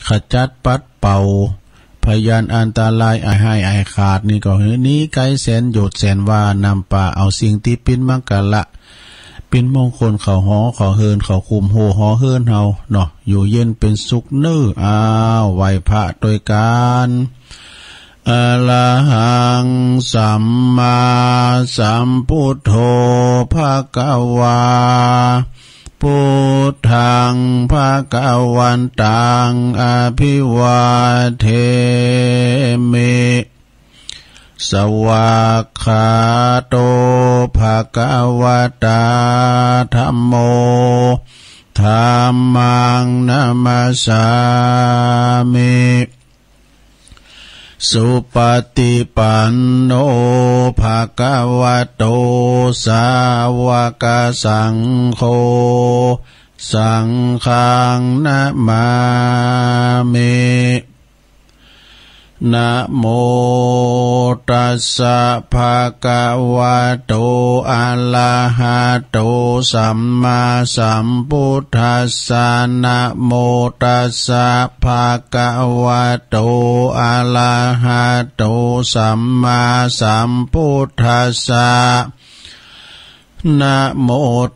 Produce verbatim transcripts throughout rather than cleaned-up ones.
ขจัดปัดเป่า พยานอันตรายอันร้ายอันขาดนี่ก็หื้อหนีไกลแสนโยชน์แสนวา นำปาเอาสิ่งตี้เป๋นมังคละ เป๋นมงคลเข้าหอเข้าเฮือน เข้าคุ้มโฮหอเฮือนเฮาเนาะ อยู่เย็นเป๋นสุขเน้อ อ้าว ไหว้พระตวยกั๋น อะระหัง สัมมาสัมพุทโธ ภะคะวา พุทธัง ภะคะวันตัง อะภิวาเทมิ สวากขาโต ภะคะวะตา ธัมโม ธัมมัง นะมัสสามิ สุปะติปันโน ภะคะวะโต สาวะกะสังโฆ สังฆัง นะมามิ นะโมตัสสะ ภะคะวะโต อะระหะโต สัมมาสัมพุทธัสสะ นะโมตัสสะ ภะคะวะโต อะระหะโต สัมมาสัมพุทธัสสะ นะโม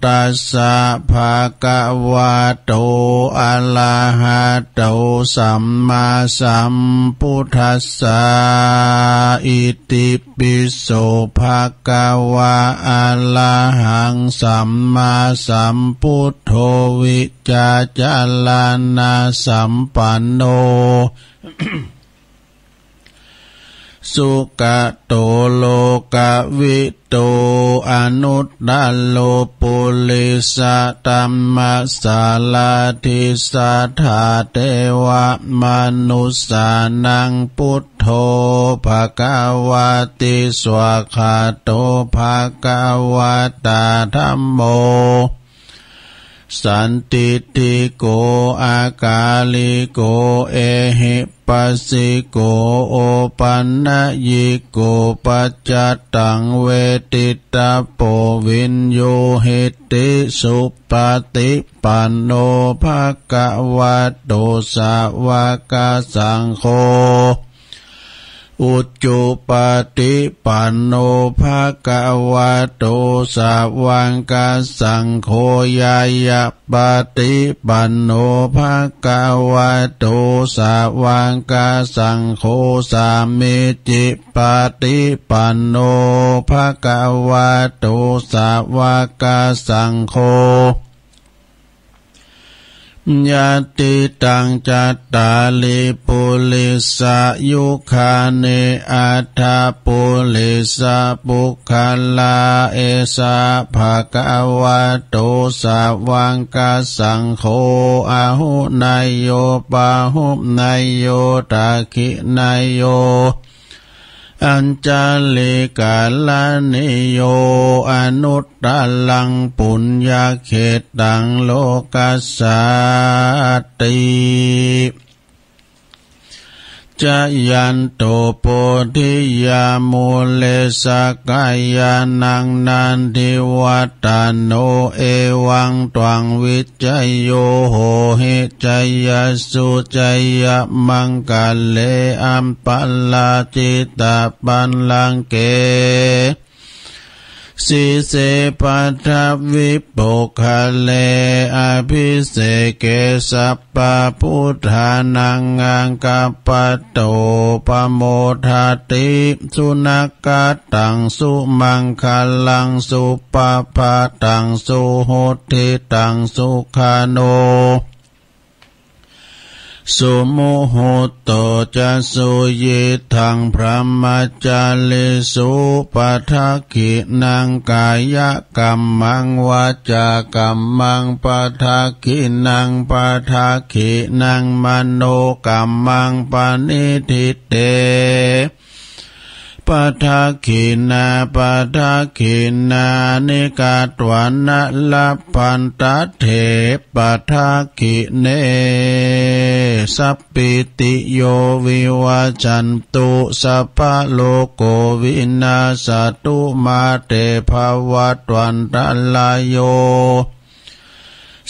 ตัสสะ ภะคะวะโต อะระหะโต สัมมาสัมพุทธัสสะ อิติปิโส ภะคะวะ อะระหัง สัมมาสัมพุทโธ วิจจารณะสัมปันโน สุกะโต โลกะวิทู อนุตตะโร ปุริสะธัมมะสารถิ สัทธาเทวะมนุสสานัง พุทโธ ภะคะวะติ สวากขาโต ภะคะวะตา ธัมโม สันทิฏฐิโก อะกาลิโก เอหิปัสสิโก โอปันนยิโก ปัจจัตตัง เวทิตะโพ วิญญูหิติ สุปะติปันโน ภะคะวะโต สาวะกะสังโฆ อุจุปะติปันโน ภะคะวะโต สาวะกะสังโฆ ญาณะปะติปันโน ภะคะวะโต สาวะกะสังโฆ สามีจิปะติปันโน ภะคะวะโต สาวะกะสังโฆ ยะติตัง จัตตาริ ปุริสะยุคานิ อัฏฐะปุริสะปุคคลา เอสะ ภะคะวะโต สาวะกะสังโฆ อาหุเนยโย ปาหุเนยโย ทักขิเนยโย อัญชลิกะระณิโย อนุตตะรัง ปุญญะเขตตัง โลกัสสาติ จะยันโต โพธิยามูเล สะกะยานัง นันทิวัฏฏะโน เอวังตวัง วิจโย โหหิ จยสสุ จยะมังคะเล อัปปะราจิตะปัลลังเก สีเส ปัทวิปกคะเล อะภิเสเก สัพพะพุทธานัง อาคัปปะโต ปะโมทะติ สุนะ คะตัง สุมังคะลัง สุปะพะตัง สุหุตติตัง สุขะโน สุมุหุตโต จะ สุยิตถัง พรหมจาริสุ ปะทักขิณัง กายะกัมมัง วาจากัมมัง ปะทักขิณัง ปะทักขิณัง มโนกัมมัง ปะนิฏฐิเต ปะทักขิณา ปะทักขิณานิ กัตวานะ ลัพพันตะเถ ปะทักขิเณ สัพพิติโย วิวัชชันตุ สัพพะโรโก วินัสสะตุ มาเต ภะวัตวันตะราโย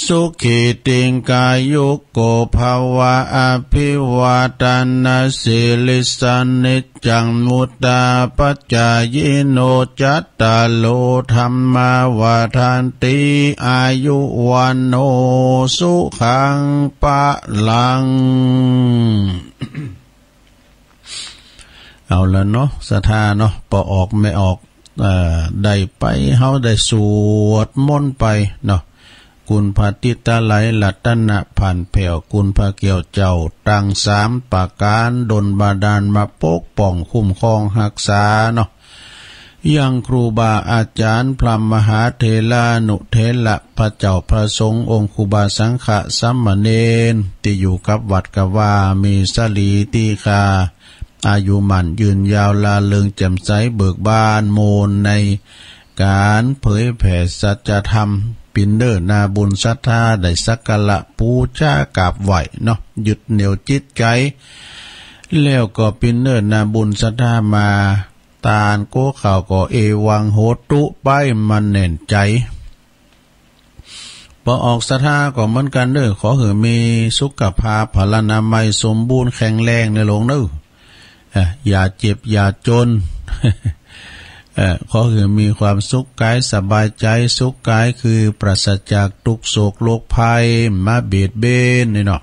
สุขีติงกายุโกภะวะ อะภิวาทะนะสีลิสสะ นิจจังวุฑฒาปะจายิโน จัตตาโรธัมมาวัฑฒันติ อายุวัณโณ สุขังพะลัง เอาละเนาะ ศรัทธาเนาะ ปอออกแม่ออก เอ่อ ได้ไป เฮาได้สวดมนต์ไปเนาะ คุณพระทิตาลัยรัตนะพันแผ้ว คุณพระแก้วเจ้าตังสามประก๋าน ดลบันดาลมาปกป้องคุ้มครองฮักษาเนาะ ยังครูบาอาจ๋ารย์ พระมหาเถรานุเถระ พระเจ้าพระสงฆ์ องค์ครูบาสังฆะสามเณร ตี้อยู่กับวัดกับวา มีสรีตี้คา อายุหมั้นยืนยาว ร่าเริงแจ่มใส เบิกบานโมนในก๋านเผยแผ่สัจธรรม ปินเน้อนาบุญศรัทธา ได้สักการะปู๋จากราบไหว้เนาะ ยึดเหนี่ยวจิตใจ๋ แล้วก็ปินเน้อนาบุญศรัทธามา ตานกั๊วข้าวก็เอวังโหตุ ไป มันแน่นใจ๋ ปอออกศรัทธาก็เหมือนกั๋นเน้อ ขอหื้อมีสุขภาพพลานามัยสมบูรณ์แข็งแรงเน้อหลวงเน้อ เอ่อ อย่าเจ็บอย่าจน เอ่อ ขอหื้อมีความสุขก๋ายสบายใจ๋ สุขก๋ายคือปราศจากตุ๊กข์โศกโรคภัยมาเบียดเบียนนี่เนาะ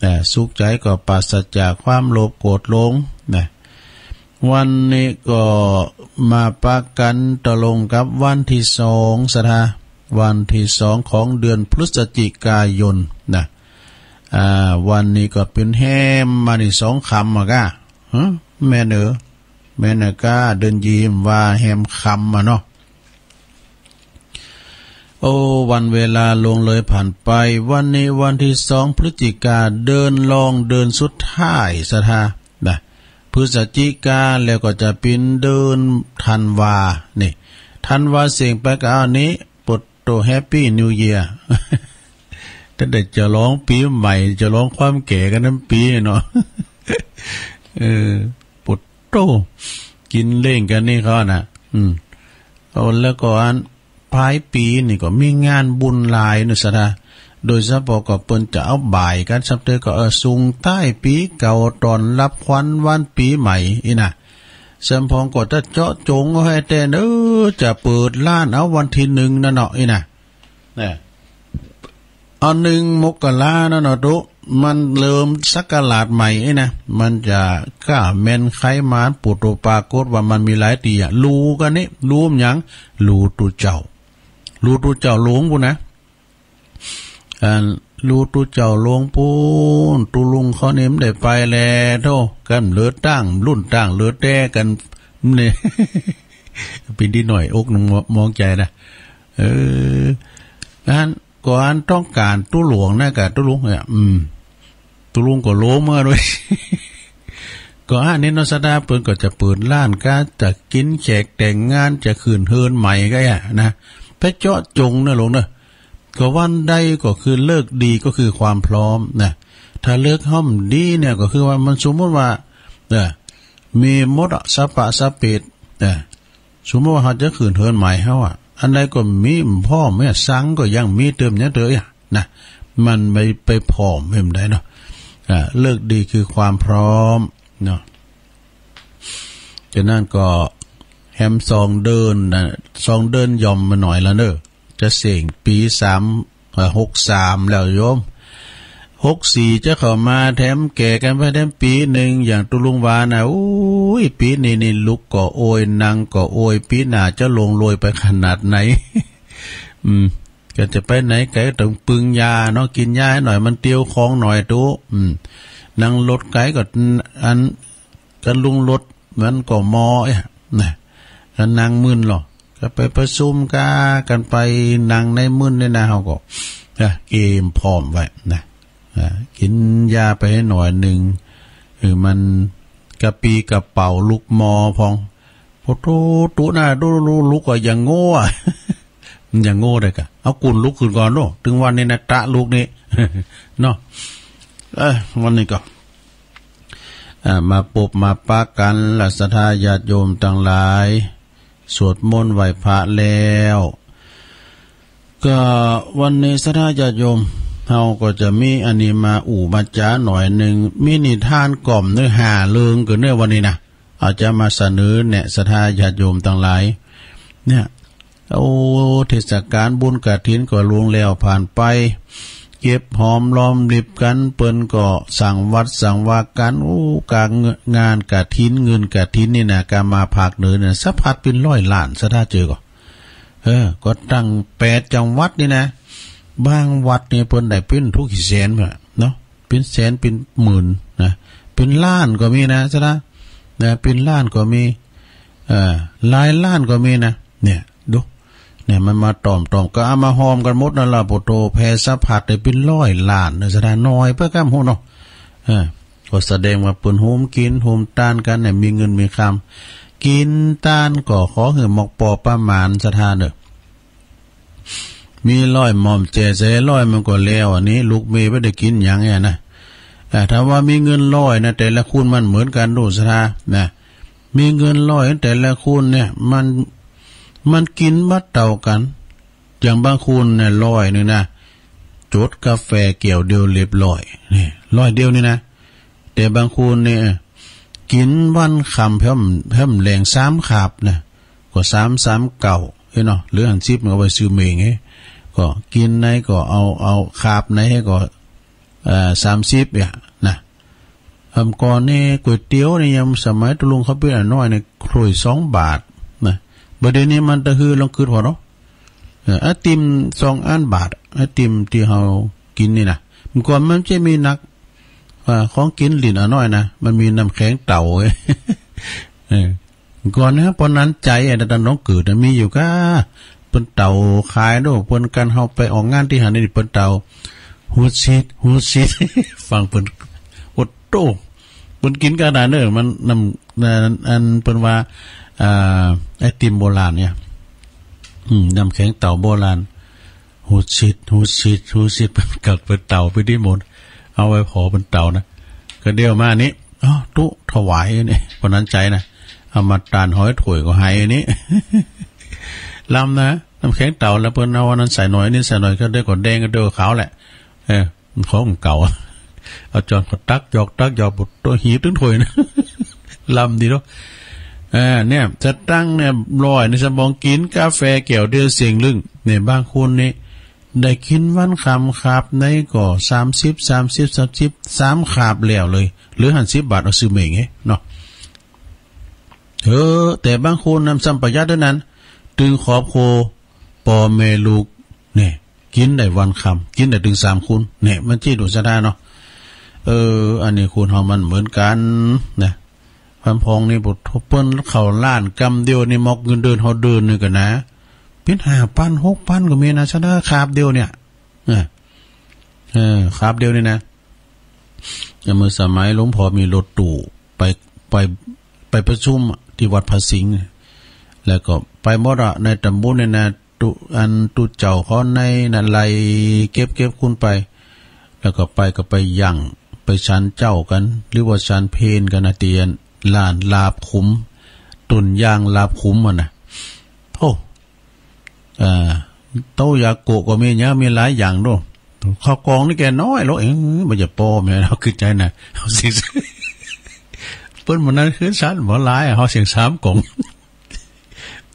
เอ่อ สุขใจ๋ก็ปราศจากความโลภโกรธหลงนะ วันนี้ก็มาปะกั๋นตรงกับวันตี้สองศรัทธา วันตี้สองของเดือนพฤศจิกายนนะ อ่า วันนี้ก็เป๋นแฮมมานี่สองค่ำอะก้า ฮะ แม่นเออ แม่นอะก้า เดือนยี่ว่าแฮมค่ำอะเนาะ โอ้ วันเวลาล่วงเลยผ่านไป วันนี้วันตี้สองพฤศจิกา เดือนรองเดือนสุดท้ายศรัทธานะ พฤศจิกาแล้วก็จะเป๋นเดือนธันวา นี่ ธันวาเส้งไปก็อันนี้ ปดโต้ Happy New Year ตั้งแต่จะร้องปี๋ใหม่ จะร้องความแก่กั๋นตังปี๋เนาะ เออ ปดโต้ กิ๋นเลี้ยงกั๋นนี่เขานะ อืม เอา แล้วก็อัน ปลายปี๋นี่ก็มีงานบุญหลายเนาะศรัทธา โดยเฉพาะก็เปิ้นจะเอาบ่ายกั๋น สับเตยก็ เออ ส่งท้ายปี๋เก่า ต้อนรับขวัญวันปี๋ใหม่อี้นะ แซมพองก็จะเจาะจงเอาให้แต๊เน้อ จะเปิดร้านเอาวันตี้หนึ่งนั่นเนาะอี้นะ นะ อันหนึ่งมกรานั่นเนาะตุ๊ มันเริ่มศักราชใหม่อี้นะ มันจะก้าแม่นใครมา ปุตตุปากฏว่ามันมีหลายตี้อะ ลูกั๋นนี่ ลูหยัง ลูตุ๊เจ้า ลูตุ๊เจ้าหลวงปู้นนะ อัน ลูตุ๊เจ้าหลวงปู้น ตุ๊ลุงเขานี่มันได้ไปแลโธ่ กั๋นเหลือตั้งรุ่นตั้งเหลือแต๊กั๋นนี่ เป๋นตี้น้อยอกน้อยมองใจ๋นะ เออ อัน ก็อันต้องก๋านตุ๊หลวงนะ กับตุ๊ลุงเนี่ย อืม ตุ๊ลุงก็หลวงเมื่อด้วย ก็อันนี้เนาะศรัทธา เปิ้นก็จะเปิดร้านก๊า จะกิ๋นแขกแต่งงาน จะขึ้นเฮือนใหม่ก็อะนะ ไปเจาะจงเน้อหลวงเน้อ ก็วันใดก็คือฤกษ์ดีก็คือความพร้อมนะ ถ้าฤกษ์ห้อมดีเนี่ยก็คือว่ามันสมมุติว่า เออ มีหมดอะ สัพพะสัพเพ เออ สมมุติว่าเฮาจะขึ้นเฮือนใหม่เฮาอะ อันใดก็มีพร้อมเนี่ย สังก็ยังมีเติมเนี่ยเตออะนะ มันไป ไปพร้อมไม่ได้เนาะ อ่า ฤกษ์ดีคือความพร้อมเนาะ ฉะนั้นก็แฮมสองเดือนนะ สองเดือนย่อมมาหน่อยละเน้อ จะเส้งปี๋สาม เอ่อ หกสามแล้วโยม หกสี่จะเข้ามาแถมแก่กั๋นไปแถมปี๋หนึ่ง อย่างตุ๊ลุงว่านะ โอ้ย ปี๋นี้นี่ลุกก็โอย นั่งก็โอย ปี๋หน้าจะล่วงโรยไปขนาดไหน อืม ก็จะไปไหนไกลต้องปึงยาเนาะ กิ๋นยาให้หน่อย มันเตียวคองหน่อยตุ๊ อืม นั่งรถไกลก็ อัน กั๋นลุงรถมันก็มอเอ๊ะนะ กั๋นนั่งมึนหรอ ก็ไปประชุมกากั๋นไป นั่งในมึนนี่นะ เฮาก็ อ่ะ เกมพร้อมไว้นะ อ่ะ กิ๋นยาไปให้หน่อยหนึ่ง เออ มันกระปรี้กระเปร่าลุกมอพอง โอ้โธ่ ตุ๊หน้าตุ๊ลุก ลุกก็อย่างโง่อะ อย่างโง่ได้กะ เอากุ่นลุกขึ้นก่อนโน่ ถึงวันนี้นะ ตะลุกนี่ เนาะ เอ้ย วันนี้ก็ อ่า มาปบมาปะกั๋น ศรัทธาญาติโยมตังหลาย สวดมนต์ไหว้พระแล้ว ก ก็วันนี้ศรัทธาญาติโยม เฮาก็จะมีอันนี้มาอู้มาจ๋าหน่อยหนึ่ง มีนิทานก่อมเนื้อหาเรื่องกันเนอะวันนี้นะ เอาจะมาเสนอแนะศรัทธาญาติโยมตังหลาย เนี่ย โอ้ เทศกาลบุญกฐินก็ล่วงแล้วผ่านไป เก็บหอมรอมริบกัน เปิ้นก็สร้างวัดสร้างวากัน โอ้ ก๋านงานกฐิน เงินกฐินนี่นะ ก๋านมาภาคเหนือเนี่ย สะพัดเป๋นร้อยล้าน ศรัทธาเจ้าก็ เออ ก็ตั้งแปดจังหวัดนี่นะ บางวัดนี่เปิ้นได้เป๋นตั๊กกี่แสนเนาะ เป๋นแสน เป๋นหมื่นนะ เป๋นล้านก็มีนะ ศรัทธา นะ เป๋นล้านก็มี เออ หลายล้านก็มีนะ เนี่ย ดู เนี่ย มันมาต่อมๆ ก็เอามาฮอมกันหมดนั่นล่ะ โผโต แผ่สะพัดได้เป๋นร้อยล้านนะ ศรัทธา น้อยไปกำฮู้เนาะ เออ ก็แสดงว่าเปิ้นโฮมกิ๋นโฮมตานกันเนี่ย มีเงินมีคำ กิ๋นตานก็ขอหื้อเหมาะปอประมาณ ศรัทธาเนอะ มีร้อยหม่อมแจ่ใส่ร้อยมันก็แล้ว อันนี้ลูกเมย์บ่ได้กิ๋นหยังเนี่ยนะ อ่า ถ้าว่ามีเงินร้อยนะ แต่ละคนมันเหมือนกันดู ศรัทธา นะ มีเงินร้อยแต่ละคนเนี่ย มัน มันกิ๋นบ่เต้ากัน อย่างบางคนเนี่ย ร้อยหนึ่งนะ จดกาแฟแก้วเดียวเรียบร้อย นี่ ร้อยเดียวนี่นะ แต่บางคนเนี่ย กิ๋นวันค่ำแฮม แฮมแลงสามคาบนะ ก็สาม สามเก้า เฮ้ยเนาะ เหลือหั้นสิบมันเอาไว้ซื้อเมงเฮ้ย ก็กิ๋นไหนก็เอา เอาคาบไหนให้ก็ เอ่อ สามสิบเนี่ยนะ อำก่อนนี่ก๋วยเตี๋ยวนี่ยังสมัยตุลุงเขาเป๋นน้อยนี่ ถ้วยสองบาทนะ บ่าเดี๋ยวนี้มันตะฮือลองกึ๊ดพอเนาะ เอ่อ ไอติมสองอันบาท ไอติมตี้เฮากิ๋นนี่นะ เมื่อก่อนมันจะมีนัก อ่า ของกิ๋นหลิ้นอ่ะน้อยนะ มันมีน้ำแข็งเต่าเว้ย เออ ก่อนนะ ปอนั้นใจ๋อะ ตั้งแต่น้องเกิดนะ มีอยู่ก้า เปิ้นเต่าขายโด เปิ้นกันเฮาไปออกงานตี้หั้นนี่ เปิ้นเต่า ฮูดซิด ฮูดซิด ฟังเปิ้น โอดโต้ เปิ้นกิ๋นขนาดเนอะ มันน้ำ อัน อันเปิ้นว่า อ่า ไอติมโบราณเนี่ย อืม น้ำแข็งเต่าโบราณ ฮูดซิด ฮูดซิด ฮูดซิด เปิ้นกักเปิ้นเต่าไปตี้หมด เอาไว้ผอเปิ้นเต่านะ ก็เดี๋ยวมานี้ อ้าว ตุ๊ถวายนี่ ปอนั้นใจ๋นะ เอามาตานหอยถ้วยก็หายนี่ ลำนะ น้ำแข็งเต่าแล้วเปิ้นเอาอันนั้นใส่หน่อย นี่ใส่หน่อย ก็ได้ก็แดงก็ได้ก็ขาวแหละ เออ ของเก่า เอาจอนก็ตักหยอก ตักหยอก โอดโต้ หีบตึงถ้วยนะ ลำดีเนาะ เออ เนี่ย สตังค์เนี่ย ร้อยนี่ สมองกิ๋นกาแฟแก้วเดียวเสี้ยงลึ่ง เนี่ย บางคนนี่ ได้กิ๋นวันค่ำคาบไหนก็สามสิบ สามสิบ สามสิบ สามคาบแล้วเลย เหลือหั้นสิบบาทเอาซื้อเมงเฮ้ยเนาะ เออ แต่บางคนนำซ้ำประหยัดด้วยนั้น ตึงครอบครัว ปอแม่ลูก เนี่ย กิ๋นได้วันค่ำ กิ๋นได้ตึงสามคน เนี่ย มันจี้ดูซะได้เนาะ เออ อันนี้คนเฮามันเหมือนกันนะ พันพองนี่ บ่ เปิ้นเข้าร้านกำเดียวนี่ มอกเงินเดือนเฮาเดือนหนึ่งก็นะ เป๋นห้าปัน หกปันก็มีนะ ซะได้คาบเดียวเนี่ย เออ เออ คาบเดียวนี่นะ เมื่อสมัยหลวงพ่อมีรถตู้ไป ไป ไปประชุมอะ ที่วัดพระสิงห์เนี่ย แล้วก็ไปหมดอะ ในตำบลเนี่ยนะ ตุ๊ อันตุ๊เจ้าเขาในนั้นไล่เก็บ เก็บคนไป แล้วก็ไป ก็ไปยัง ไปฉันเจ๊ากัน หรือว่าฉันเพลกันนะ ตี้อันร้านลาบขุม ตุ๊นย่างลาบขุมอะนะ โอ้ อ่า เต้ายาโกะก็มีเนี่ย มีหลายอย่างโด ข้าวกล่องนี่แกน้อยโล เอ๊ะ มันจะปอแม่น เฮากึ๊ดใจ๋นะ เฮาเสี้ยง เปิ้นมื้อนั้นคือฉันบ่หลายอะ เฮาเสี้ยงสามกล่อง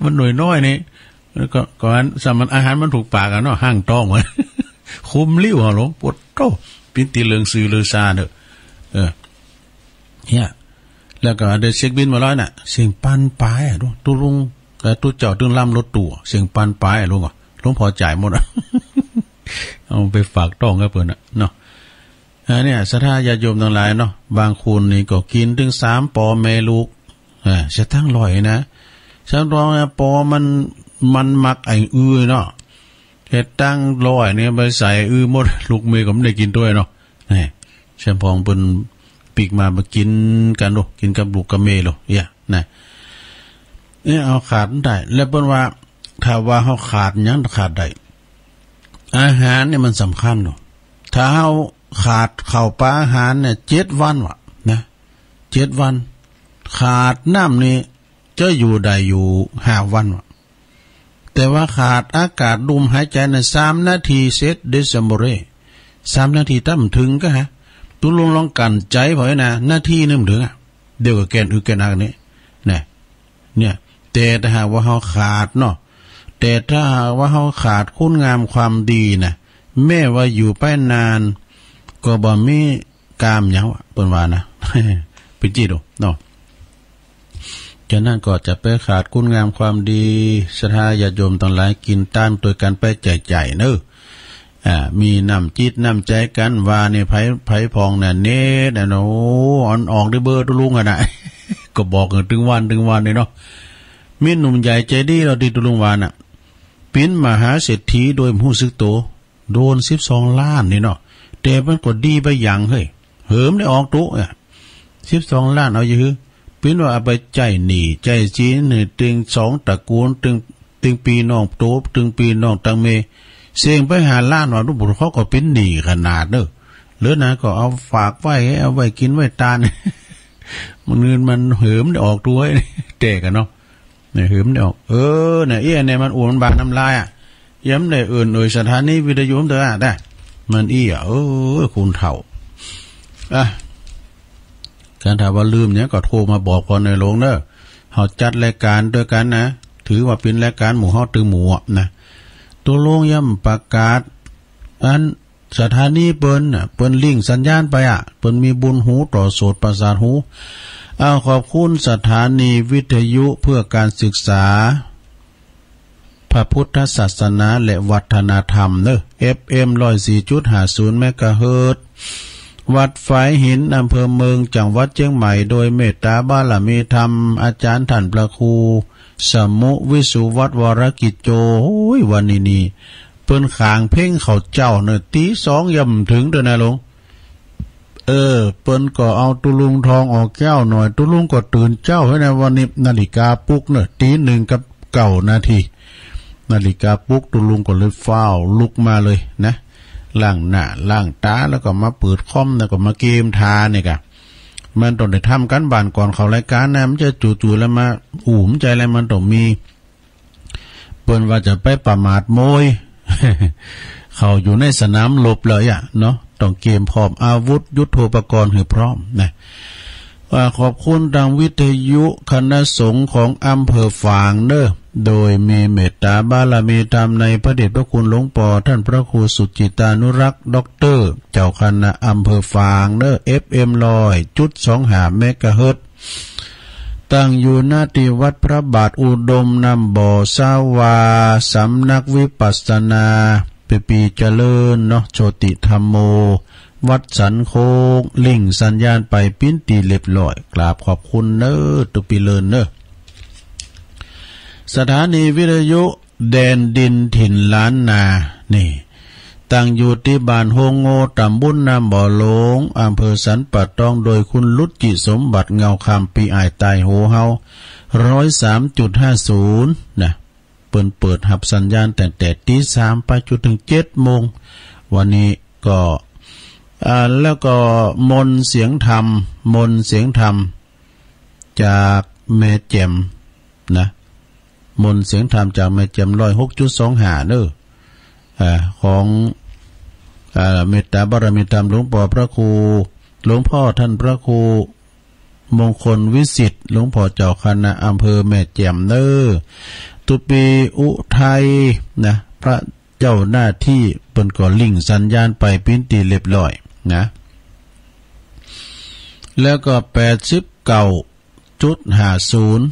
มันหน่วยน้อยนี่ แล้วก็ ก็อัน สำหรับอาหารมันถูกปากอะเนาะ ห้างต้องมัน คุ้มลิ้วอะหลวง โอดโต้ เป๋นตี้เลื่องซื่อเลื่องซาเนาะ เออ เนี่ย แล้วก็ได้เช็คบิลมาแล้วน่ะ เสี้ยงปันปายอะ ตุ๊ลุง เอ่อ ตุ๊เจ้าตึงลำรถตู้ เสี้ยงปันปายอะลุงอะ หลวงพ่อจ่ายหมดอะ เอาไปฝากต้องกับเปิ้นอะเนาะ อันเนี้ย ศรัทธาญาติโยมตังหลายเนาะ บางคนนี่ก็กิ๋นตึงสามปอแม่ลูก อ่า สตังค์ร้อยนะ สตังค์ร้อยนะ ปอมัน มันมักไอ้อื้อเนาะ สตังค์ร้อยนี่ไปใส่อื้อหมด ลูกเมย์ก็บ่ได้กิ๋นตวยเนาะ นี่ แชมพองเปิ้นปิ๊กมา มากิ๋นกันโลด กิ๋นกับลูกกับเมย์โลด เอี้ย นะ เนี่ย เอาขาดมันได้ แล้วเปิ้นว่า ถ้าว่าเฮาขาดหยังขาดได้ อาหารเนี่ยมันสำคัญเนาะ ถ้าเฮาขาดข้าวปลาอาหารเนี่ย เจ็ดวันวะ นะ เจ็ดวัน ขาดน้ำนี่ จะอยู่ได้อยู่ห้าวันวะ แต่ว่าขาดอากาศ ลมหายใจนะ สามนาทีเสร็จ เดซเมเร่ สามนาที ถ้าบ่เถิงก็ฮะ ตุลุงลองกั้นใจผ่อยนะ นาทีหนึ่งบ่เถิงอะ เดี๋ยวก็แกนอึกแกนอักนี่ นะ เนี่ย แต่ถ้าหากว่าเฮาขาดเนาะ แต่ถ้าหากว่าเฮาขาดคุณงามความดีนะ แม้ว่าอยู่ไปนาน ก็บ่มีกามหยังวะ เปิ้นว่านะ ไปจี้ดูเนาะ ฉะนั้นก็จะไปขาดคุณงามความดี ศรัทธาญาติโยมตังหลาย กินตานตวยกั๋นไปใจ๊ๆ เนาะ อ่า มีน้ำจิตน้ำใจกั๋น ว่านี่ไผ ไผผ่องน่ะ เน็ตน่ะ โอ้ อันออกได้เบอร์ตุลุงอะนะ ก็บอกกันตึงวันตึงวันเลยเนาะ มีหนุ่มใหญ่ใจดีลาวตี้ตุลุงว่าน่ะ เป๋นมหาเศรษฐีโดยบ่ฮู้สึกโต โดนสิบสองล้านนี่เนาะ แต่มันก็ดีไปอย่างเฮ้ย เหิมได้ออกตุอะ สิบสองล้านเอาอยู่หื้อ เป๋นว่าเอาไปใจ๊หนี้ใจ๊สินหื้อตึงสองตระกูล ตึง ตึงปี้น้องโต ตึงปี้น้องตังเม เซ้งไปห้าล้านว่า ลูกบุตรเขาก็เป๋นหนี้ขนาดเนาะ เหลือหน้าก็เอาฝากไว้ เอาไว้กิ๋นไว้ตาน มื้ออื่นมันเหิมได้ออกตัวย แต่กันเนาะ เนี่ยหืมได้ออก เออ เนี่ย เอี้ย เนี่ย มันอ้วน มันบาดน้ำลายอะ ย้ำได้เอิ้นเอ่ยสถานีวิทยุเด้ออะ ได้ มันเอี้ย เออ คุณเฒ่า อ่ะ คันถ้าว่าลืมหยังก็โทรมาบอกก่อน นายหลวงเด้อ เฮาจัดรายการตวยกั๋นนะ ถือว่าเป๋นรายการหมู่เฮาตึงหมู่อะนะ ตกลงย้ำประกาศ อัน สถานีเปิ้นน่ะ เปิ้นลิงก์สัญญาณไปอะ เปิ้นมีบุญหูต่อโสตประสาทหู อ้าว ขอบคุณสถานีวิทยุเพื่อการศึกษาพระพุทธศาสนาและวัฒนธรรมเนอะ เอฟเอ็ม ร้อยสี่จุดห้าศูนย์ เมกะเฮิรตซ์ วัดฝายหิน อำเภอเมือง จังหวัดเชียงใหม่ โดยเมตตาบารมีธรรม อาจารย์ท่านพระครู สมุ วิสุวัฒน์ วรกิจโจ โอ้ย วันนี้นี่ เปิ้นขางเพลงเข้าเจ้าเนอะ ตีสองย้ำเถิงเด้อนายหลวง เออ เปิ้นก็เอาตุลุงทองออกแก้วหน่อย ตุลุงก็ตื่นเจ้าหั้นนะ วันนี้นาฬิกาปลุกเนอะ ตีหนึ่งกับเก้านาที นาฬิกาปลุก ตุลุงก็เลยฟ้าวลุกมาเลยนะ ล้างหน้าล้างต๋า แล้วก็มาเปิดคอม แล้วก็มาเกมทาเนี่ยกะ มันต้องได้ทำการบ้านก่อนเข้ารายการนะ มันจะจู่ๆแล้วมา อู้ มันจะอะไร มันต้องมี เปิ้นว่าจะไปประมาทโมย เขาอยู่ในสนามรบเลยอะเนาะ ต้องเกมพร้อม อาวุธยุทโธปกรณ์หื้อพร้อมนะ อ่า ขอบคุณทางวิทยุคณะสงฆ์ของอำเภอฝางเนอะ โดยมีเมตตาบารมีธรรมในพระเดชพระคุณหลวงปอท่านพระครูสุจิตานุรักษ์ ด็อกเตอร์ เจ้าคณะอำเภอฝางเนอะ เอฟเอ็ม ร้อยจุดสองห้า เมกะเฮิรตซ์ ตั้งอยู่ ณ ที่วัดพระบาทอุดม น้ำบ่อ สาวา สำนักวิปัสสนา เปปีเจริญเนาะ โชติธัมโม วัดสันโค้ง ลิงก์สัญญาณไปเป๋นตี้เรียบร้อย กราบขอบคุณเนอะ ตุ๊ปีเลินเนอะ สถานีวิทยุ แดนดินถิ่นล้านนา นี่ ตั้งอยู่ตี้บ้านโฮงโง่ ตำบลน้ำบ่อหลวง อำเภอสันป่าตอง โดยคุณรุจิสมบัติ เงาคำ ปี้อ้ายใต้หูเฮา ร้อยสามจุดห้าศูนย์ นะ เปิ้นเปิดฮับสัญญาณตั้งแต่ตีสามไปจนถึงเจ็ดโมง วันนี้ก็ อ่า แล้วก็มนต์เสียงธรรม มนต์เสียงธรรม จากแม่แจ่ม นะ มนต์เสียงธรรมจากแม่แจ่ม ร้อยหกจุดสองห้า เนอะ อ่า ของ อ่า เมตตาบารมีธรรมหลวงปอพระครู หลวงพ่อท่านพระครูมงคลวิสิทธิ์ หลวงพ่อเจ้าคณะอำเภอแม่แจ่มเนอะ ตุ๊ปีอุทัย นะ พระเจ้าหน้าที่เปิ้นก็ลิงก์สัญญาณไปเป๋นตี้เรียบร้อย นะ แล้วก็ แปดสิบเก้าจุดห้าศูนย์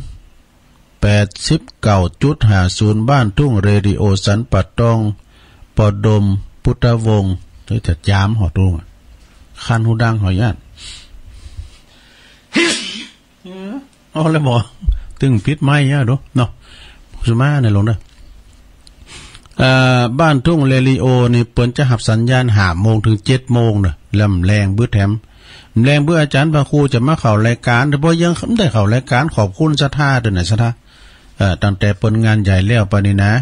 แปดสิบเก้าจุดห้าศูนย์ บ้านทุ่งเรดิโอสันป่าตอง ปอดม พุทธวงศ์ เฮ้ย จะจามหอตรงอะ คันหูดังหอย่าน เอาเลยบ่ ตึงปิดไมค์อะดูเนาะ สุมาในหลวงเด้อ เอ่อ บ้านทุ่งเรดิโอนี่เปิ้นจะฮับสัญญาณห้าโมงถึงเจ็ดโมงเนอะ แล้วแมลงบึดแถม แมลงบึดอาจารย์พระครูจะมาเข้ารายการ แต่พอยังบ่ได้เข้ารายการ ขอบคุณศรัทธาด้วยนะ ศรัทธา เอ่อ ตั้งแต่เปิ้นงานใหญ่แล้วไปนี่นะ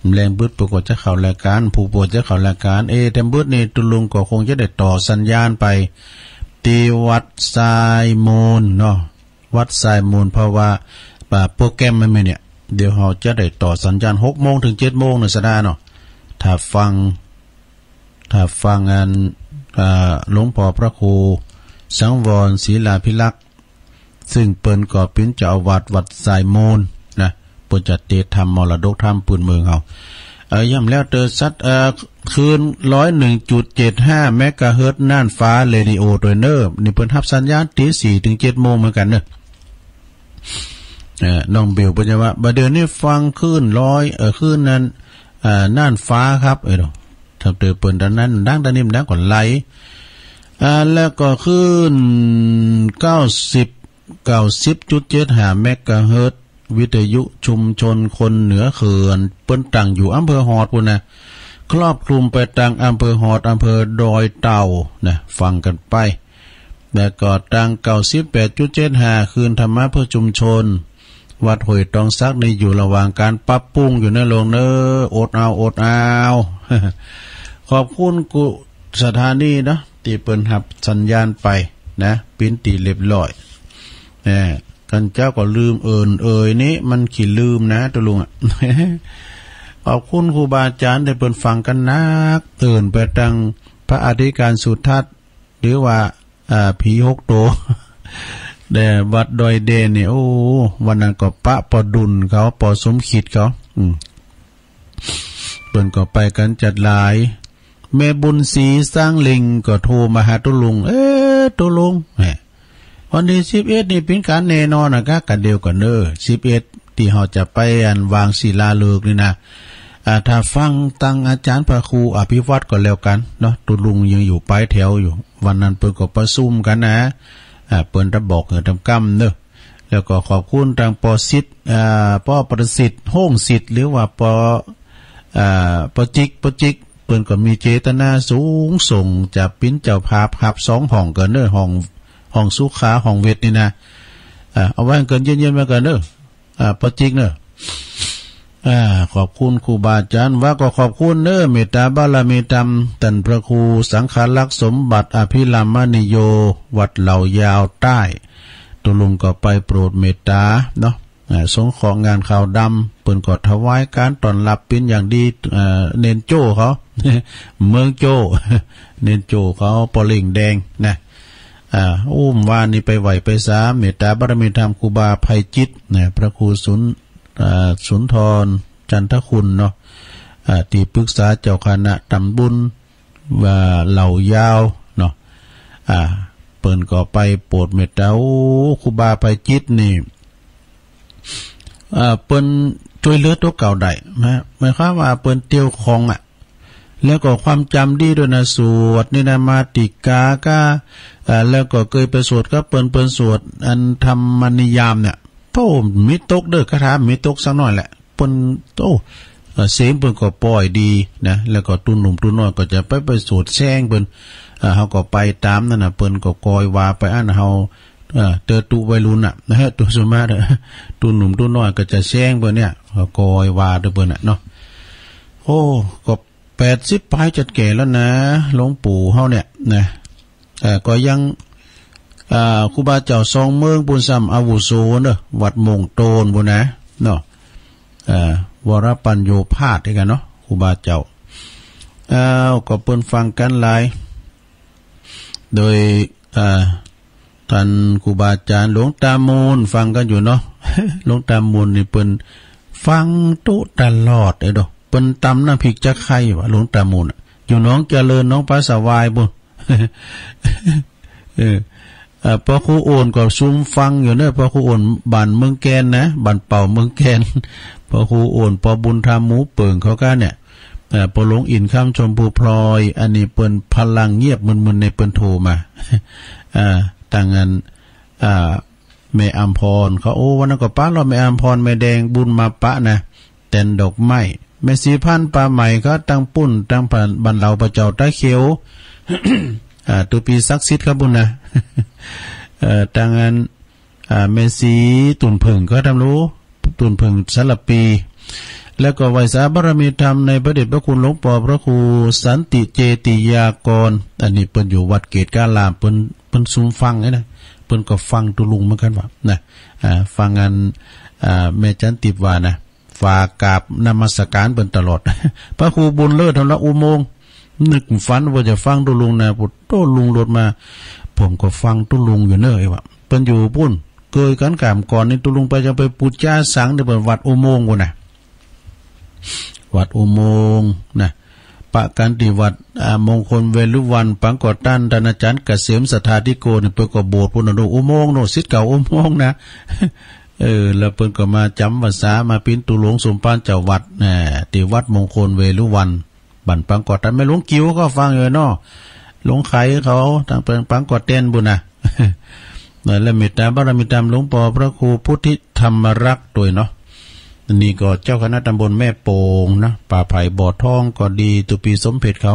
แมลงบึดเปิ้นก็จะเข้ารายการ ผู้ป่วยจะเข้ารายการ เอ แถมบึดนี่ตุลุงก็คงจะได้ต่อสัญญาณไป ที่วัดทรายมูลเนาะ วัดทรายมูล เพราะว่า อ่า โปรแกรมมันมีเนี่ย เดี๋ยวเราจะได้ต่อสัญญาณหกโมงถึงเจ็ดโมงนะสะดาเนาะ ถ้าฟัง ถ้าฟังอัน เอ่อ หลวงพ่อพระครูสังวรศิลาภิรักษ์ ซึ่งเปิ้นก็เป๋นเจ้าอาวาสวัดสายมูลนะ เปิ้นจะเตะทำมรดกธรรมปืนเมืองเฮา เอ่อ ย้ำแล้วเตอสัตว์ เอ่อ คลื่นร้อยหนึ่งจุดเจ็ดห้าเมกะเฮิรตซ์น่านฟ้าเรดิโอโตยเนอร์ นี่เปิ้นฮับสัญญาณตีสี่ถึงเจ็ดโมงเหมือนกันเนอะ เอ่อ น้องเบลเปิ้นจะว่า บ่าเดี๋ยวนี้ฟังคลื่นร้อย เอ่อ คลื่นนั้น เอ่อ น่านฟ้าครับ เออ ถ้าเตอเปิ้นตอนนั้นดัง ตอนนี้มันดังกว่าไหล อ่า แล้วก็คลื่นเก้าสิบ เก้าสิบจุดเจ็ดห้าเมกะเฮิรตซ์ วิทยุชุมชนคนเหนือเขื่อน เปิ้นตั้งอยู่อำเภอฮอดพู้นนะ ครอบคลุมไปตังอำเภอฮอด อำเภอดอยเต่านะ ฟังกันไป แล้วก็ตังเก้าสิบแปดจุดเจ็ดห้า คลื่นธรรมะเพื่อชุมชน วัดห้วยตองสักนี่อยู่ระหว่างการปรับปรุงอยู่นะลุงเนอะ อดเอา อดเอา ขอบคุณกู้สถานีเนาะ ตี้เปิ้นฮับสัญญาณไปนะ เป๋นตี้เรียบร้อย เอ่อ กันเจ้าก็ลืมเอิ้นเอ่ยนี่ มันขี้ลืมนะ ตุ๊ลุงอะ ขอบคุณครูบาอาจารย์ตี้เปิ้นฟังกันนัก เอิ้นไปตังพระอธิการสุทัศน์ หรือว่า อ่า ผีหกโต แด่วัดดอยเด่นนี่ โอ้ วันนั้นก็ปะปอดุลเขา ปอสมคิดเขา อืม เปิ้นก็ไปกันจัดหลาย แม่บุญศรีสร้างลิงก็โทรมาหาตุ๊ลุง เอ๊ะ ตุ๊ลุง แหม วันตี้สิบเอ็ดนี่เป๋นก๋านแน่นอนนะกะ กะเดียวกั๋นเนอะ สิบเอ็ด ตี้เฮาจะไปอันวางศิลาฤกษ์นี่นะ อ่า ถ้าฟังตังอาจารย์พระครูอภิวัตรก็แล้วกั๋นเนาะ ตุ๊ลุงยังอยู่ปลายแถวอยู่ วันนั้นเปิ้นก็ประชุมกั๋นนะ อ่า เปิ้นจะบอกหื้อตำกำเนอะ แล้วก็ขอบคุณตังปอสิทธิ์ อ่า ปอประสิทธิ์ โฮ่งสิทธิ์ หรือว่าปอ อ่า ปอจิก ปอจิก เปิ้นก็มีเจตนาสูงส่ง จะเป๋นเจ้าภาพฮับสองห้องกั๋นเนอะ ห้อง ห้องสุขา ห้องเวทนี่นะ อ่า เอาไว้เกินเย็นๆ ไว้ก่อนเนอะ อ่า ปอจิกเนอะ อ่า ขอบคุณครูบาอาจารย์ ว่าก็ขอบคุณเนอะ เมตตาบารมีธรรม ต้านพระครูสังฆลักษณ์สมบัติอภิรามณีโย วัดเหล่ายาวใต้ ตุ๊ลุงก็ไปโปรดเมตตาเนาะ อ่า สงเคราะห์งานขาวดำ เปิ้นก็ถวายการต้อนรับเป๋นอย่างดี เอ่อ เณรโจ้เขา เมืองโจ้ เณรโจ้เขา ปอเล่งแดงนะ อ่า อู้ เมื่อวานนี้ไปไหว้ไปสา เมตตาบารมีธรรมครูบาไพจิตรนะ พระครูสุน อ่า สุนทรจันทคุณเนาะ อ่า ตี้ปรึกษาเจ้าคณะตำบล ว่าเหล่ายาวเนาะ อ่า เปิ้นก็ไปโปรดเมตตา โอ้ ครูบาไพจิตรนี่ อ่า เปิ้นจ้วยเหลือตั๋วเก่าได้นะ หมายความว่าเปิ้นเตียวคล่องอะ แล้วก็ความจ๋ำดีด้วยนะ สวดนี่นะ มาติกาก้า อ่า แล้วก็เกยไปสวดกับเปิ้น เปิ้นสวดอันธรรมนิยามเนี่ย โอ้ มีตกเด้อ คาถามีตกสักหน่อยแหละ เปิ้น โอ้ เอ่อ เสียงเปิ้นก็ปล่อยดีนะ แล้วก็ตุ๊หนุ่มตุ๊น้อยก็จะไป ไปสวดแซงเปิ้น เอ่อ เฮาก็ไปตามนั่นน่ะ เปิ้นก็กอยว่าไป อันเฮา เอ่อ เตอตุ๊วัยรุ่นน่ะ นะฮะ ตุ๊ส่วนมากน่ะ ตุ๊หนุ่มตุ๊น้อยก็จะแซงเปิ้นเนี่ย ก็กอยว่าเตอเปิ้นน่ะเนาะ โอ้ ก็ แปดสิบปลายจัดแก่แล้วนะ หลวงปู่เฮาเนี่ยนะ เอ่อ ก็ยัง อ่า ครูบาเจ้าซองเมืองปู้นซ้ำอาวุโสเนอะ วัดโมงโตนปู้นนะ เนาะ เอ่อ วรปัญโญภาสด้วยกันเนาะ ครูบาเจ้า อ้าว ก็เปิ้นฟังกันหลาย โดย อ่า ต้านครูบาอาจ๋ารย์หลวงตามูลฟังกันอยู่เนาะ หลวงตามูลนี่เปิ้นฟังตุ๊ตลอดเอ้ยเนาะ เปิ้นตำน้ำพริกจักไคร้ว่าหลวงตามูลน่ะ อยู่หนองเจริญ หนองปลาสะวายปู้น เออ เอ่อ ปอครูโอนก็ซุมฟังอยู่เนอะ ปอครูโอนบ้านเมืองแคนนะ บ้านเป่าเมืองแคน ปอครูโอน ปอบุญธรรมหมูเปิ่งเขาก้าเนี่ย เอ่อ ปอหลวงอินทร์คำชมพูพลอย อันนี้เปิ้นพลังเงียบมึนๆ ในเปิ้นโทรมา อ่า ตังอัน อ่า แม่อำพรเขา โอ้ วันนั้นก็ปะเลาะ แม่อำพร แม่แดงบุญมาปะนะ แตนดอกไม้ แม่ศรีพันธุ์ป่าใหม่เขาตังปู้น ตังบ้านเหล่าพระเจ้าตาเขียว อ่า ตุ๊ปีศักดิ์สิทธิ์ครับปู้นนะ เอ่อ ตังอัน อ่า แม่ศรีตุ่นเผิ่งก็ทำรู้ ตุ่นเผิ่งสารปี แล้วก็ไหว้สาบารมีธรรมในพระเดชพระคุณหลวงปอพระครูสันติเจติยากร อันนี้เปิ้นอยู่วัดเกตการาม เปิ้น เปิ้นซุมฟังไอ้นะ เปิ้นก็ฟังตุ๊ลุงเหมือนกันว่านะ อ่า ฟังอัน อ่า แม่จันติบว่านะ ฝากกราบนมัสการเปิ้นตลอด พระครูบุญเลิศ ทำละอุโมงค์ นึกฝันว่าจะฟังตุ๊ลุงนะ พุทโธ ลุงโลดมา ผมก็ฟังตุ๊ลุงอยู่เนอะ ไอ้วะ เปิ้นอยู่ปุ้น เกยกั๋นก๋ามก่อนนี่ ตุ๊ลุงไปจะไปปู๋จาสัง เดี๋ยวเปิ้นวัดอุโมงค์ปุ้นนะ วัดอุโมงค์นะ ปะกั๋นตี้วัด อ่า มงคลเวฬุวัณ ปางก่อต้าน ต้านอาจ๋ารย์เกษมสัทธาธิโกนี่ เปิ้นก็โบสถ์ปุ้นนะ อุโมงค์โน่น ศิษย์เก่าอุโมงค์นะ เออ แล้วเปิ้นก็มาจ๋ำพรรษา มาปิ้นตุ๊ลุงสมภารเจ้าวัด แหม ตี้วัดมงคลเวฬุวัณ บ้านปางก่อต้าน แม่หลวงกิ่วก็ฟังอยู่เนาะ หลวงไขเขา ตางเปิ้นปางก่อต้านปุ้นนะ และเมตตาบารมีต๋ามหลวงป้อพระครูพุทธิธรรมรักษ์ตวยเนาะ นี่ก็เจ้าคณะตำบลแม่โป่งนะ ป่าไผ่บ่อทองก็ดี ตุ๊ปีสมเพ็ดเขา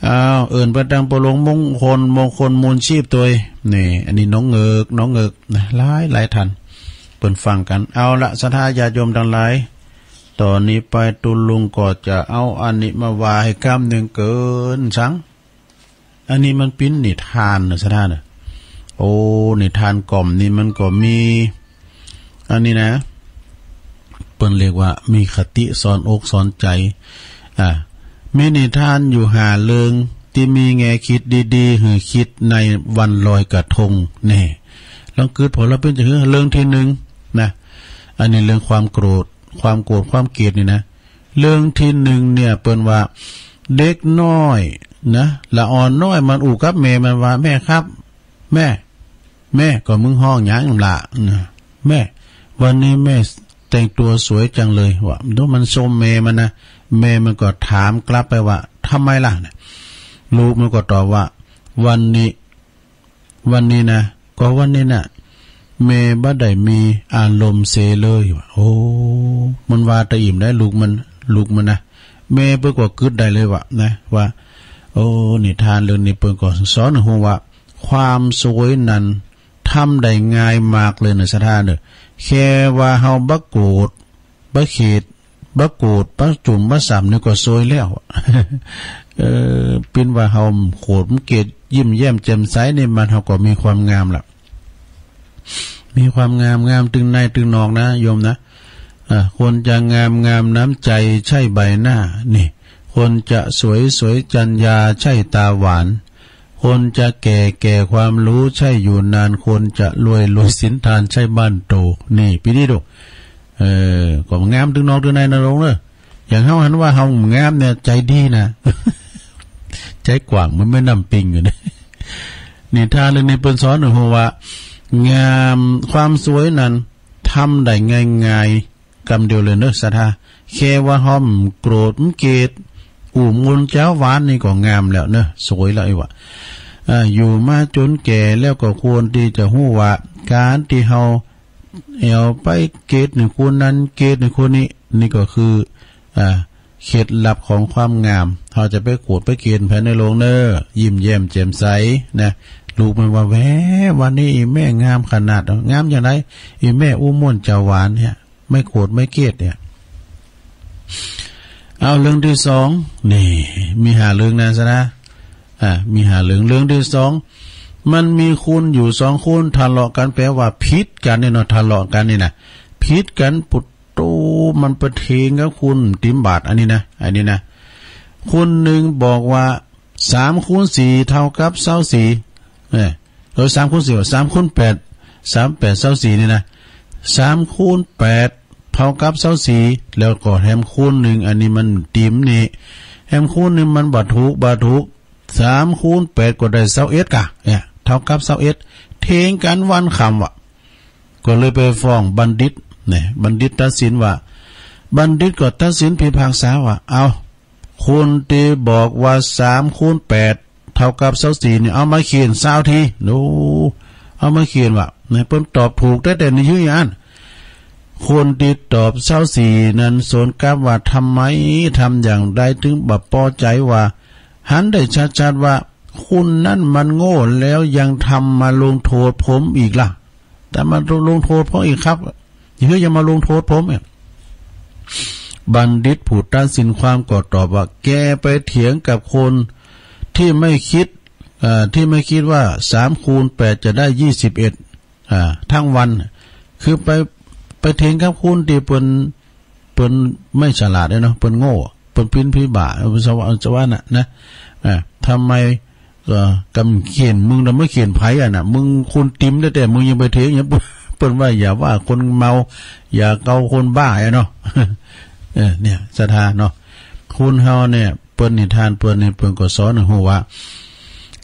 อ้าว เอิ้นไปตางป้อหลวงมงคล มงคลมูลชีพตวย นี่ อันนี้น้องเงิก น้องเงิกนะ หลายหลายท่าน เปิ้นฟังกั๋น เอาละ ศรัทธาญาติโยมตังหลาย ต๋อนนี้ไปตุ๊ลุงก็จะเอาอันนี้มาว่าให้กำนึ่งเกินสัง อันนี้มันปิ้นนิทานนะ ศรัทธานะ โอ้ นิทานก่อมนี่มันก็มี อันนี้นะ เปิ้นเรียกว่ามีคติสอนอกสอนใจ อ่า มีนิทานอยู่ห้าเรื่อง ตี้มีแง่คิดดีๆ หื้อคิดในวันลอยกระทง แน่ ลองกึ๊ดผ่อแล้วเปิ้นจะหื้อ เรื่องที่หนึ่งนะ อันนี้เรื่องความโกรธ ความโกรธ ความเกลียดนี่นะ เรื่องที่หนึ่งเนี่ย เปิ้นว่า เด็กน้อยนะ ละอ่อนน้อย มันอู้กับแม่มันว่า แม่ครับ แม่ แม่ ก็มึงฮ้องหยังล่ะนะ แม่ วันนี้แม่แต่งตัวสวยจังเลย ว่า ดูมันชมแม่มันนะ แม่มันก็ถามกลับไปว่า ทำไมล่ะ นะ ลูกมันก็ตอบว่า วันนี้ วันนี้นะ ก็วันนี้นะ แม่บ่ได้มีอารมณ์เสเลย ว่า โอ้ มันว่าตะอิ่มได้ลูกมัน ลูกมันนะ แม่เปิ้นก็กึ๊ดได้เลยว่า นะ ว่า โอ้ นิทานเรื่องนี้เปิ้นก็สอนให้ฮู้ว่า ความสวยนั้นทำได้ง่ายมากเลยนะ ศรัทธาเนอะ แค่ว่าเฮาบ่โกรธ บ่เกลียด บ่โกรธ บ่จุ่ม บ่ซ้ำนี่ก็สวยแล้ว เออ ปิ้นว่าเฮาโกรธ บ่เกลียด ยิ้มแย้มแจ่มใสนี่ มันเฮาก็มีความงามละ มีความงาม งามตึงในตึงนอกนะ โยมนะ อ่า คนจะงาม งามน้ำใจ ใช่ใบหน้า นี่ คนจะสวย สวยจรรยา ใช่ตาหวาน คนจะแก่ แก่ความรู้ ใช่อยู่นาน คนจะรวย รวยสินทาน ใช่บ้านโต นี่ ปีนี้ดู เออ ก็งามตึงนอกตึงในนะลุงเนอะ อย่างเฮาหันว่าเฮางามเนี่ย ใจดีนะ ใจกว้างเหมือนแม่น้ำปิงอยู่นะ นิทานเรื่องนี้เปิ้นสอนให้ฮู้ว่า งาม ความสวยนั้นทำได้ง่ายๆ กำเดียวเลยเนอะ ศรัทธา แค่ว่าเฮาบ่โกรธ บ่เกลียด อู้ม่วนจาหวานนี่ก็งามแล้วเนอะ สวยแล้วไอ้วะ อ่า อยู่มาจนแก่แล้วก็ควรที่จะฮู้ว่า ก๋านตี้เฮา แอ่วไปเกลียดหนึ่งคนนั้น เกลียดหนึ่งคนนี้ นี่ก็คือ อ่า เคล็ดลับของความงาม เฮาจะไปโกรธไปเกลียดไผในโลกเนอะ ยิ้มแย้มแจ่มใสนะ ลูกมันว่า แหม วันนี้อีแม่งามขนาด งามอย่างได อีแม่อู้ม่วนจาหวานเนี่ย ไม่โกรธไม่เกลียดเนี่ย เอาเรื่องที่สอง นี่ มีห้าเรื่องนะ ศรัทธา อ่า มีห้าเรื่อง เรื่องที่สอง มันมีคนอยู่สองคนทะเลาะกัน แปลว่าผิดกันเนี่ยเนาะ ทะเลาะกันนี่นะ ผิดกันปุดโต มันไปเถียงกับคนติมบาท อันนี้นะ อันนี้นะ คนหนึ่งบอกว่า สามคูณสี่เท่ากับซาวสี่ เออ เออ สามคูณสี่ สามคูณแปด สามแปดซาวสี่นี่นะ สามคูณแปดเท่ากับซาวสี่ แล้วก็แหมคูณหนึ่ง อันนี้มันติมนี่ แหมคูณหนึ่งมันบ่ถูก บ่ถูก สามคูณแปดก็ได้ซาวเอ็ดกะ เนี่ย เท่ากับซาวเอ็ด เถียงกันวันค่ำว่ะ ก็เลยไปฟ้องบัณฑิต เนี่ย บัณฑิตตัดสินว่า บัณฑิตก็ตัดสินพิพากษาว่า เอา คนตี้บอกว่าสามคูณแปดเท่ากับซาวสี่นี่ เอามาเขียนซาวที โอ้ เอามาเขียนว่ะ เนี่ย เปิ้นตอบถูกแต๊ๆ นี่ หื้ออย่างอั้น คนตี้ตอบซาวสี่นั้นสวนกลับว่า ทำไม ทำอย่างใดถึงบ่ปอใจว่า หันได้ชัดๆ ว่า คุณนั้นมันโง่แล้วยังทำมาลงโทษผมอีกล่ะ แต่มาลงโทษผมอีกครับ หื้อยังมาลงโทษผมเนี่ย บัณฑิตผู้ตัดสินความก็ตอบว่า แกไปเถียงกับคนที่ไม่คิด เอ่อ ที่ไม่คิดว่าสามคูณแปดจะได้ยี่สิบเอ็ด อ่า ทั้งวัน คือไป ไปเถียงกับคนที่เปิ้น เปิ้นไม่ฉลาดเด้อเนาะ เปิ้นโง่ เปิ้นปิ้นผีบ้า เออ สวะ สวะน่ะนะ อ่า ทำไม เอ่อ กำเขียนมึงน่ะ เมื่อเขียนไผอ่ะน่ะ มึงคนติมแต๊ๆ มึงยังไปเถียงหยัง เปิ้น เปิ้นว่าอย่าว่าคนเมา อย่าเกาคนบ้าอะเนาะ เออ เนี่ย ศรัทธาเนาะ คนเฮาเนี่ย เปิ้นนิทานเปิ้นนี่ เปิ้นก็สอนให้ฮู้ว่า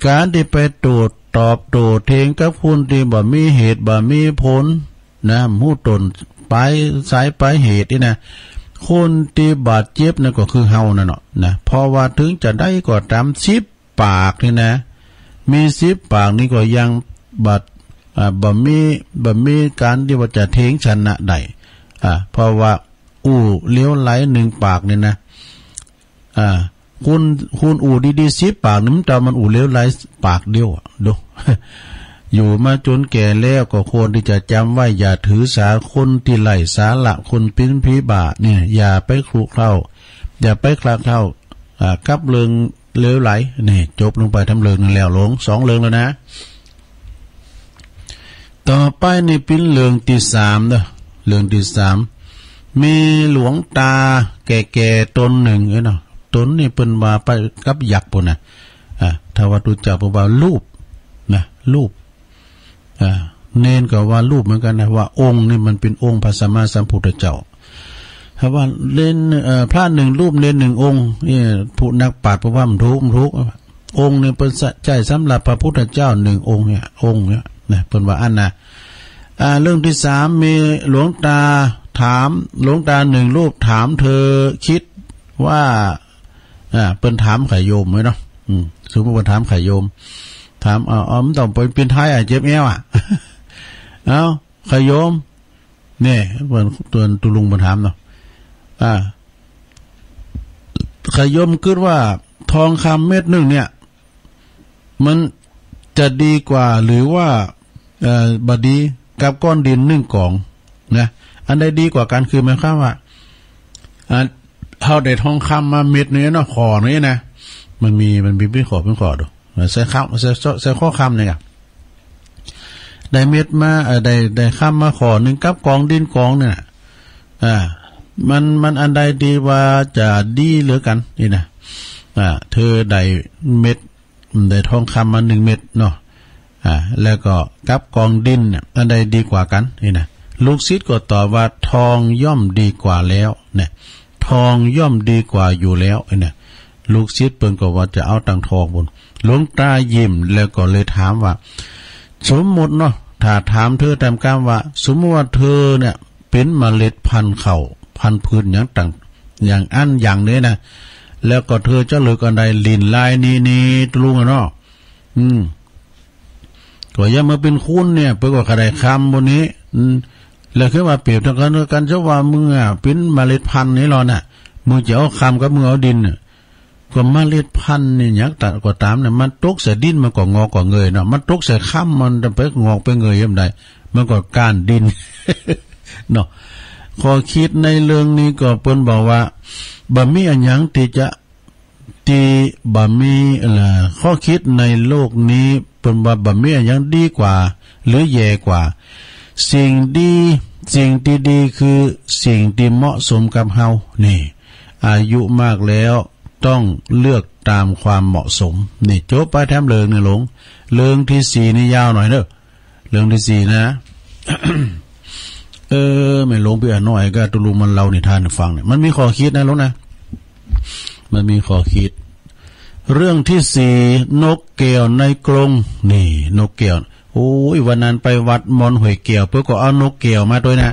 ก๋านตี้ไปโต้ตอบโต้เถียงกับคนตี้บ่มีเหตุบ่มีผลนะ ฮู้ต้นปลายสายปลายเหตุนี่นะ คนตี้บาดเจ็บนั่นก็คือเฮานั่นเนาะนะ เพราะว่าถึงจะได้ก็ต๋ามสิบปากนี่นะ มีสิบปากนี่ก็ยังบาด อ่า บ่มี บ่มีก๋านตี้ว่าจะเถียงชนะได้ อ่า เพราะว่าอู้เหลวไหลหนึ่งปากนี่นะ อ่า คน คนอู้ดีๆ สิบปากนี่ มันจะมันอู้เหลวไหลปากเดียวอะ ดู อยู่มาจนแก่แล้วก็ควรที่จะจำไว้ อย่าถือสาคนตี้ไร้สาระ คนปิ้นผีบ้าเนี่ย อย่าไปคลุกเคล้า อย่าไปคลุกเคล้า อ่า กับเรื่องเหลวไหล นี่ จบลงไปทำเรื่องหนึ่งแล้วหลวง สองเรื่องแล้วนะ ต่อไปนี่ปิ้นเรื่องตี้สามเนาะ เรื่องตี้สาม มีหลวงต๋าแก่ๆ ต๋นหนึ่งเอ้ยเนาะ ต๋นนี่เปิ้นว่าไปกับยักษ์ปู้นน่ะ อ่า ถ้าว่าตุ๊เจ้าเปิ้นว่ารูปนะ รูป อ่า เณรก็ว่ารูปเหมือนกันนะ ว่าองค์นี่มันเป๋นองค์พระสัมมาสัมพุทธเจ้า ถ้าว่าเณร เอ่อ พระหนึ่งรูป เณรหนึ่งองค์ เนี่ย ผู้นักปราชญ์เปิ้นว่ามันถูก มันถูก องค์นี่เปิ้นใจ๊สำหรับพระพุทธเจ้าหนึ่งองค์เนี่ย องค์เนี่ยนะ เปิ้นว่าอั้นนะ อ่า เรื่องตี้สาม มีหลวงต๋าถาม หลวงต๋าหนึ่งรูปถาม เธอคิดว่า อ่า เปิ้นถามไขโยมไว้เนาะ อืม สมมุติเปิ้นถามไขโยม ถาม เอา เอา มันต้องเป๋น เป๋นไทยอะ เจ็บแอวอะ เอา ไขโยม เนี่ย เปิ้น ต๋วตุลุงเปิ้นถามเนาะ อ่า ไขโยมกึ๊ดว่าทองคำเม็ดหนึ่งเนี่ย มันจะดีกว่าหรือว่า เอ่อ บ่ดีกับก้อนดินหนึ่งก๋องนะ อันใดดีกว่ากั๋น คือหมายความว่า อ่า เฮาได้ทองคำมาเม็ดหนึ่งเนาะ ข้อหนึ่งนะ มันมี มันมีเป๋นข้อ เป๋นข้อดู ใส่คำ ใส่ ใส่ข้อความนี่อะ ได้เม็ดมา เอ่อ ได้ ได้คำมาข้อหนึ่งกับก๋องดินก๋องเนี่ย อ่า มัน มันอันใดดีว่าจะดีเหลือกั๋นนี่นะ อ่า เธอได้เม็ด ได้ทองคำมาหนึ่งเม็ดเนาะ อ่า แล้วก็กับก๋องดินเนี่ย อันใดดีกว่ากั๋นนี่นะ ลูกศิษย์ก็ตอบว่า ทองย่อมดีกว่าแล้วเนี่ย ทองย่อมดีกว่าอยู่แล้วเนี่ย ลูกศิษย์เปิ้นก็ว่าจะเอาตังทองปู้น หลวงต๋ายิ้มแล้วก็เลยถามว่า สมมุติเนาะ ถ้าถามเธอต๋ามกำว่า สมมุติว่าเธอเนี่ยเป๋นเมล็ดพันธุ์ข้าว พันธุ์พืชอย่างต่าง อย่างอั้นอย่างนี้นะ แล้วก็เธอจะเลือกอันใด หลิ้นลายนี้ นี้ ตุลุงอะเนาะ อืม ก็ยังมาเป๋นคนเนี่ย เปิ้นก็ขะได้คำปู้นนี้ อืม แล้วคือว่าเปรียบเทียบกั๋น กั๋นซะว่ามึงอะเป๋นเมล็ดพันธุ์นี่ลอน่ะ มึงจะเอาคำกับมึงเอาดินน่ะ ก็เมล็ดพันธุ์นี่หยังตะ ก็ต๋ามเนี่ย มันตกใส่ดินมันก็งอกก็เงยเนาะ มันตกใส่คำมันจะไปงอกไปเงยยามใด มันก็ก้านดิน เนาะ ข้อคิดในเรื่องนี้ก็เปิ้นบอกว่า บ่มีอะหยังตี้จะ ตี้บ่มี เอ่อ ข้อคิดในโลกนี้ เปิ้นว่าบ่มีอะหยังดีกว่า หรือแย่กว่า สิ่งดี สิ่งที่ดีคือสิ่งที่เหมาะสมกับเฮา นี่ อายุมากแล้วต้องเลือกตามความเหมาะสม นี่ จบไปแถมเรื่องหนึ่งหลวง เรื่องตี้สี่นี่ยาวหน่อยเด้อ เรื่องตี้สี่นะ เออ แม่หลวงปี้อาน้อยกับตุลุงมันเล่านิทานให้ฟังเนี่ย มันมีข้อคิดนะหลวงนะ มันมีข้อคิด เรื่องตี้สี่ นกแก้วในกรง นี่ นกแก้ว โอ้ย วันนั้นไปวัดมอนห้วยแก้ว เปิ้นก็เอานกแก้วมาตวยนะ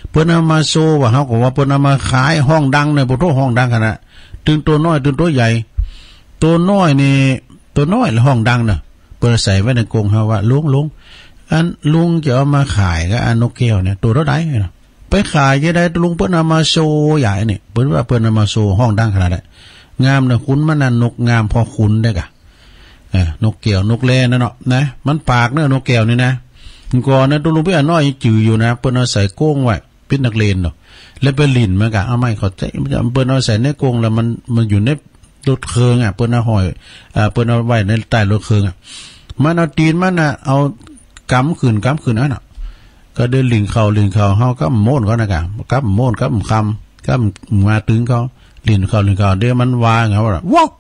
เปิ้นเอามาโชว์ว่า เฮาก็ว่าเปิ้นเอามาขาย ฮ้องดังเนี่ย โอ้โธ่ ฮ้องดังขนาด ตึงโตน้อย ตึงโตใหญ่ โตน้อยนี่ โตน้อยละฮ้องดังเนาะ เปิ้นใส่ไว้ในกรง เฮาว่า ลุง ลุง อันลุงจะเอามาขายก็ อันนกแก้วเนี่ย ตัวเท่าใดเนาะ ไปขายจะได้ ลุง เปิ้นเอามาโชว์ใหญ่เนี่ย เปิ้นว่าเปิ้นเอามาโชว์ ฮ้องดังขนาดนั้น งามนะ ขุนมันนั่น นกงามพอขุนได้กะ เออ นกแก้ว นกแลนั่นเนาะนะ มันปากเนาะ นกแก้วนี่นะ ก่อนนะ ตุลุงปี้อาน้อยจื่ออยู่นะ เปิ้นเอาใส่กรงไว้ เป๋นนักเรียนเนาะ แล้วไปหลิ้นมันกะ เอาไม่เข้าใจ เปิ้นเอาใส่ในกรงแล้วมัน มันอยู่ใน รถเคิงอะ เปิ้นเอาห้อย เอ่อ เปิ้นเอาไว้ในใต้รถเคิงอะ มันเอาตี๋นมันน่ะ เอากำขึ้น กำขึ้นอันน่ะ ก็เดินลิ่นเข้า ลิ่นเข้า เฮาก็โม่นเขานะกะ ก็โม่น ก็คำ ก็มาตึงเขา ลิ่นเข้า ลิ่นเข้า เดี๋ยวมันว่าไงวะ วอก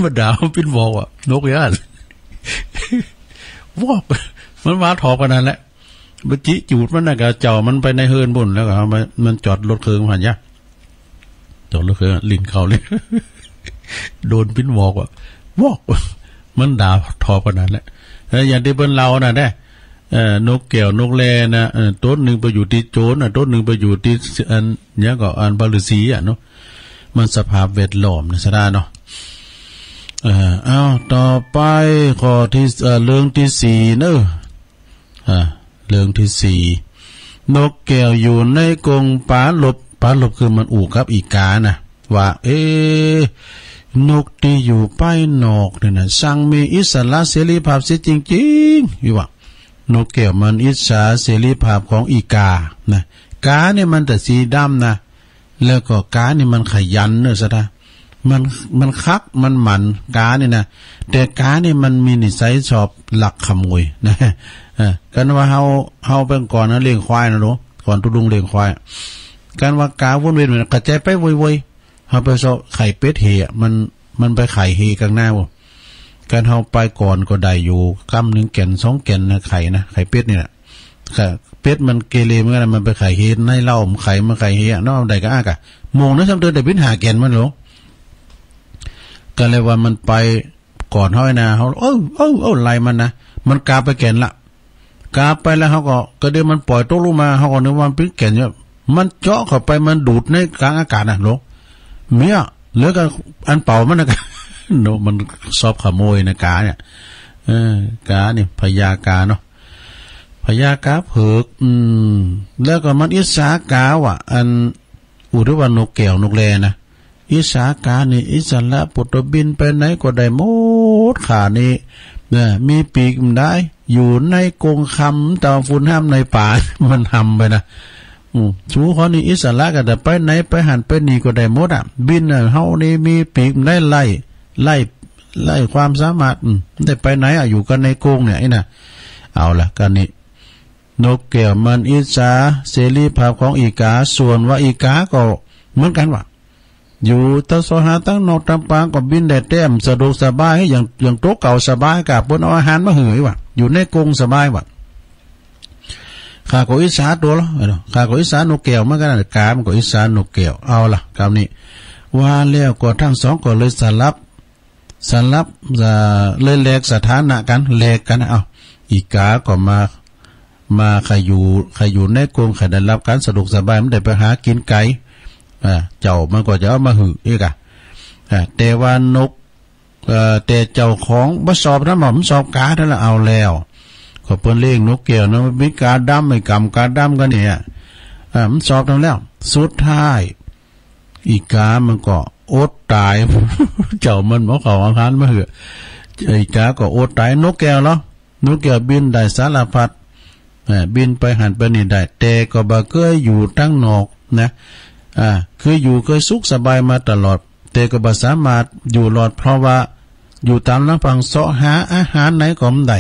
มันด่า มันปิ้นวอกอะ นกย่าน วอก มันมาถอบขนาดแหละ บ่จิจูดมันน่ะ ก็เจ้ามันไปในเฮือนบุ้น แล้วก็เอามา มันจอดรถเคิงหั้นยะ จอดรถเคิง ลิ่นเข้าเลย โดนปิ้นวอกว่ะ วอก มันด่าทอปานนั้นแหละ แล้วอย่างตี้เปิ้นเล่าน่ะเด้ เอ่อ นกแก้วนกแลน่ะ เอ่อ ต้นหนึ่งไปอยู่ตี้โจรน่ะ ต้นหนึ่งไปอยู่ตี้อัน หยังก็อันพระฤาษีอะเนาะ มันสภาพแวดล้อมน่ะ ซะดาเนาะ เอ่อ เอา ต่อไปข้อตี้ เอ่อ เรื่องตี้สี่เนาะ อ่า เรื่องตี้สี่ นกแก้วอยู่ในกรงปาหลบ ปาหลบคือมันอู้กับอีกานะ ว่า เอ๊ะ นกตี้อยู่ภายนอกนี่นะ ช่างมีอิสระเสรีภาพเสียจริงๆ นี่ว่า นกแก้วมันอิจฉาเสรีภาพของอีกานะ กานี่มันแต่สีดำนะ แล้วก็กานี่มันขยันเนอะ ซะดา มัน มันคัก มันหมั่น กานี่นะ แต่กานี่มันมีนิสัยชอบลักขโมยนะ เออ กันว่าเฮา เฮาเมื่อก่อนนะ เลี้ยงควายนะลูก ก่อนตุ๊ลุงเลี้ยงควาย กันว่ากาวนเวียน มันกระจายไปวนๆ เฮาไปเซาะไข่เป็ดเฮอะ มัน มันไปไข่เฮกลางนาบ่ กันเฮาไปก่อนก็ได้อยู่ กำหนึ่งแก่นสองแก่นนะ ไข่นะ ไข่เป็ดนี่แหละ ก็เป็ดมันเกเรเหมือนกันนะ มันไปไข่เฮในเหล้า มันไข่ มันไข่เฮอะเนาะ ได้ก็อ้ากะ โมงนะ ซ้ำเติมได้บินหาแก่นมันหลง ก็เลยว่ามันไปก่อนเฮานะ เฮา เอ้า เอ้า เอ้า ไล่มันนะ มันกาไปแก่นละ กาไปแล้วเฮาก็ ก็เดี๋ยวมันปล่อยตกลงมา เฮาก็นึกว่ามันเป็นแก่นเนี่ย มันเจาะเข้าไป มันดูดในกลางอากาศนะหลง เมีย เหลือกับอันเป่ามันนะ เนาะ มันชอบขโมยนะกาเนี่ย เออ กาเนี่ย พญากาเนาะ พญากาเผือก อืม แล้วก็มันอิจฉากาว่ะ อัน อู้ หรือว่านกแก้วนกแลนะ อิจฉากานี่ อิสระ ปุตตะบินไปไหนก็ได้หมด ข้านี่ เนี่ย มีปีกมันได้ อยู่ในกรงคำ ตามฝุ่นห้ามในป่า มันทำไปนะ อืม สูเขานี่อิสระกัน แต่ไปไหนไปหันไปนี่ก็ได้หมดอะ บินอะ เฮานี่มีปีกมันได้ไล่ ไล่ ไล่ความสามารถ อืม ได้ไปไหนอะ อยู่กันในกรงเนี่ย ไอ้น่ะ เอาละ กันนี่ นกแก้วมันอิจฉาเสรีภาพของอีกา ส่วนว่าอีกาก็เหมือนกันว่ะ อยู่ตะเซาะหาตังนอกตังปางก็บินได้แต้ม สะดวกสบาย อย่าง อย่างโตเก่าสบายกะ เปิ้นเอาอาหารมาหื้อว่ะ อยู่ในกรงสบายว่ะ ข้าก็อิจฉาตัวละ เออ ข้าก็อิจฉานกแก้วเหมือนกันนะ กามันก็อิจฉานกแก้ว เอาละ คราวนี้ ว่าแล้วก็ทั้งสองก็เลยสลับ สลับ เอ่อ เลยแลกสถานะกัน แลกกันนะ เอ้า อีกาก็มา มาใครอยู่ ใครอยู่ในกรง ใครได้รับการสะดวกสบาย มันได้ไปหากินไกล อ่า เจ้ามันก็จะเอามาหื้ออีกอะ อ่า แต่ว่านก เอ่อ แต่เจ้าของบ่ชอบนะ มันชอบกาเท่านั้น เอาแล้ว ก็เปิ้นเลี้ยงนกแก้วนะ มันมีกาดำ ไอ้กำกาดำกันเนี่ย อ่า มันชอบทั้งแล้ว สุดท้าย อีกามันก็อดตาย เจ้ามันบ่เข้าอาหารมาหื้อ อีกาก็อดตาย นกแก้วเหรอ นกแก้วบินได้สารพัด เอ่อ บินไปหันไปนี่ได้ แต่ก็บ่เคยอยู่ตังนอกนะ อ่า คืออยู่เคยสุขสบายมาตลอด แต่ก็บ่สามารถอยู่รอด เพราะว่าอยู่ตามลำพัง เซาะหาอาหารไหนก็บ่ได้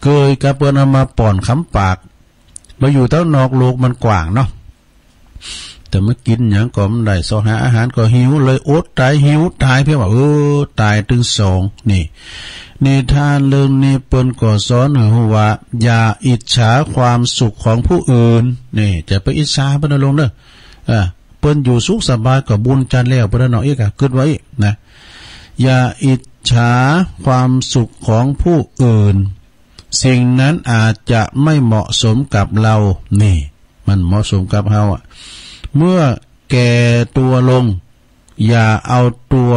เกยกะเปิ้นเอามาป้อนคำปาก มาอยู่ตังนอกโลกมันกว้างเนาะ แต่มากินหยังก็บ่ได้ เซาะหาอาหารก็หิว เลยอดตาย หิวตาย เพียงว่า เออ ตายตึงสอง นี่ นิทานเรื่องนี้เปิ้นก็สอนให้ฮู้ว่า อย่าอิจฉาความสุขของผู้อื่น นี่ จะไปอิจฉาเปิ้นนะลุงเด้อ อ่า เปิ้นอยู่สุขสบายก็บุญจันทร์แล้ว เปิ้นเนาะ อีกอะ กึ๊ดไว้นะ อย่าอิจฉาความสุขของผู้อื่น สิ่งนั้นอาจจะไม่เหมาะสมกับเรา นี่ มันเหมาะสมกับเฮาอะ เมื่อแก่ตัวลง อย่าเอาตัว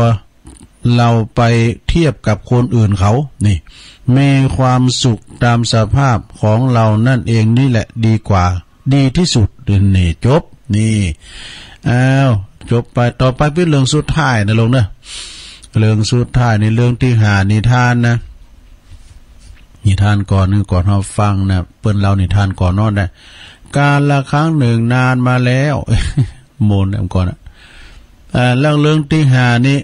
เราไปเทียบกับคนอื่นเขา นี่ มีความสุขตามสภาพของเรานั่นเองนี่แหละดีกว่า ดีที่สุด นี่ จบ นี่ อ้าว จบไป ต่อไปเป็นเรื่องสุดท้ายนะลุงเนาะ เรื่องสุดท้ายนี่เรื่องตี้ห้า นิทานนะ นิทานก่อนหนึ่ง ก่อนเฮาฟังนะ เปิ้นเล่านิทานก่อนนอนนะ กาลครั้งหนึ่งนานมาแล้ว โมนแอมก่อนนะ อ่า หลักเรื่องตี้ห้านี้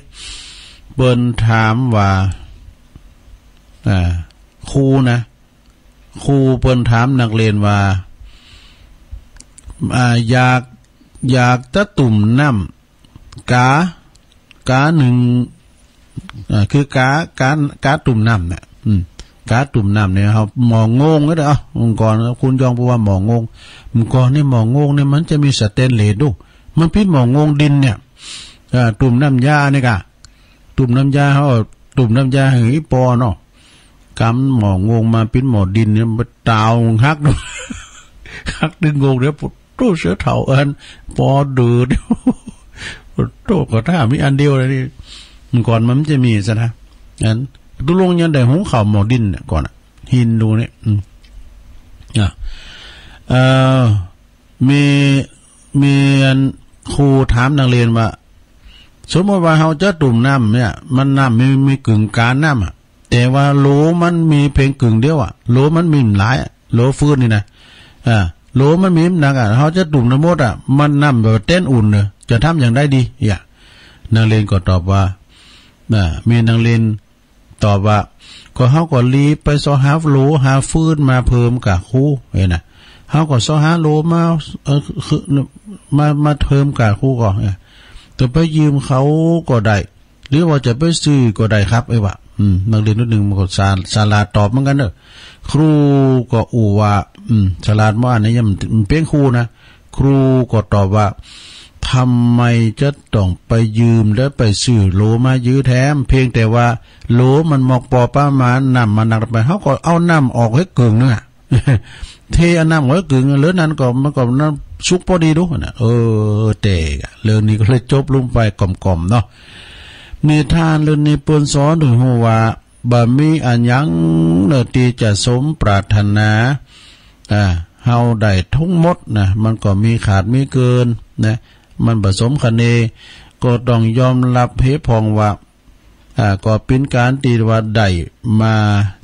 เปิ้นถามว่า อ่า ครูนะ ครูเปิ้นถามนักเรียนว่า อ่า อยาก อยากจะตุ่มน้ำ กา กาหนึ่ง อ่า คือกา กา กาตุ่มน้ำเนี่ย อืม กาตุ่มน้ำเนี่ย เฮาหม้อโง่งก็ได้ เอ้า เมื่อก่อนคุณจอมพูดว่าหม้อโง่ง เมื่อก่อนนี่หม้อโง่งเนี่ย มันจะมีสเตนเลสดู มันปิดหม้อโง่งดินเนี่ย อ่า ตุ่มน้ำยานี่กะ ตุ่มน้ำยา เฮาตุ่มน้ำยาหื้ออีปอเนาะ กำหม้อโง่งมาปิดหม้อดินเนี่ย มันตาวหัก หักดึงโง่งเนี่ย โต้เสือเฒ่าอัน ปอเดือด โต้ก็ถ้ามีอันเดียวเลยนี่ ก่อนมันจะมีซะนะ อัน ตุลุงยังได้หุงข้าวหม้อดินเนี่ยก่อนอะ หินดูเนี่ย อืม อ่ะ เอ่อ มี มีอันครูถามนักเรียนว่า สมมติว่าเฮาจะตุ่มน้ำเนี่ย มันน้ำมี มีกึ่งกาน้ำอะ แต่ว่าโหลมันมีเพียงกึ่งเดียวอะ โหลมันมีหลายอะ โหลฟืนนี่นะ อ่า โหลมันมีหนักอะ เฮาจะตุ่มทั้งหมดอะ มันน้ำแบบเต็นอุ่นเนอะ จะทำอย่างใดดี อ่ะ นักเรียนก็ตอบว่า อ่า มีนักเรียนตอบว่า ก็เฮาก็รีบไปเซาะหาโหลหาฟืนมาเพิ่มกาครู เห็นนะ เฮาก็เซาะหาโหลมา เอ่อ คือ มา มาเพิ่มกาครูก่อน เออ จะไปยืมเขาก็ได้ หรือว่าจะไปซื้อก็ได้ครับ เอ้ยว่า อืม นักเรียนคนหนึ่งมันก็ฉลาด ฉลาดตอบเหมือนกันเนอะ ครูก็อู้ว่า อืม ฉลาดมากนะ ยังมันเป็นครูนะ ครูก็ตอบว่า ทำไมจะต้องไปยืมและไปซื้อโหลมายื้อแถม เพียงแต่ว่าโหลมันหมอกปอประมาณ น้ำมันหนักไป เฮาก็เอาน้ำออกให้กึ่งนึงอะ เทเอาน้ำไว้กึ่ง เหลือนั้นก็ มันก็น้ำสุกพอดีดูนะ เออ แต่เรื่องนี้ก็เลยจบลงไปก่อมๆ เนาะ นิทานเรื่องนี้เปิ้นสอนให้ฮู้ว่า บ่มีอันหยังเนอะที่จะสมปรารถนา อ่า เฮาได้ทั้งหมดนะ มันก็มีขาดมีเกินนะ มันบ่สมคะเน ก็ต้องยอมรับเหตุผลว่า อ่า ก็เป็นการที่ว่าได้มา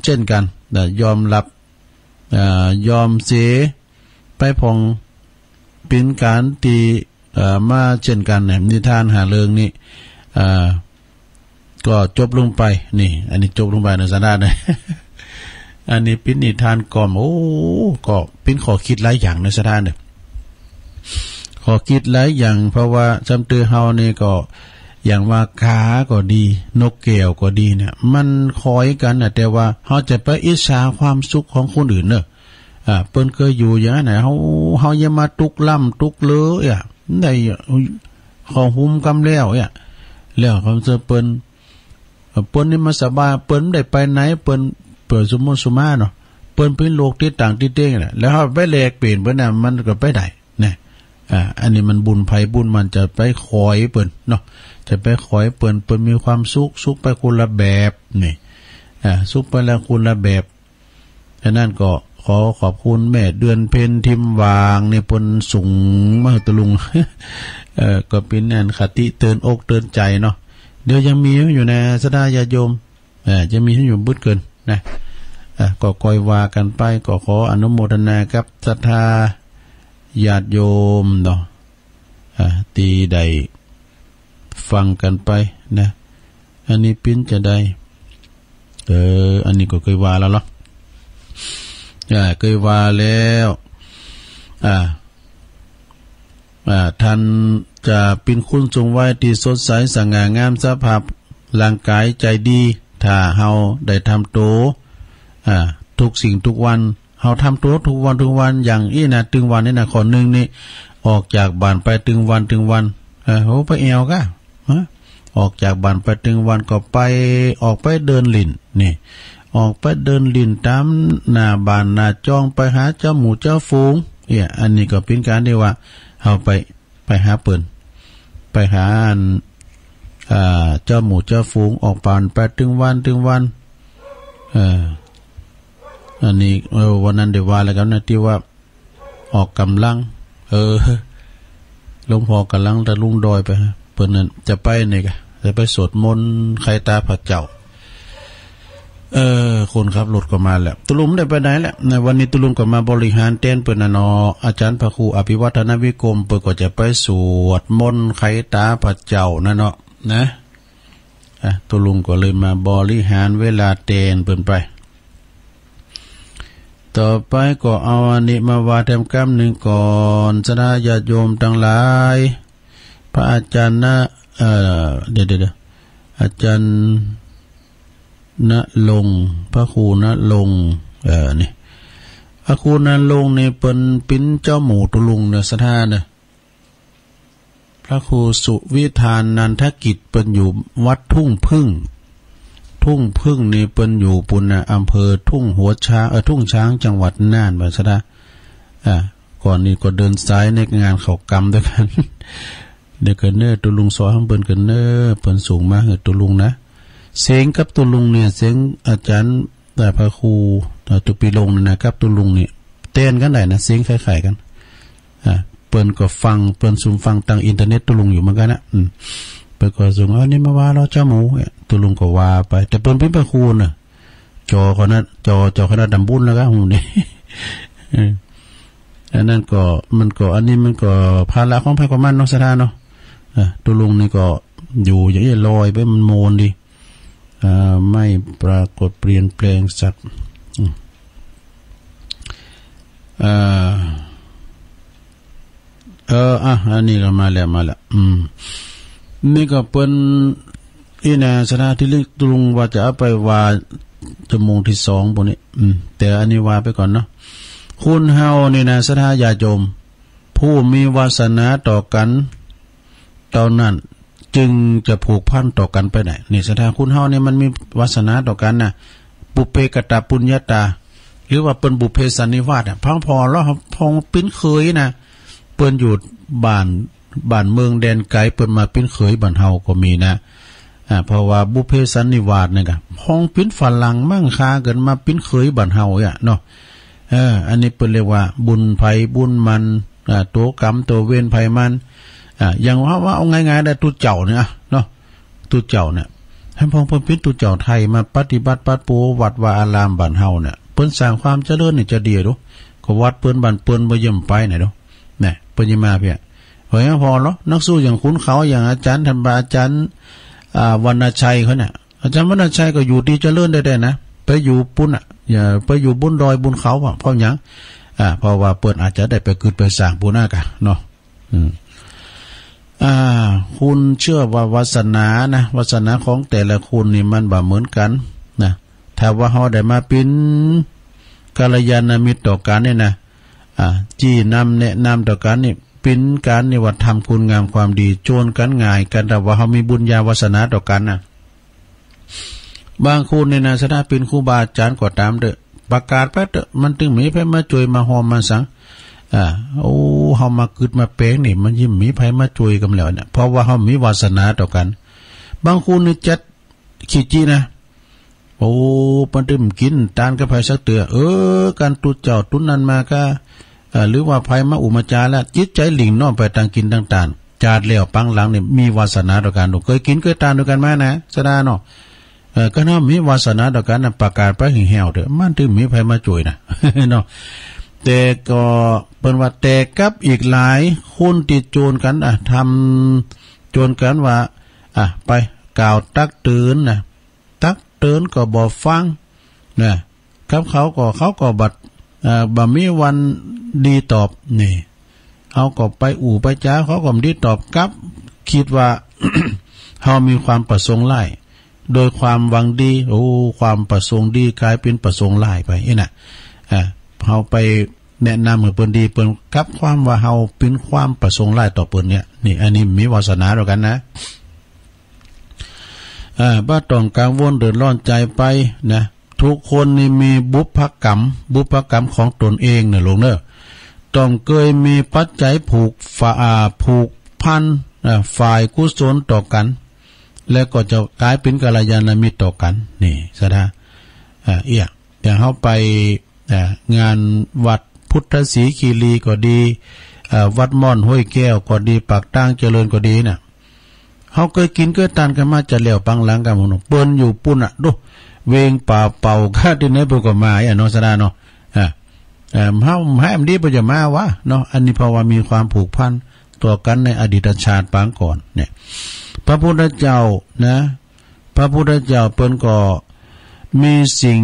เช่นกันนะ ยอมรับ อ่า ยอมเสียไปพอง เป็นการที่ เอ่อ มาเช่นกันเนี่ย นิทานห้าเรื่องนี้ อ่า ก็จบลงไป นี่ อันนี้จบลงไปนะสาระนะ อันนี้เป็นนิทานก่อม โอ้ ก็เป็นข้อคิดหลายอย่างนะสาระเนี่ย ข้อคิดหลายอย่าง เพราะว่าจำเตือเฮานี่ก็ อย่างว่ากาก็ดี นกแก้วก็ดีเนี่ย มันคอยกันนะ แต่ว่าเฮาจะไปอิจฉาความสุขของคนอื่นเนอะ อ่า เปิ้นเคยอยู่อย่างนั้นน่ะ เฮา เฮาอย่ามาตุ๊กล้ำตุ๊กเลออ่ะ ได้เข้าหุมกำแล้วอ่ะ แล้วเขาเจอเปิ้น เปิ้นนี่มันสบาย เปิ้นบ่ได้ไปไหน เปิ้น เปิ้นสมมุติสมมาเนาะ เปิ้นเป็นโรคติดต่างติดเตียงน่ะ แล้วเฮาไปแลกเปลี่ยนเปิ้นน่ะ มันก็ไปได้นะ อ่า อันนี้มันบุญไผบุญมัน จะไปคอยเปิ้นเนาะ จะไปคอยเปิ้น เปิ้นมีความสุข สุขไปคนละแบบนี่ อ่า สุขไปละคนละแบบ ฉะนั้นก็ขอขอบคุณแม่เดือนเพ็ญทิมหว่างนี่ เปิ้นส่งมาให้ตะลุง เอ่อ ก็เป็นอันคติเตือนอกเตือนใจเนาะ เดี๋ยวยังมีอยู่นะ ศรัทธาญาติโยม เอ่อ จะมีอยู่บึดเกินนะ เอ่อ ก็ค่อยว่ากันไป ก็ขออนุโมทนากับศรัทธาญาติโยมเนาะ อ่า ที่ได้ฟังกันไปนะ อันนี้ปิ้นจะได้ เออ อันนี้ก็เคยว่าแล้วเหรอ อ่า เคยว่าแล้ว อ่า อ่า ท่านจะเป็นคนทรงวัยที่สดใสสง่างาม สภาพร่างกายใจดี ถ้าเฮาได้ทำโต อ่า ทุกสิ่งทุกวัน เฮาทำโตทุกวันทุกวัน อย่างอี้นะ ตึงวันนี่นะ ข้อหนึ่งนี่ ออกจากบ้านไปตึงวันตึงวัน เออ โห ไปแอวกะ ฮะ ออกจากบ้านไปตึงวันก็ไป ออกไปเดินหลิ้น นี่ ออกไปเดินหลิ้นตามหน้าบ้านหน้าจ้อง ไปหาเจ้าหมู่เจ้าฝูง เนี่ย อันนี้ก็เป็นการที่ว่า เฮาไป ไปหาเปิ้น ไปหาอัน อ่า เจ้าหมู่เจ้าฝูง ออกบ้านไปตึงวันตึงวัน เออ อันนี้ เออ วันนั้นได้ว่าแล้วกันนะ ที่ว่าออกกำลัง เออ หลวงพ่อกำลังตะลุงดอยไปฮะ เปิ้นนั่นจะไปนี่กะ จะไปสวดมนต์ไขตาพระเจ้า เออ คนขับรถก็มาแล้ว ตุลุงได้ไปไหนแล้ว ในวันนี้ตุลุงก็มาบริหารแทนเปิ้นนะเนาะ อาจารย์พระครูอภิวัฒนวิกรม เปิ้นก็จะไปสวดมนต์ไขตาพระเจ้านะเนาะ นะ อ่ะ ตุลุงก็เลยมาบริหารเวลาแทนเปิ้นไป ต่อไปก็เอาอันนี้มาว่าแถมกำหนึ่งก่อน ศรัทธาญาติโยมทั้งหลาย พระอาจารย์นะ เอ่อ เดี๋ยวๆๆ อาจารย์ณรงค์ พระครูณรงค์ เอ่อ นี่ พระครูณรงค์นี่เปิ้นเป๋นเจ้าหมู่ตุลุงเนอะ ศรัทธาเนอะ พระครูสุวิธานันทกิจเปิ้นอยู่วัดทุ่งผึ้ง ทุ่งผึ้งนี่เปิ้นอยู่ปุ้นนะ อำเภอทุ่งหัวช้าง เอ่อ ทุ่งช้าง จังหวัดน่าน ว่าศรัทธา อ่า ก่อนนี้ก็เดินสายในงานเขากำด้วยกัน เดี๋ยวก็เน้อ ตุลุงสอนเปิ้นก็เน้อ เปิ้นส่งมาหื้อตุลุงนะ เสียงกับตุลุงเนี่ย เสียงอาจารย์ แต่พระครู เอ่อ ตุปีลงเนี่ยนะ กับตุลุงเนี่ย แทนกันได้นะ เสียงคล้ายๆ กัน อ่า เปิ้นก็ฟัง เปิ้นซุมฟังตางอินเทอร์เน็ตตุลุงอยู่เหมือนกันนะ อืม เปิ้นก็ส่ง เอานี่มาว่าเฮาเจ้าหมู่ เนี่ย ตุลุงก็ว่าไป แต่เปิ้นเป๋นพระครูเนอะ จอขนาด จอ จอขนาดดำบุญแล้วก็หมู่นี่ เออ อันนั้นก็ มันก็ อันนี้มันก็ภาระของไผของมันเนาะ ศรัทธาเนาะ เออ ตุลุงนี่ก็อยู่อย่างนี้ลอยไป มันโมนดี เอ่อ ไม่ปรากฏเปลี่ยนแปลงสัก อืม เอ่อ เออ อ่ะ อันนี้ก็มาแล้ว มาแล้ว อืม นี่ก็เปิ้น อีน่ะ ศรัทธา ที่เรื่องตุลุงว่าจะเอาไปว่าชั่วโมงที่สองพวกนี้ อืม แต่อันนี้ว่าไปก่อนเนาะ คนเฮานี่นะ ศรัทธาญาติโยม ผู้มีวาสนาต่อกันเท่านั้น จึงจะผูกพันต่อกันไปได้ นี่ ศรัทธา คนเฮานี่มันมีวาสนาต่อกันนะ ปุพเพกตปุญญาตา หรือว่าเปิ้นบุพเพสันนิวาสอะ พังผ่อแล้ว พองเป๋นเขยนะ เปิ้นอยู่บ้าน บ้านเมืองแดนไกล เปิ้นมาเป๋นเขยบ้านเฮาก็มีนะ อ่า เพราะว่าบุพเพสันนิวาสนี่ก็ พองเป๋นฝรั่งมั่งค่าเกิดมาเป๋นเขยบ้านเฮาอะเนาะ เออ อันนี้เปิ้นเรียกว่าบุญไผบุญมัน อ่า ตั๋วกรรมตั๋วเวรไผมัน อ่า อย่างว่า ว่าเอาง่ายๆ ได้ ตุ๊เจ้าเนี่ยเนาะ ตุ๊เจ้าเนี่ย แหมพองเปิ้นเป๋นตุ๊เจ้าไทยมาปฏิบัติปัดปูวัดวาอารามบ้านเฮาเนี่ย เปิ้นสร้างความเจริญนี่จะดีดู ก็วัดเปิ้นบ้านเปิ้นบ่เยี่ยมไปไหนดู เนี่ย เปิ้นยังมาเพียง เฮ้ย พอแล้ว นักสู้อย่างขุนเขา อย่างอาจารย์ทันบา อาจารย์ อ่า วรรณชัยเขาเนี่ย อาจารย์วรรณชัยก็อยู่ดีเจริญได้ๆ นะ ไปอยู่ปุ้นอะ อย่าไปอยู่บนดอยบนเขาอะ เพราะหยัง อ่า เพราะว่าเปิ้นอาจจะได้ไปกึดไปสร้างปุ้นอะกะเนาะ อืม อ่า คุณเชื่อว่าวาสนานะ วาสนาของแต่ละคนนี่มันบ่เหมือนกันนะ ถ้าว่าเฮาได้มาเป๋นกัลยาณมิตรต่อกันนี่นะ อ่า ชี้นำแนะนำต่อกันนี่ เป๋นการนี่ว่าทำคุณงามความดี โจนกันง่ายกัน ถ้าว่าเฮามีบุญญาวาสนาต่อกันนะ บางคนนี่นะ ศรัทธา เป๋นครูบาอาจารย์ก็ตามเต๊อะ ประกาศไปเต๊อะ มันตึงมีไผมาจ้วยมาฮอมมาสัง อ่า โอ้ เฮามากึดมาแปลงนี่ มันยิ่งมีไผมาจ้วยกันแล้วเนี่ย เพราะว่าเฮามีวาสนาต่อกัน บางคนนี่จัด ขี้จี้นะ โอ้ เปิ้นตึงกินตานกับไผสักเตื้อ เออ กันตุ๊เจ้าตุ๊นั้นมาก็ เอ่อ หรือว่าไผมาอุมาจาแล้ว จิตใจหลิ่งน้อมไปตางกินตางตาน จาดแล้วปางหลังนี่มีวาสนาต่อกัน เคยกินเคยตานด้วยกันมานะ ศรัทธาเนาะ เอ่อ ก็เฮามีวาสนาต่อกันนะ ประกาศไปแห้วๆ เต๊อะ มันตึงมีไผมาจ้วยนะ เนาะ แต่ก็เปิ้นว่า แต่กับอีกหลายคนที่โจนกัน อ่ะ ทำ โจนกันว่า อ่ะ ไปกล่าวตักเตือนนะ ตักเตือนก็บ่ฟังนะ กับเขาก็ เขาก็บัด เอ่อ บ่มีวันดีตอบนี่ เฮาก็ไปอู้ไปจา เขาก็บ่ดีตอบกลับ คิดว่า เฮามีความประสงค์ร้าย โดยความหวังดี โอ้ ความประสงค์ดีกลายเป๋นประสงค์ร้ายไป อี้น่ะ อ่า เฮาไปแนะนำหื้อเปิ้นดี เปิ้นกลับความว่าเฮาเป๋นความประสงค์ร้ายต่อเปิ้นเนี่ย นี่ อันนี้มีวาสนาต่อกันนะ อ่า บ่ต้องกังวลเดือดร้อนใจไปนะ ทุกคนนี่มีบุพกรรม บุพกรรมของตนเองเน่อลูกเน่อ ต้องเกยมีปัจจัยผูกฝา อ่า ผูกพัน อ่า ฝ่ายกุศลต่อกัน และก็จะกลายเป๋นกัลยาณมิตรต่อกัน นี่ ศรัทธา อ่า เอี้ย อย่างเฮาไป อ่า งานวัดพุทธศรีคีรีก็ดี อ่า วัดม่อนห้วยแก้วก็ดี ปากตางเจริญก็ดีน่ะ เฮาเกยกินเกยตานกันมาจะแล้วปางหลังกันหมดเนาะ เปิ้นอยู่ปุ้นน่ะ ดู เวงป่าเป่า ก็ตี้ไหนเปิ้นก็มา เอ้อ เนาะ สะดาเนาะ อ่า เอ่อ เฮา เฮาบ่ดีเปิ้นจะมาว่าเนาะ อันนี้เพราะว่ามีความผูกพันต่อกันในอดีตชาติปางก่อนเนี่ย พระพุทธเจ้านะ พระพุทธเจ้าเปิ้นก็มีสิ่ง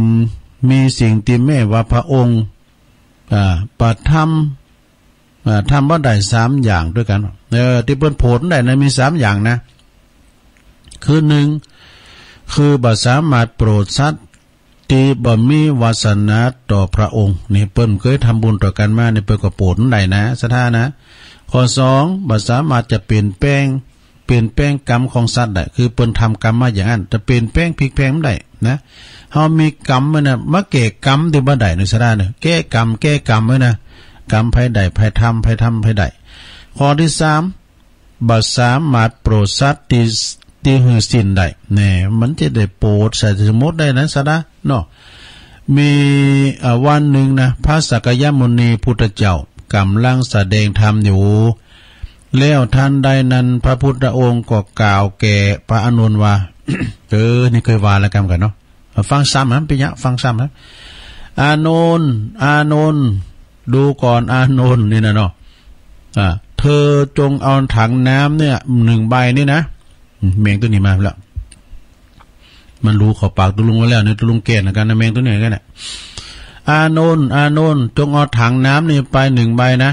มีสิ่งที่แม้ว่าพระองค์ อ่า ประทับ อ่า ทำบ่ได้สามอย่างด้วยกัน เออ ที่เปิ้นโผดได้นะ มีสามอย่างนะ คือหนึ่ง คือบ่สามารถโปรดสัตว์ที่บ่มีวาสนาต่อพระองค์ นี่เปิ้นเคยทำบุญต่อกันมา นี่เปิ้นก็โผดได้นะ ศรัทธานะ ข้อสอง บ่สามารถจะเปลี่ยนแปลง เปลี่ยนแปลงกรรมของสัตว์ได้ คือเปิ้นทำกรรมมาอย่างนั้น จะเปลี่ยนแปลงพลิกแพลงบ่ได้นะ เฮามีกรรมไว้นะ มาแก้กรรมตี้บ่ได้นะ ศรัทธาเนอะ แก้กรรม แก้กรรมไว้นะ กรรมไผได้ ไผทำ ไผทำ ไผได้ ข้อที่สาม บ่สามารถโปรดสัตว์ที่ ที่หื้อสิ้นได้ แน่ มันจะได้โปรดใส่สมมุติได้นะ ศรัทธาเนาะ มี อ่า วันหนึ่งนะ พระสักยมุนีพุทธเจ้าก่ำลังแสดงธรรมอยู่ แล้วทันใดนั้นพระพุทธองค์ก็กล่าวแก่พระอานนท์ว่า เออ นี่เคยว่าแล้วกันเนาะ ฟังซ้ำนะ ปิยะ ฟังซ้ำนะ อานนท์ อานนท์ ดูก่อน อานนท์ นี่นะเนาะ อ่า เธอจงเอาถังน้ำเนี่ย หนึ่งใบนี่นะ อืม แมงตัวนี้มาแล้ว มันรู้เข้าปากตุลุงไว้แล้วเนี่ย ตุลุงแก่นกันนะ แมงตัวนี้กันน่ะ อานนท์ อานนท์ จงเอาถังน้ำนี่ไปหนึ่งใบนะ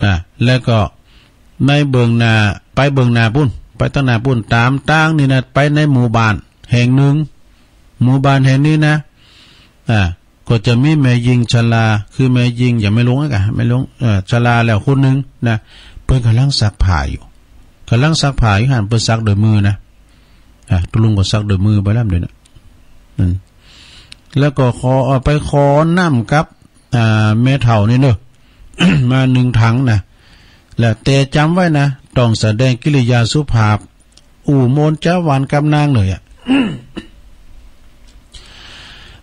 อ่า แล้วก็ในเบื้องหน้า ไปเบื้องหน้าปุ้น ไปตางหน้าปุ้น ตามตางนี่นะ ไปในหมู่บ้านแห่งหนึ่ง หมู่บ้านแห่งนี้นะ อ่า ก็จะมีแม่ญิงชรา คือแม่ญิง อย่างแม่หลวงอะกะ แม่หลวง เอ่อ ชราแล้วคนหนึ่งนะ เปิ้นก่ำลังซักผ้าอยู่ ก่ำลังซักผ้าอยู่หั้น เปิ้นซักด้วยมือนะ อ่ะ ตุลุงก็ซักด้วยมือไปแล้วเดี๋ยวนะ อืม แล้วก็ขอ เอาไปขอน้ำกับ อ่า แม่เฒ่านี่เนอะ มาหนึ่งถังนะ แล้วแต่จำไว้นะ ต้องแสดงกิริยาสุภาพ อู้โมนจาหวานกับนางเลยอะ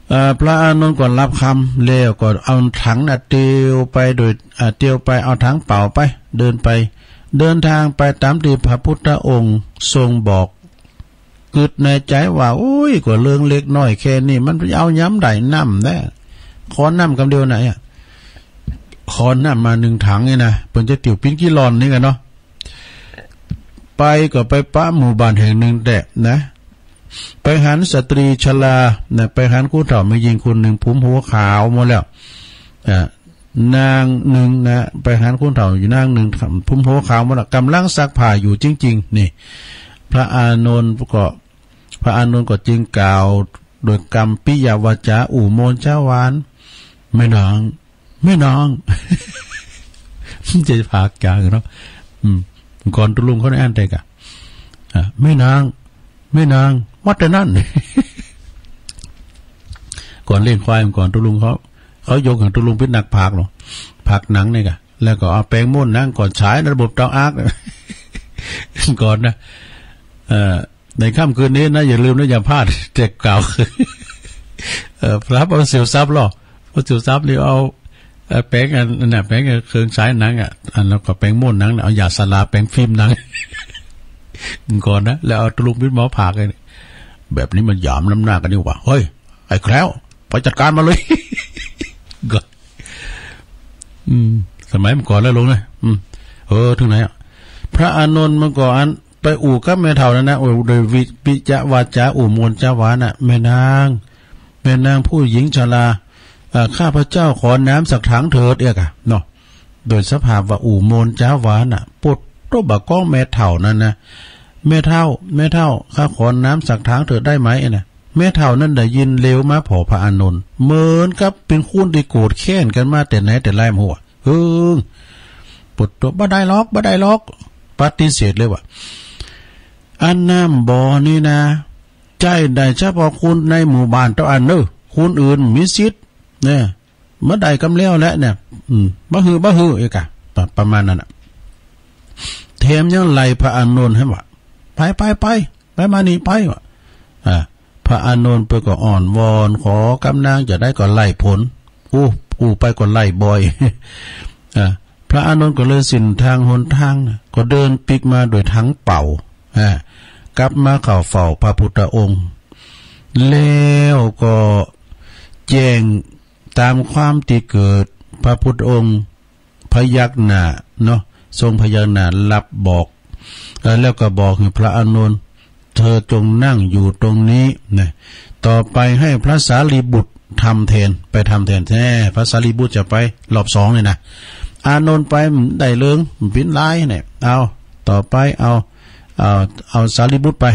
เอ่อ พระอานนท์ก็รับคำ แล้วก็เอาถังน่ะเตียวไปโดย อ่า เตียวไป เอาถังเปล่าไป เดินไป เดินทางไปตามที่พระพุทธองค์ทรงบอก กึ๊ดในใจว่า โอ้ย ก็เรื่องเล็กน้อยแค่นี้ มันเอาหยามใดน้ำแต๊ ขอน้ำกำเดียวนะเนี่ย ขอน้ำมาหนึ่งถังนี่นะ เปิ้นจะเตียวปิ้นกี้ลอนนี่กันเนาะ ไปก็ไปปะหมู่บ้านแห่งหนึ่งแต๊นะ ไปหันสตรีชรานะ ไปหันผู้เฒ่าแม่ญิงคนหนึ่ง ผมหัวขาวหมดแล้ว อ่า นางหนึ่งนะ ไปหันผู้เฒ่าอยู่นางหนึ่ง ผมหัวขาวหมดแล้ว ก่ำลังซักผ้าอยู่จริงๆ นี่ พระอานนท์ก็ พระอานนท์ก็จึงกล่าวโดยกำปิยวาจา อู้โมนจาหวาน แม่นาง แม่นาง มันจะผากจางเนาะ อืม ก่อนตุลุงเขาในอันใดกะ อ่ะ แม่นาง แม่นาง ว่าแต่นั้น ก่อนเลี้ยงควาย ก่อนตุลุงเขา เขายกให้ตุลุงเป็นนักผากเนาะ ผากหนังนี่กะ แล้วก็เอาแป้งโม้นหนังก่อนฉายในระบบเตาอั้ง ก่อนนะ เอ่อ ในค่ำคืนนี้นะ อย่าลืมนะ อย่าพลาด แต่กล่าว เอ่อ พระเอาเสียวทรัพย์หรอ พระเสียวทรัพย์นี่เอา เอ่อ แป้งอันนั้นน่ะ แป้งเครื่องฉายหนังอ่ะ อันแล้วก็แป้งโม้นหนังน่ะ เอายาสลาแป้งฟิล์มหนัง ก่อนนะ แล้วเอาตุลุงปิ้นหมอผากเลย แบบนี้มันหยามน้ำหน้ากันนี่หว่า เฮ้ย ไอ้แคล้ว ไปจัดการมาเลย ก็ อืม สมัยเมื่อก่อนแล้วลงนะ อืม เออ ถึงไหนอ่ะ พระอานนท์เมื่อก่อนไปอู้กับแม่เฒ่านั่นนะ โอ้ โดยวิ ปิยวาจา อู้โมนจาหวานน่ะ แม่นาง แม่นางผู้หญิงชรา เอ่อ ข้าพเจ้าขอน้ำสักถังเถิด เอียกอะเนาะ โดยสภาพว่าอู้โมนจาหวานน่ะ ปวดโตบะก้องแม่เฒ่านั่นนะ แม่เฒ่า แม่เฒ่า ข้าขอน้ำสักถังเถิดได้ไหม เอ็นะ แม่เฒ่านั้นได้ยินเร็วมาผ่อพระอานนท์ เหมือนกับเป็นคนที่โกรธแค้นกันมาแต่ไหนแต่ไรหั้น เฮิง ปวดตัว บ่ได้หรอก บ่ได้หรอก ปฏิเสธเลยว่า อันน้ำบ่อนี้นะ ใช้ได้เฉพาะคนในหมู่บ้านเต้าอั้นเนอะ คนอื่นมีสิทธิ์ เนี่ย บ่ได้กำแล้วแหละเนี่ย อืม บ่หื้อ บ่หื้อ เอกะ ประ ประมาณนั้นน่ะ แถมยังไล่พระอานนท์ให้ว่า ไป ไป ไป ไปมานี่ ไป ว่า อ่า พระอานนท์เปิ้นก็อ้อนวอน ขอกับนางจะได้ก็ไล่ผล อู้ อู้ไปก็ไล่บ่อย อ่า พระอานนท์ก็เลยสิ้นทางหนทางนะ ก็เดินปิ๊กมาโดยทางเปล่า อ่า กลับมาเข้าเฝ้าพระพุทธองค์ แล้ว ก็แจ้งตามความที่เกิด พระพุทธองค์พยักหน้าเนาะ ทรงพยักหน้ารับบอก เอ่อ แล้วก็บอกให้พระอานนท์ เธอจงนั่งอยู่ตรงนี้นะ ต่อไปให้พระสารีบุตรทำแทน ไปทำแทน แท้ พระสารีบุตรจะไปรอบสองเนี่ยนะ อานนท์ไปได้เลิง ปิ้นหลายเนี่ย เอา ต่อไปเอา เอา เอาสารีบุตรไป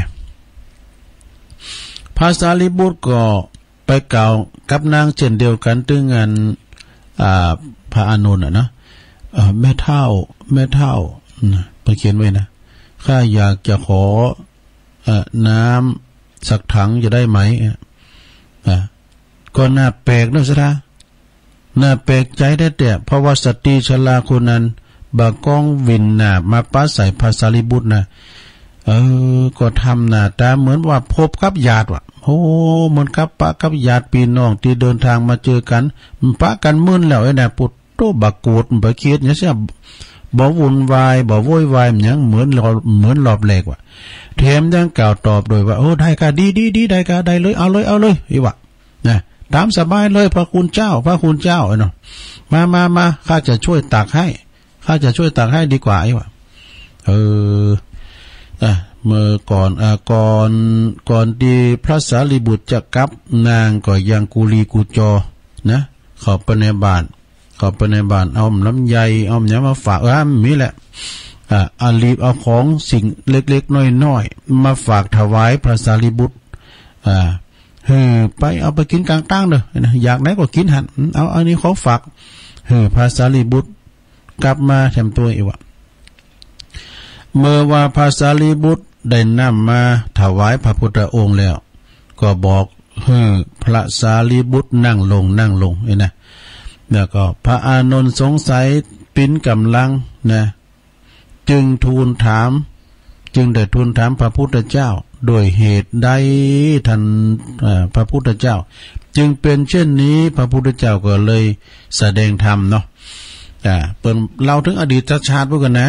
พระสารีบุตรก็ไปกล่าวกับนางเช่นเดียวกัน ตึงอัน อ่า พระอานนท์น่ะนะ เอ่อ แม่เฒ่า แม่เฒ่า นะ เพิ่นเขียนไว้นะ ข้าอยากจะขอ เอ่อ น้ำสักถังจะได้ไหม อ่ะ ก็น่าแปลกเนาะ ศรัทธา น่าแปลกใจแต๊ๆ เพราะว่าสตรีชราคนนั้น บ่าก้องหวินหน้ามาปะใส่พระสารีบุตรนะ เออ ก็ทำหน้าตาเหมือนว่าพบกับญาติว่ะ โอ้ เหมือนกับปะกับญาติพี่น้องที่เดินทางมาเจอกัน ปะกันมึนแล้วไอ้น่ะ ปุตโต บ่าโกรธ บ่าเคียดหยังเสีย บ่าวุ่นวาย บ่าโวยวายหยัง เหมือนรอบ เหมือนรอบแรกว่ะ แถมยังกล่าวตอบโดยว่า โอ้ ได้ค่ะ ดีๆๆ ได้ค่ะ ได้เลย เอาเลย เอาเลย อีหว่า นะ ตามสบายเลย พระคุณเจ้า พระคุณเจ้า เนาะ มา มา มา ข้าจะช่วยตักให้ ข้าจะช่วยตักให้ดีกว่า อีหว่า เออ อ่ะ เมื่อก่อน อ่ะ ก่อน ก่อนที่พระสารีบุตรจะกลับ นางก็ยังกุลีกุจอ นะ เข้าไปในบ้าน เข้าไปในบ้าน เอาลำไย เอาหยังมาฝาก เออ มีแหละ อ่ะ เอา รีบเอาของสิ่งเล็กๆ น้อยๆ มาฝากถวายพระสารีบุตร อ่า หื้อไป เอาไปกินกลางตางเด้อ นะ อยากไหนก็กินหั้น เอา อันนี้ของฝาก หื้อพระสารีบุตรกลับมาแถมตัวอีกว่า เมื่อว่าพระสารีบุตรได้นำมาถวายพระพุทธองค์แล้ว ก็บอกหื้อพระสารีบุตรนั่งลง นั่งลง นี่นะ แล้วก็พระอานนท์สงสัยปิ๊นกำลังนะ จึงทูลถาม จึงได้ทูลถามพระพุทธเจ้า ด้วยเหตุใดท่าน เอ่อ พระพุทธเจ้า จึงเป็นเช่นนี้ พระพุทธเจ้าก็เลยแสดงธรรมเนาะ อ่า เปิ้นเล่าถึงอดีตชาติพวกกันนะ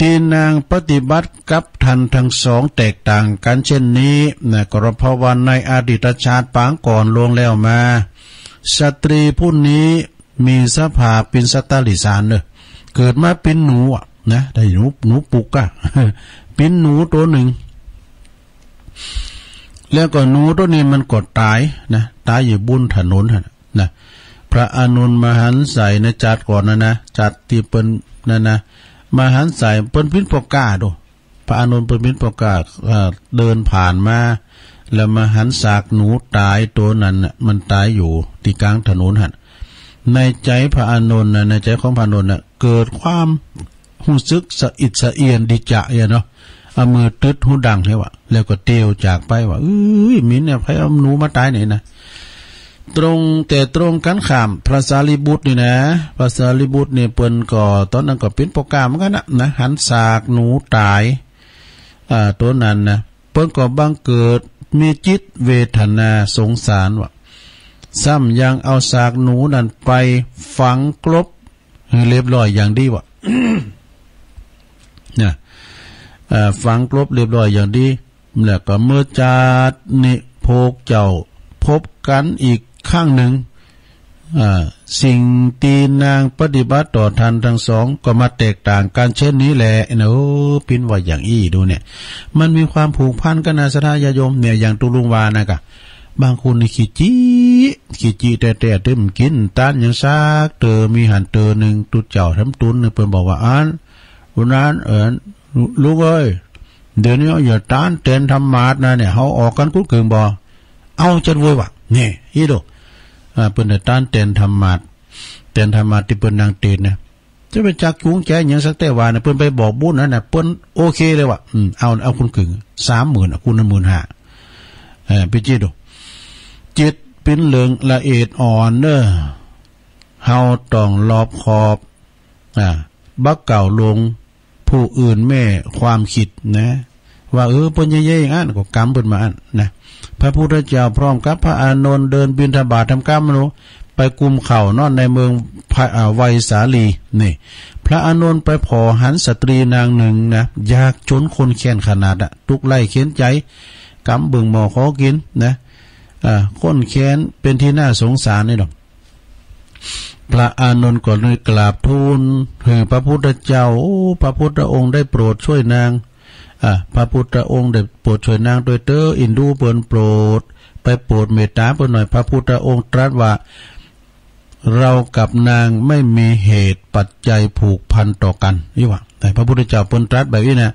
ที่นางปฏิบัติกับท่านทั้งสองแตกต่างกันเช่นนี้นะ ก็เพราะว่าในอดีตชาติปางก่อนล่วงแล้วมา สตรีผู้นี้ มีสภาพเป็นสัตว์เดรัจฉานเนอะ เกิดมาเป็นหนูอะนะ ได้หนู หนูปุกอะ เป็นหนูตัวหนึ่ง แล้วก็หนูตัวนี้มันก็ตายนะ ตายอยู่บนถนนหั่นนะ พระอานนท์มหันต์ไสยในจัดก่อนนะนะ จัดที่เปิ้นนั่นนะ มหันต์ไสยเปิ้นเป็นพ่อก๊าโด พระอานนท์เปิ้นเป็นพ่อก๊า เอ่อ เดินผ่านมา แล้วมาหันซากหนูตายตัวนั้นน่ะ มันตายอยู่ที่กลางถนนหั่น ในใจพระอานนท์น่ะ ในใจของพระอานนท์น่ะ เกิดความรู้สึกสะอิดสะเอียนดีจะเนาะ เอามือตึดหูดังให้วะ แล้วก็เตียวจากไปว่า เอ้ย มีเนี่ย ใครเอาหนูมาตายนี่นะ ตรง แต่ตรงกันข้าม พระสารีบุตรนี่นะ พระสารีบุตรนี่เปิ้นก็ ตอนนั้นก็เป็นพ่อก๊าเหมือนกันนะ นะ หันซากหนูตาย อ่า ตัวนั้นนะ เปิ้นก็บังเกิดมีจิตเวทนาสงสารว่ะ ซ้ำยังเอาซากหนูนั้นไปฝังกลบให้เรียบร้อยอย่างดีว่ะ นะ เอ่อ ฝังกลบเรียบร้อยอย่างดี แล้วก็เมื่อชาตินี้พวกเจ้าพบกันอีกครั้งหนึ่ง อ่า สิ่งที่นางปฏิบัติต่อท่านทั้งสองก็มาแตกต่างกันเช่นนี้แหละนะ โอ้ ปิ๊นว่าอย่างอี้ดูเนี่ย มันมีความผูกพันกันนะ ศรัทธาญาติโยม เนี่ย อย่างตุ๊ลุงว่านะกะ บางคนนี่ขี้จี้ ขี้จี้แต๊ๆ ตึมกินตานหยังสักเตอ มีหันเตอหนึ่ง ตุ๊เจ้าทำตุนเนี่ย เปิ้นบอกว่า อัน ผู้นั้น เอิ้น ลุงเอ้ย เดี๋ยวนี้อย่าตานแตนธรรมาสน์นะเนี่ย เฮาออกกันกุดกึ่งบ่ เอาจัดโวยว่ะ เนี่ย อี้โด อ่า เปิ้นได้ตานแตนธรรมาสน์ แตนธรรมาสน์ที่เปิ้นนั่งเตนนะ จะไปจักจูงใจหยังสักแต่ว่านะ เปิ้นไปบอกบุญนั่นน่ะ เปิ้นโอเคเลยว่ะ อืม เอา เอากุดกึ่ง สามหมื่น อ่ะ คูณหมื่นห้า เออ ไปจิตดู จิตเป็นเรื่องละเอียดอ่อนเด้อ เฮาต้องรอบคอบ อ่า บ่กล่าวลวงผู้อื่นแม้ความคิดนะ ว่า เออ เปิ้นแย่ๆ อย่างนั้น ก็กำเปิ้นมาอั้นนะ พระพุทธเจ้าพร้อมกับพระอานนท์เดินบิณฑบาตทำกรรมเนาะ ไปกุมข้าวนอนในเมืองพะ อ่า ไวสาลี นี่ พระอานนท์ไปผ่อหันสตรีนางหนึ่งนะ ยากจนข้นแค้นขนาดอะ ทุกข์ไร้เข็ญใจ กำบึงหม้อขอกินนะ อ่า ข้นแค้น เป็นที่น่าสงสารนี่ดอก พระอานนท์ก็เลยกราบทูลหื้อพระพุทธเจ้า โอ้ พระพุทธองค์ได้โปรดช่วยนาง อ่า พระพุทธองค์ได้โปรดช่วยนางด้วยเต๊อะ เอ็นดูเปิ้น โปรด ไปโปรดเมตตาเปิ้นหน่อย พระพุทธองค์ตรัสว่า เรากับนางไม่มีเหตุปัจจัยผูกพันต่อกัน นี่ว่า แต่พระพุทธเจ้าเปิ้นตรัสแบบนี้นะ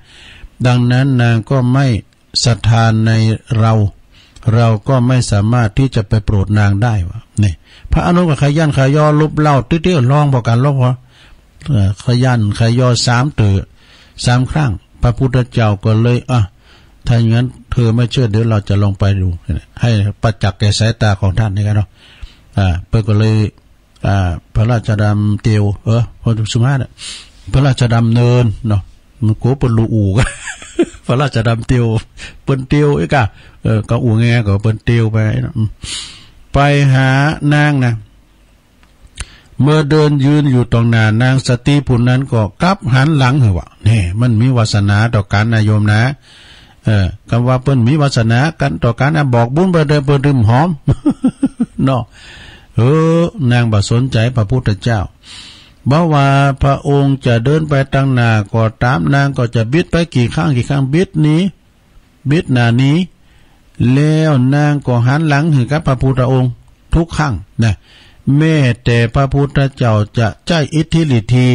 ดังนั้นนางก็ไม่ศรัทธาในเรา เราก็ไม่สามารถที่จะไปโปรดนางได้ ว่า นี่ พระอานนท์ก็ขยันขยอลุบเล่า ตี้ๆ ลองพอกัน ลองพอ เอ่อ ขยันขยอสามเตื้อ สามครั้ง พระพุทธเจ้าก็เลย อ่ะ ถ้าอย่างนั้นเธอไม่เชื่อ เดี๋ยวเราจะลองไปดู ให้ประจักษ์แก่สายตาของท่านนี่กันเนาะ อ่า เปิ้นก็เลย อ่า พระราชดำเตียว เออ พอสุมาน่ะ พระราชดำเนินเนาะ มันโกเปิ้นลูกอู่ พระราชดำเตียว เปิ้นเตียวเอ้ยกะ เออ ก็อู่แงก็เปิ้นเตียวไปเนาะ อืม ไปหานางนะ เมื่อเดินยืนอยู่ต่อหน้านาง สตรีผู้นั้นก็กลับหันหลังหื้อว่า นี่ มันมีวาสนาต่อกันนะโยมนะ เออ กำว่าเปิ้นมีวาสนากันต่อกันนะ บอกบุญเปิ้นเดินเปิ้นดื่มหอม เนาะ เออ นางบ่สนใจพระพุทธเจ้า บ่ว่าพระองค์จะเดินไปตังหน้าก็ตาม นางก็จะบิดไปกี่ครั้งกี่ครั้ง บิดหนี บิดหน้าหนี แล้วนางก็หันหลังหื้อกับพระพุทธองค์ทุกครั้งนะ แม้แต่พระพุทธเจ้าจะใจ๊อิทธิฤทธี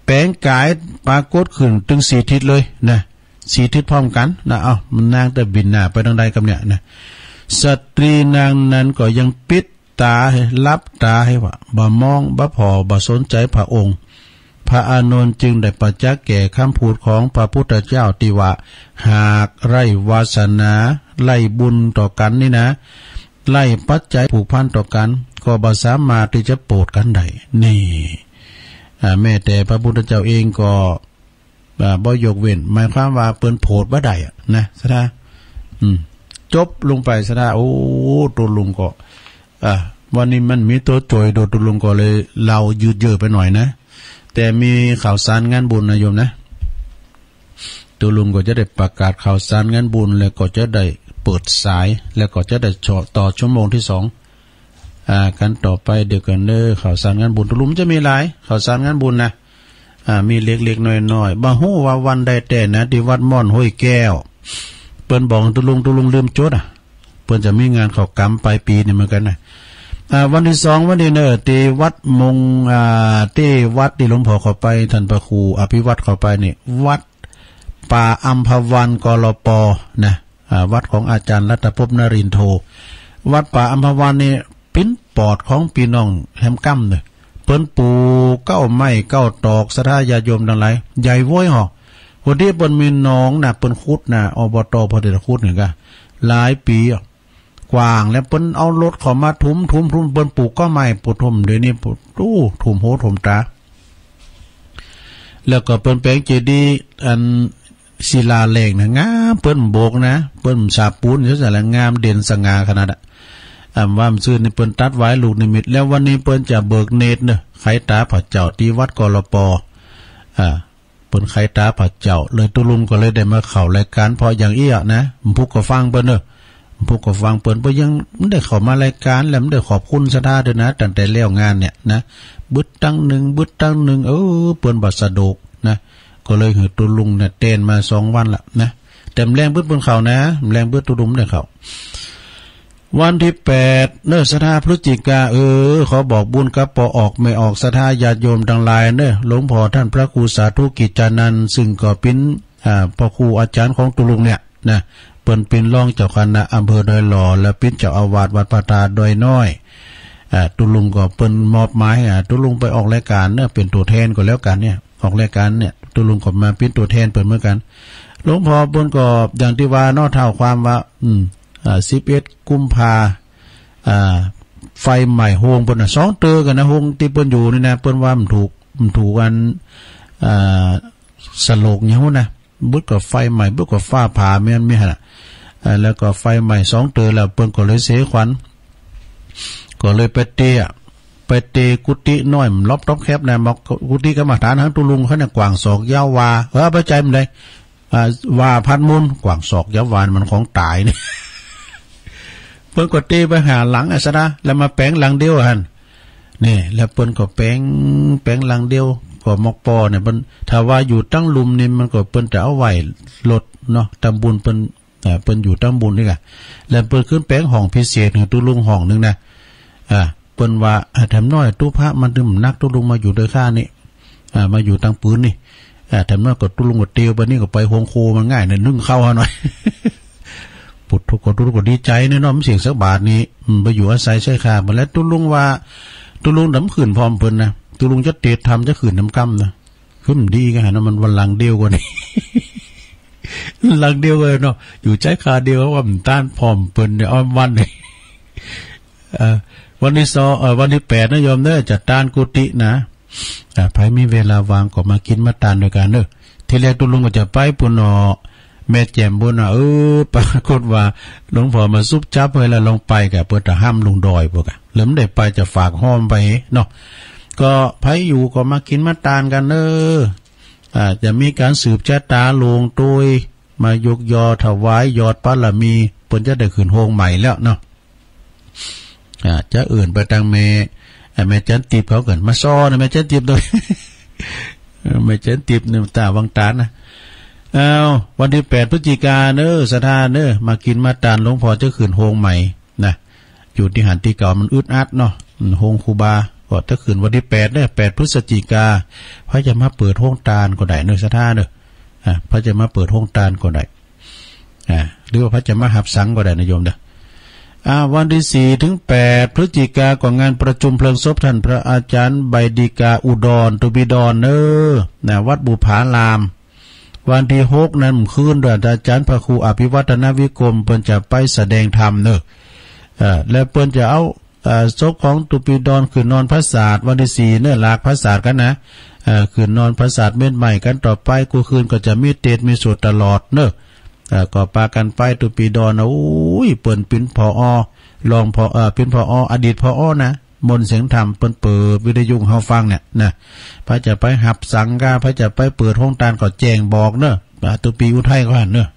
แปลงกายปรากฏขึ้นตึงสี่ทิศเลยนะ สี่ทิศพร้อมกันนะ เอ้า มันนางจะบินหน้าไปตางใดกำเนี่ยนะ สตรีนางนั้นก็ยังปิด ตาหื้อ หลับตาหื้อว่า บ่มอง บ่ผ่อ บ่สนใจพระองค์ พระอานนท์จึงได้ประจักษ์แก่คำพูดของพระพุทธเจ้าตี้ว่า หากไร้วาสนา ไร้บุญต่อกันนี่นะ ไร้ปัจจัยผูกพันต่อกัน ก็บ่สามารถตี้จะโปรดกันได้ นี่ อ่า แม้แต่พระพุทธเจ้าเองก็ อ่า บ่ยกเว้น หมายความว่าเปิ้นโผดบ่ได้อะนะ ศรัทธา อืม จบลงไป ศรัทธา โอ้ ตุ๊ลุงก็ อ่า วันนี้มันมีตั๋วจ่อยโดด ตุ๊ลุงก็เลยเล่ายืดเยื้อไปหน่อยนะ แต่มีข่าวสารงานบุญนะโยมนะ ตุ๊ลุงก็จะได้ประกาศข่าวสารงานบุญ แล้วก็จะได้เปิดสาย แล้วก็จะได้ต่อชั่วโมงที่สอง อ่า กันต่อไปเดียวกันเด้อ ข่าวสารงานบุญ ตุ๊ลุงจะมีหลายข่าวสารงานบุญนะ อ่า มีเล็กๆ น้อยๆ บ่ฮู้ว่าวันใดแต๊นะ ตี้วัดม่อนห้วยแก้ว เปิ้นบอกตุ๊ลุง ตุ๊ลุงลืมจดอะ เปิ้นจะมีงานเข้ากรรมปลายปี๋นี่เหมือนกั๋นนะ อ่า วันตี้สอง วันตี้เนอะ ตี้วัดมง อ่า ตี้วัดตี้หลวงพ่อเข้าไป ต้านพระครูอภิวัตรเข้าไปนี่ วัดป่าอัมพวัน กลป นะ อ่า วัดของอาจ๋ารย์รัตภพนรินทร์โท วัดป่าอัมพวันนี่ ปิ้นปอดของปี้น้องแหมก้ำเน่อ เปิ้นปูเก๊าไม้เก๊าตอก ศรัทธาญาติโยมตังหลาย ใหญ่โว้ยหอ พอดีเปิ้นมีหนองนะ เปิ้นขุดนะ อบต เปิ้นได้ขุดนี่กะ หลายปี๋อะ กว้างแล้วเปิ้นเอารถเข้ามาถม ถม ถม เปิ้นปูเก๊าไม้ ปูถม เดี๋ยวนี้ปู โอ้ ถมหูถมต๋า แล้วก็เปิ้นแป๋งเจดีย์อันศิลาแหลกนะ งาม เปิ้นบ่โบกนะ เปิ้นสาปูน เสียสละ งามเด่นสง่าขนาดอะ อ่า ว่ามันซื่อนี่เปิ้นตัดไว้ลูกนิมิต แล้ววันนี้เปิ้นจะเบิกเนตรเน่อ ไขต๋าพระเจ้าตี้วัด กลป อ่า เปิ้นไขต๋าพระเจ้า เลยตุ๊ลุงก็เลยได้มาเข้ารายการ เพราะอย่างอี้อะนะ ผู้ก็ฟังเปิ้นเน่อ ผู้ก็ฟังเปิ้น เปิ้นยังบ่ได้เข้ามารายการ แล้วบ่ได้ขอบคุณศรัทธาด้วยนะ ตั้งแต่แล้วงานเนี่ยนะ บึดตังนึ่ง บึดตังนึ่ง เออ เปิ้นบ่สะดวกนะ ก็เลยหื้อตุ๊ลุงเนี่ยแตนมาสองวันละนะ แต่แลงบึดเปิ้นเข้านะ แลงบึดตุ๊ลุงได้เข้า วันตี้แปดเน่อ ศรัทธา พฤศจิกา เออ ขอบอกบุญกับป้อออกแม่ออก ศรัทธาญาติโยมตังหลายเน่อ หลวงพ่อต้านพระครูสาธุกิจจานันท์ ซึ่งก็เป๋น อ่า พระครูอาจ๋ารย์ของตุ๊ลุงเนี่ยนะ เปิ้นเป๋นรองเจ้าคณะอำเภอดอยหล่อ และเป๋นเจ้าอาวาสวัดพระธาตุดอยน้อย อ่า ตุ๊ลุงก็เปิ้นมอบหมาย อ่า ตุ๊ลุงไปออกรายการเน่อ เป๋นตั๋วแทนก็แล้วกั๋นเนี่ย ออกรายการเนี่ย ตุ๊ลุงก็มาเป๋นตั๋วแทนเปิ้นเหมือนกั๋น หลวงพ่อเปิ้นก็อย่างตี้ว่าเนาะ ท้าวความว่า อืม อ่า สิบเอ็ด กุมภา อ่า ไฟไหม้โฮงเปิ้นน่ะ สองเตื้อกั๋นนะ โฮงตี้เปิ้นอยู่นี่นะ เปิ้นว่ามันถูก มันถูกอัน อ่า สโลกอย่างฮู้นะ บึดก็ไฟไหม้ บึดก็ฟ้าผ่า แม่น แม่นหั่นน่ะ อ่า แล้วก็ไฟไหม้สองเตื้อแล้ว เปิ้นก็เลยเสขวัญ ก็เลยไปเตะ ไปเตะกุฏิน้อย มันล็อบต๊อบแคบนะ บอกกุฏิกรรมฐานของตุ๊ลุงเขาเนี่ย กว้างศอกยาววา เออ ไปใจ๊มันได้ อ่า วาพัดมุน กว้างศอกยาววา มันของต๋ายนี่ เปิ้นก็เตไปหาหลังอะสะดา แล้วมาแป๋งหลังเดียวหั้น นี่ แล้วเปิ้นก็แป๋ง แป๋งหลังเดียว ก็มอกปอเนี่ย เปิ้น ถ้าว่าอยู่ตังลุ่มนี่ มันก็เปิ้นจะเอาไว้รถเนาะ ตำบุญเปิ้น เอ่อ เปิ้นอยู่ตำบุญนี่กะ แล้วเปิ้นขึ้นแป๋งห้องพิเศษหื้อตุ๊ลุงห้องหนึ่งนะ อ่า เปิ้นว่า อ่า แถมน้อย ตุ๊พระมันตึมหนัก ตุ๊ลุงมาอยู่ด้วยข้านี่ อ่า มาอยู่ตังปืนนี่ อ่า แถมน้อยก็ตุ๊ลุงก็เตียวไปนี่ก็ไปโฮงครัวมันง่ายเนี่ย นึ่งข้าวหาหน่อย ปุถุก็ตุ๊ลุงก็ดีใจเนี่ยเนาะ มันเสียงสักบาทนี่ อืม ไปอยู่อาศัยใช้ข้า แล้วตุ๊ลุงว่า ตุ๊ลุงดำขืนพร้อมเปิ้นนะ ตุ๊ลุงจะเตะทำจะขืนน้ำกำนะ ขึ้นดีกันนะ มันวันหลังเดียวกันนี่ หลังเดียวกันเนาะ อยู่ใช้ข้าเดียวว่ามันต้านพร้อมเปิ้นเนี่ย อ้อมวันนี่ เอ่อ วันที่สอง เอ่อ วันที่แปดนะโยมเด้อ จะต้านกุฏินะ อ่า ใผมีเวลาว่างก็มากินมาต้านด้วยกันเด้อ ทีแรกตุ๊ลุงก็จะไปปุ้นเนาะ แม่แจ่มปุ้นเนาะ เออ ปรากฏว่าหลวงพ่อมาซุบจับไว้แล้ว ลองไปกะ เปิ้นจะห้ามลงดอยพวกอะ แล้วมันได้ไปจะฝากห้อมไปเนาะ ก็ใผอยู่ก็มากินมาต้านกันเด้อ อ่า จะมีการสืบชะตาลงโดย มายกยอถวายยอดบารมี เปิ้นจะได้ขึ้นโฮงใหม่แล้วเนาะ อ่า จะเอิ้นไปตางแม่ อ่า แม่จันติบเขาเกินมาซ้อนะ แม่จันติบโดย เออ แม่จันติบเนี่ยตาวังตาลนะ อ้าว วันที่แปดพฤศจิกาเนอะ ศรัทธาเนอะ มากินมาต้าน หลวงพ่อจะขึ้นโฮงใหม่นะ อยู่ตี้หั้นตี้เก่ามันอึดอัดเนาะ อืม โฮงครูบา ก็จะขึ้นวันที่แปดเนอะ แปดพฤศจิกา ใผจะมาเปิดโฮงต้านก็ได้เนอะ ศรัทธาเนอะ อ่า ใผจะมาเปิดโฮงต้านก็ได้ อ่า หรือว่าใผจะมาหับสังก็ได้นะโยมเด้อ อ่า วันที่สี่ถึงแปดพฤศจิกา ก็งานประชุมเพลิงศพท่านพระอาจารย์ใบดีกาอุดร ตุบีดอนเนอะ นะ วัดบุปผาราม วันที่หกนั้นคืนเดือน อาจารย์พระครูอภิวัฒนวิกรม เปิ้นจะไปแสดงธรรมเนอะ เอ่อ และเปิ้นจะเอา เอ่อ ศพของตุปีดอนขึ้นนอนปราสาท วันที่สี่เนอะ ลากปราสาทกันนะ เอ่อ ขึ้นนอนปราสาทเม็ดใหม่กันต่อไป กู้คืนก็จะมีเตสน์มีสวดตลอดเนอะ เอ่อ ก็ปากันไป ตุปีดอนนะ โอ้ย เปิ้นเป๋น ผอ รอง ผอ เอ่อ เป๋น ผอ อดีต ผอ นะ มนต์เสียงธรรม เปิ้นเปิดวิทยุให้เฮาฟังเนี่ยนะ ใผจะไปหับสังกา ใผจะไปเปิดโฮงต้านก็แจ้งบอกเนอะ อ่า ตุปีอุทัยก็หั้นเนอะ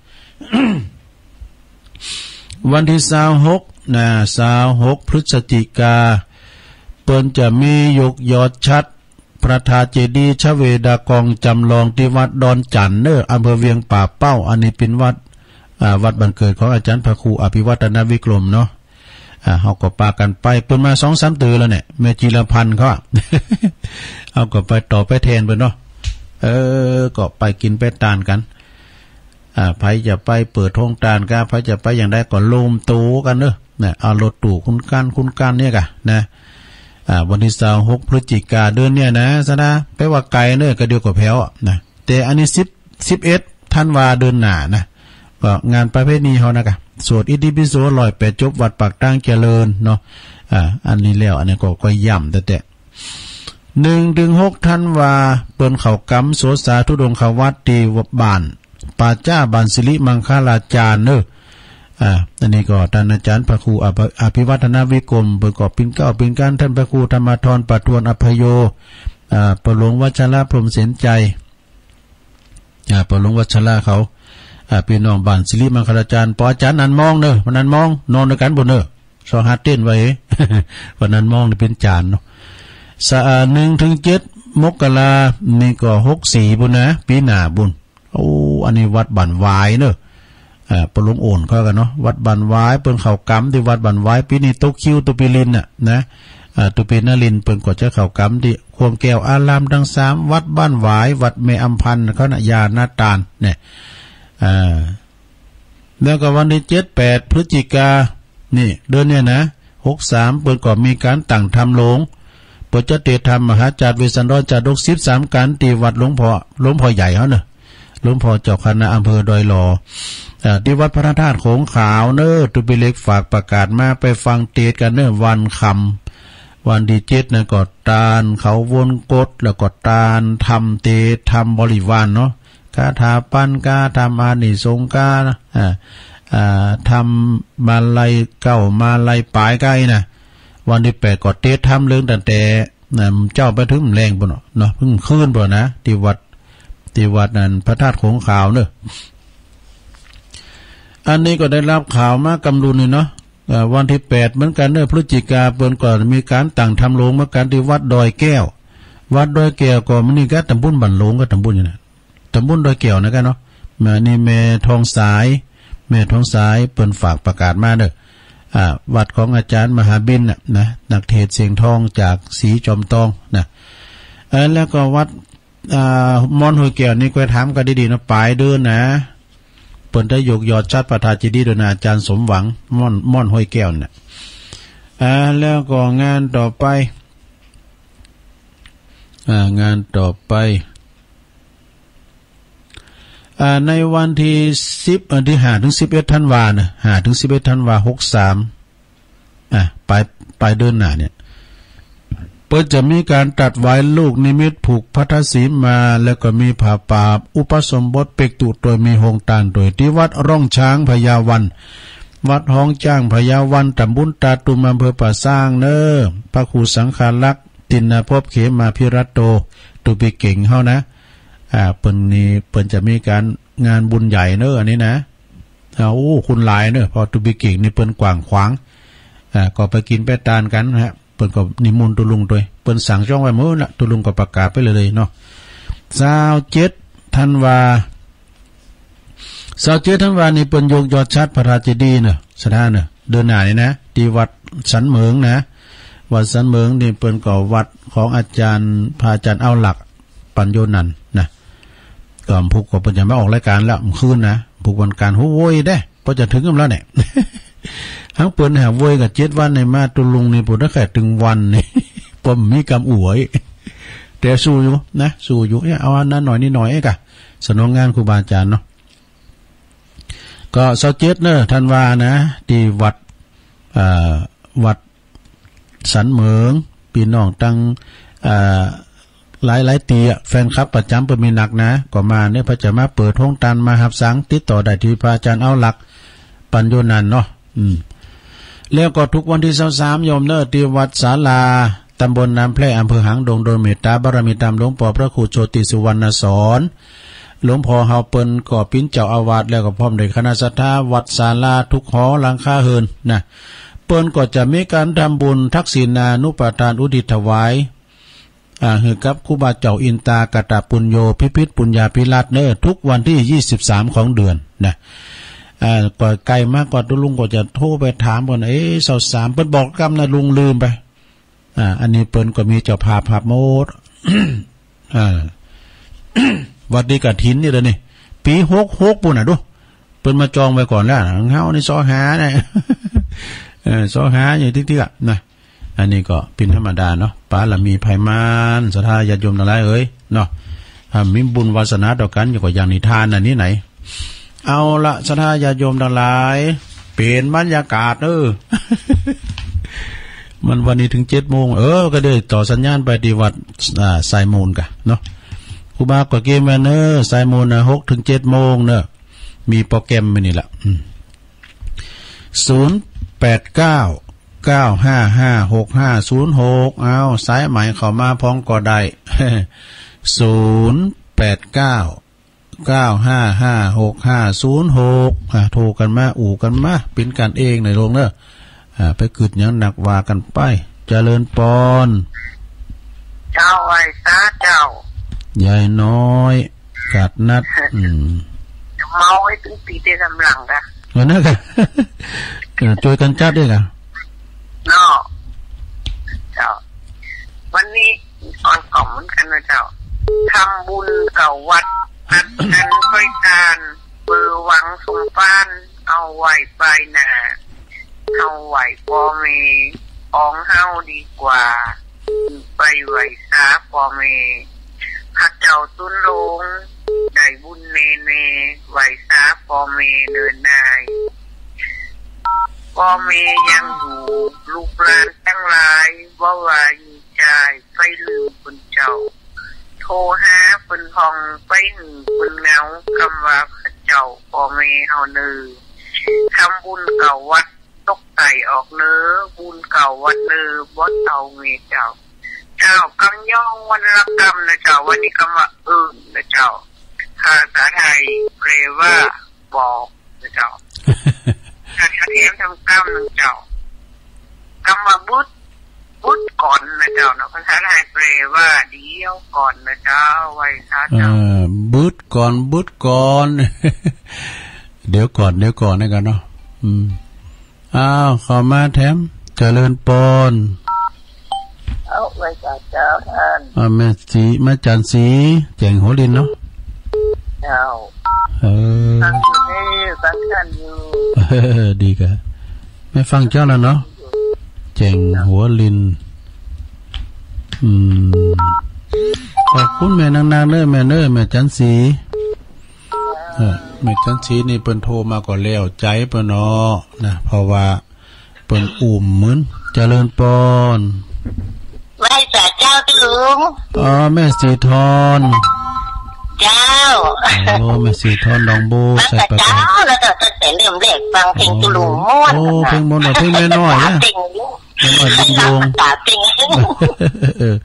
วันที่ซาวหกนะ ซาวหกพฤศจิกา เปิ้นจะมียกยอดฉัตรพระธาตุเจดีย์ชเวดากองจำลองตี้วัดดอนจันทน์เนอะ อำเภอเวียงป่าเป้า อันนี้เป๋นวัด อ่า วัดบ้านเกิดของอาจารย์พระครูอภิวัฒนวิกรมเนาะ อ่า เฮาก็ปากันไป เปิ้นมาสองสามเตื้อแล้วเนี่ย แม่จิรพันธ์เขาอะ เฮาก็ไปตอบไปแทนเปิ้นเนาะ เออ ก็ไปกินไปต้านกัน อ่า ใผจะไปเปิดโฮงต้านกา ใผจะไปอย่างใดก็รวมตัวกันเนอะ นะ เอารถตู้คุณกัน คุณกันเนี่ยกะ นะ อ่า วันที่ซาวหกพฤศจิกาเดือนเนี่ยนะ ศรัทธา ไปว่าไกลเนอะ ก็เดี๋ยวก็แผ่วอะ นะ แต่อันนี้สิบ สิบเอ็ดธันวาเดือนหน้านะ ก็งานประเพณีเฮานะกะ สวดอิติปิโสร้อยแปดจบ วัดปากตางเจริญเนาะ อ่า อันนี้แล้ว อันนี้ก็ ก็ย้ำแต๊ๆ หนึ่งถึงหกธันวา เปิ้นเข้ากรรมโสสาธุดงควัตรตี้บ้านป่าจ้า บ้านสิริมังคลาจารย์เนอะ อ่า อันนี้ก็ต้านอาจารย์พระครูอภิ- อภิวัฒนวิกรม เปิ้นก็เป๋นเกล้าเป๋นกลาง ต้านพระครูธรรมธรประทวนอัพพโย อ่า ป้อหลวงวัชระพรหมเสนชัย อ่า ป้อหลวงวัชระเขา อ่า ปี้น้องบ้านสิริมังคลาจารย์ ป้ออาจารย์นันมองเนอะ วันนันมอง นอนด้วยกันปุ้นเนอะ ซอฮัดเต้นไว้ วันนันมองนี่เป๋นจารย์เนาะ สะ- อ่า หนึ่งถึงเจ็ดมกรา นี่ก็หกสี่ปุ้นนะ ปี๋หน้าปุ้น โอ้ อันนี้วัดบ้านหวายเนอะ อ่า ป้อหลวงโอนเขากันเนาะ วัดบ้านหวาย เปิ้นเข้ากรรมตี้วัดบ้านหวาย ปี๋นี้ตกคิวตุปีลินน่ะนะ อ่า ตุปีนลิน เปิ้นก็จะเข้ากรรมตี้โฮมแก้วอารามตังสาม วัดบ้านหวาย วัดแม่อำพันธ์เขานะ ญาณตานเนี่ย อ่า แล้วก็วันที่เจ็ด แปดพฤศจิกา นี่ เดือนเนี่ยนะ หกสาม เปิ้นก็มีการตั้งธรรมโลง เปิ้นจะเตสน์ธรรมมหาจารย์เวสสันดรจาดก สิบสามกัณฑ์ ตี้วัดหลวงพ่อ หลวงพ่อใหญ่เขาเนอะ หลวงพ่อเจ้าคณะอำเภอดอยหล่อ เอ่อ ตี้วัดพระธาตุโขงขาวเนอะ ตุปีเล็กฝากประกาศมา ไปฟังเตสน์กันเนอะ วันค่ำ วันที่เจ็ดนั้นก็ต้านเขาวงกต แล้วก็ต้านธรรมเตสน์ธรรมบริวารเนาะ คาถาปั๋นกา ธรรมอานิสงส์กา อ่า อ่า ธรรมมาลัยเก้า มาลัยป๋ายกาอี้นะ วันที่แปดก็เตสน์ธรรมเรื่องตั้งแต่ นะ เจ๊าไปถึงแลงปุ้นเนาะ เนาะ เพิ่งคืนปุ้นนะ ตี้วัด ตี้วัดนั้นพระธาตุโขงขาวเนอะ อันนี้ก็ได้รับข่าวมากำลุนนี่เนาะ เอ่อ วันที่แปดเหมือนกันเนอะ พฤศจิกา เปิ้นก็มีการตั้งธรรมหลวงเหมือนกันที่วัดดอยแก้ว วัดดอยแก้วก็มันนี่ก็ตำบลบ้านหลวงก็ตำบลอยู่นะ ตำบลดอยแก้วนะกันเนาะ มานี่แม่ทองสาย แม่ทองสายเปิ้นฝากประกาศมาเนอะ อ่า วัดของอาจารย์มหาบินน่ะนะ นักเทศน์เสียงทองจากศรีจอมตองนะ เออ แล้วก็วัด อ่า ม่อนห้วยแก้วนี่ก็ถามกันดีๆนะ ปลายเดือนนะ เปิ้นได้ยกยอดชัดพระธาตุเจดีย์โดยนะ อาจารย์สมหวัง ม่อน ม่อนห้วยแก้วน่ะ อ่า แล้วก็งานต่อไป อ่า งานต่อไป อ่า ในวันที่สิบ วันที่ห้าถึงสิบเอ็ดธันวานะ ห้าถึงสิบเอ็ดธันวา หกสาม อ่ะ ปลาย ปลายเดือนหน้าเนี่ย เปิ้นจะมีการตัดหวายลูกนิมิตผูกพัทธสีมา แล้วก็มีผ้าป่าอุปสมบทเปกตุโดยมีโฮงตานโดยที่วัดร่องช้างพญาวัน วัดฮ้องจ้างพญาวัน ตำบลตาตุม อำเภอป่าซางเนอ พระครูสังฆารักษ์ ติณภพ เขมาภิรัตโต ตูปีเก่งเฮานะ อ่า เปิ้นนี่ เปิ้นจะมีการงานบุญใหญ่เนอ อันนี้นะ อ่า โอ้ คนหลายเนอะ เพราะตูปีเก่งนี่เปิ้นกว้างขวาง อ่า ก็ไปกินไปตานกันนะฮะ เปิ้นก็นิมนต์ตูลุงตวย เปิ้นสั่งจ้องไว้หมดละ ตูลุงก็ประกาศไปเลยๆ เนาะ ซาวเจ็ดธันวา ซาวเจ็ดธันวานี่เปิ้นยกยอดชัดพระธาตุเจดีย์เนอะ สถานเนอะ เดือนหน้านี่นะ ที่วัดสันเหมิงนะ วัดสันเหมิงนี่เปิ้นก็วัดของอาจารย์ พระอาจารย์เอาหลัก ปัญโยนันท์นะ ก็ผูกก็เปิ้นจะมาออกรายการแล้ว มื้อคืนนะ ผูกวันการ โห โวยเด้ พอจะถึงกำแล้วเนี่ย ทั้งเปิ้นหาโวยกับเจ็ดวันในมา ตูลุงนี่ ผมได้แค่ถึงวันนี่ ผมมีกำอวย แต่สู้อยู่นะ สู้อยู่ เนี่ย เอาอันนั้นหน่อยนี่หน่อยเองกะ สนองงานครูบาอาจารย์เนาะ ก็ซาวเจ็ดเนอะ ธันวานะ ที่วัด เอ่อ วัด สันเหมิง พี่น้องตั้ง เอ่อ หลายๆ ตี้อะ แฟนคลับประจำเปิ้นมีนักนะ ก็มาเนี่ย เปิ้นจะมาเปิดโฮงตานมาฮับสั่ง ติดต่อได้ที่พระอาจารย์เอาหลัก ปัญโยนันท์เนาะ อืม แล้วก็ทุกวันที่ซาวสามโยมเนอะ ที่วัดศาลา ตำบลน้ำแพร่ อำเภอหางดง โดยเมตตาบารมีตามหลวงป้อพระครูโชติสุวรรณสอน หลวงป้อเฮาเปิ้นก็ปิ้นเจ้าอาวาส แล้วก็พร้อมด้วยคณะศรัทธาวัดศาลาทุกหอหลังคาเฮือนนะ เปิ้นก็จะมีการทำบุญทักษิณานุปทานอุทิศถวาย อ่า หื้อกับครูบาเจ้าอินตากตปุญโญ พิพิธปุญญาภิรัตน์เนอะ ทุกวันที่ยี่สิบสามของเดือนนะ อ่า ก็ใกล้มาก็ตูลุงก็จะโทรไปถามเปิ้น เอ๊ะ ซาวสาม เปิ้นบอกกำนะ ลุงลืมไป อ่า อันนี้เปิ้นก็มีเจ้าภาพฮับหมด อ่า วัดนี้กฐินนี่เด้อนี่ ปีหกหกปู้นน่ะดู เปิ้นมาจองไว้ก่อนแล้ว เฮานี่ซอหานะ เออ ซอหาอยู่ติ๊กๆ อะนะ อันนี้ก็เป็นธรรมดาเนาะ ปาละมีไพมาน ศรัทธาญาติโยมทั้งหลายเอ๋ยเนาะ ถ้ามีบุญวาสนาต่อกันอยู่ก็อย่างนิทานอันนี้ไหน เอาละ ศรัทธาญาติโยมทั้งหลาย เปลี่ยนบรรยากาศเออ มันวันนี้ถึงเจ็ดโมง เออ ก็ได้ต่อสัญญาณไปที่วัด อ่า ไซมูนกะเนาะ ครูบาก็เกมไว้เนอะ ไซมูนนะ หกถึงเจ็ดโมงเนอะ มีโปรแกรมไว้นี่แหละ อืม ศูนย์แปดเก้า เก้าห้าห้า หกห้าศูนย์หก เอา สายใหม่เข้ามาพร้อมก็ได้ ศูนย์แปดเก้า เก้าห้าห้า หกห้าศูนย์หก อ่า โทรกันมา อู้กันมา เป็นกันเองหน่อยลงเนอะ อ่า ไปกึดหยังหนักว่ากันไป เจริญปอน เจ้า ไหว้สาเจ้า ยายน้อย กาดนัด อืม เมาไว้ตึงปีเตกำลังกะ เออ นั่นกะ เออ ช่วยกันจัดด้วยกะ เนาะ เจ้า วันนี้ อ่อนกล่อมเหมือนกันนะเจ้า ทำบุญเก่าวัด อัดกันค่อยตาน เปือหวังสมปาน เอาไหว้ปลายหน้า เอาไหว้พ่อแม่ของเฮาดีกว่า ไปไหว้สาพ่อแม่ พระเจ้าตุนลง ได้บุญแน่ๆ ไหว้สาพ่อแม่เนินนาย พ่อแม่ยังอยู่ ลูกหลานทั้งหลาย บ่ว่าหญิงชาย ไปลืมเปิ้นเจ้า โทรหาเปิ้นพ่อง ไปหื้อเปิ้นเหงา คำว่าพระเจ้าพ่อแม่เฮาเนอ ทำบุญเก่าวัด ตกไก่ออกเนอ บุญเก่าวัดเนอ บ่เฒ่าแม่เจ้า เจ้า กำยองวรรณกรรมนะเจ้า วันนี้คำว่า เอิ้น นะเจ้า ภาษาไทยแปลว่า บอก นะเจ้า ก็เตรียมทำกรรมนะเจ้า กรรมมาบุตร บุตรก่อนนะเจ้าเนาะ ภาษาไทยแปลว่าเดี๋ยวก่อนนะเจ้า ไหว้พระเจ้า เอ่อ บุตรก่อน บุตรก่อน เดี๋ยวก่อน เดี๋ยวก่อนนะกันเนาะ อืม อ้าว เข้ามาแถม เจริญปอน เอา ไหว้พระเจ้าท่าน อ่า แม่สี แม่จันสี แจ่งหัวลินเนาะ เจ้า เออ ฟังอยู่เด้อ ฟังท่านอยู่ เออ ดีกะ แม่ฟังเจ้าแล้วเนาะ แจ่งหัวลิน อืม ขอบคุณแม่นางๆ เด้อ แม่เด้อ แม่จันสี เออ แม่จันสีนี่เปิ้นโทรมาก็แล้วใจเปิ้นเนาะนะ เพราะว่าเปิ้นอุ้มเหมือน เจริญปอน ไหว้สาเจ้าตุ๊ลุง อ๋อ แม่สีทอน เจ้า โอ้ แม่สีทอน หนองบัว ฟัง ไชยประการ เจ้า แล้วก็ตั้งแต่เริ่มแรกฟังเพลงตุ๊ลุงม่วน โอ้ นะ เพลงม่วน เพลงแม่น้อยนะ เต็งอยู่ แม่น้อยบุญโยง ตาเต็ง เออ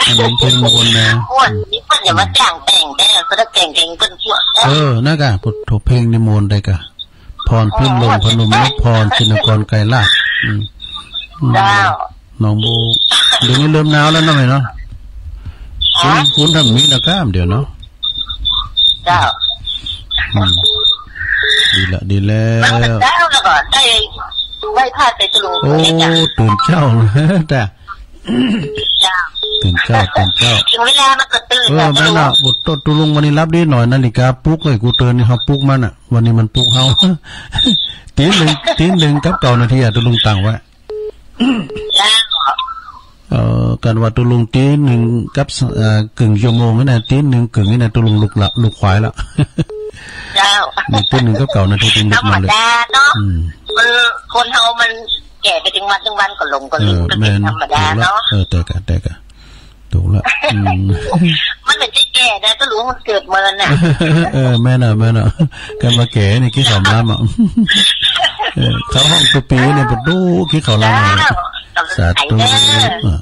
อันนั้นเพลงม่วนนะ ม่วน นี่เพิ่นอย่ามาจ้างแต่งแต่ เพิ่นแต่งเองเพิ่นม่วน เออ นั่นกะ พุทโธเพลงนี่ม่วนได้กะ พรพิมพ์ลง พนมนพพร ชินกร ไกรลาภ อืม อืม เจ้า หนองบัว เดี๋ยวนี้เริ่มหนาวแล้วนะแม่เนาะ ฝน ฝนทำมีแล้วครับ เดี๋ยวเนาะ เจ้า อืม ดีละ ดีแล้ว แล้วก็ได้ไหว้พระไปตุ๊ลุง โอ้ เจ้า ตื่นเช้า แต่ เจ้า ตื่นเช้า ตื่นเช้า ถึงเวลามันก็ตื่น เออ แล้ว แม่นละ ตุ๊ลุง โอ้ ตุ๊ลุงวันนี้หลับดีหน่อย นาฬิกาปลุกเลย กูตื่นนี่เขาปลุกมันอะ วันนี้มันปลุกเฮา ตีหนึ่ง ตีหนึ่งกับเก้านาทีอะ ตุ๊ลุงตั้งไว้ เจ้า เอ่อ กันว่าตุ๊ลุงตีหนึ่งกับ เอ่อ กึ่งชั่วโมงนี่นะ ตีหนึ่งกึ่งนี่นะ ตุ๊ลุงลุกละ ลุกขวายละ เจ้า นี่ตีหนึ่งกับเก้านาที ตุ๊ลุงลุกมาเลย ธรรมดาเนาะ อืม มัน คนเฮามันแก่ไปถึงวัน ถึงวันก็หลงก็ลืม เออ ก็เป็น แม่น ธรรมดาเนาะ ถูกละ เออ แต่กะ แต่กะ ถูกละ อืม มันเป็นที่แก่นะ ตุ๊ลุงมันเกิดเมินน่ะ เออ แม่นอะ แม่นอะ กันว่าแก่นี่ขี้ขำล้ำอะ เออ เขาห้องตุ๊ปีเนี่ย ปะตุ๊ขี้ขำล้ำอะ เจ้า สาธุ เออ อ่ะ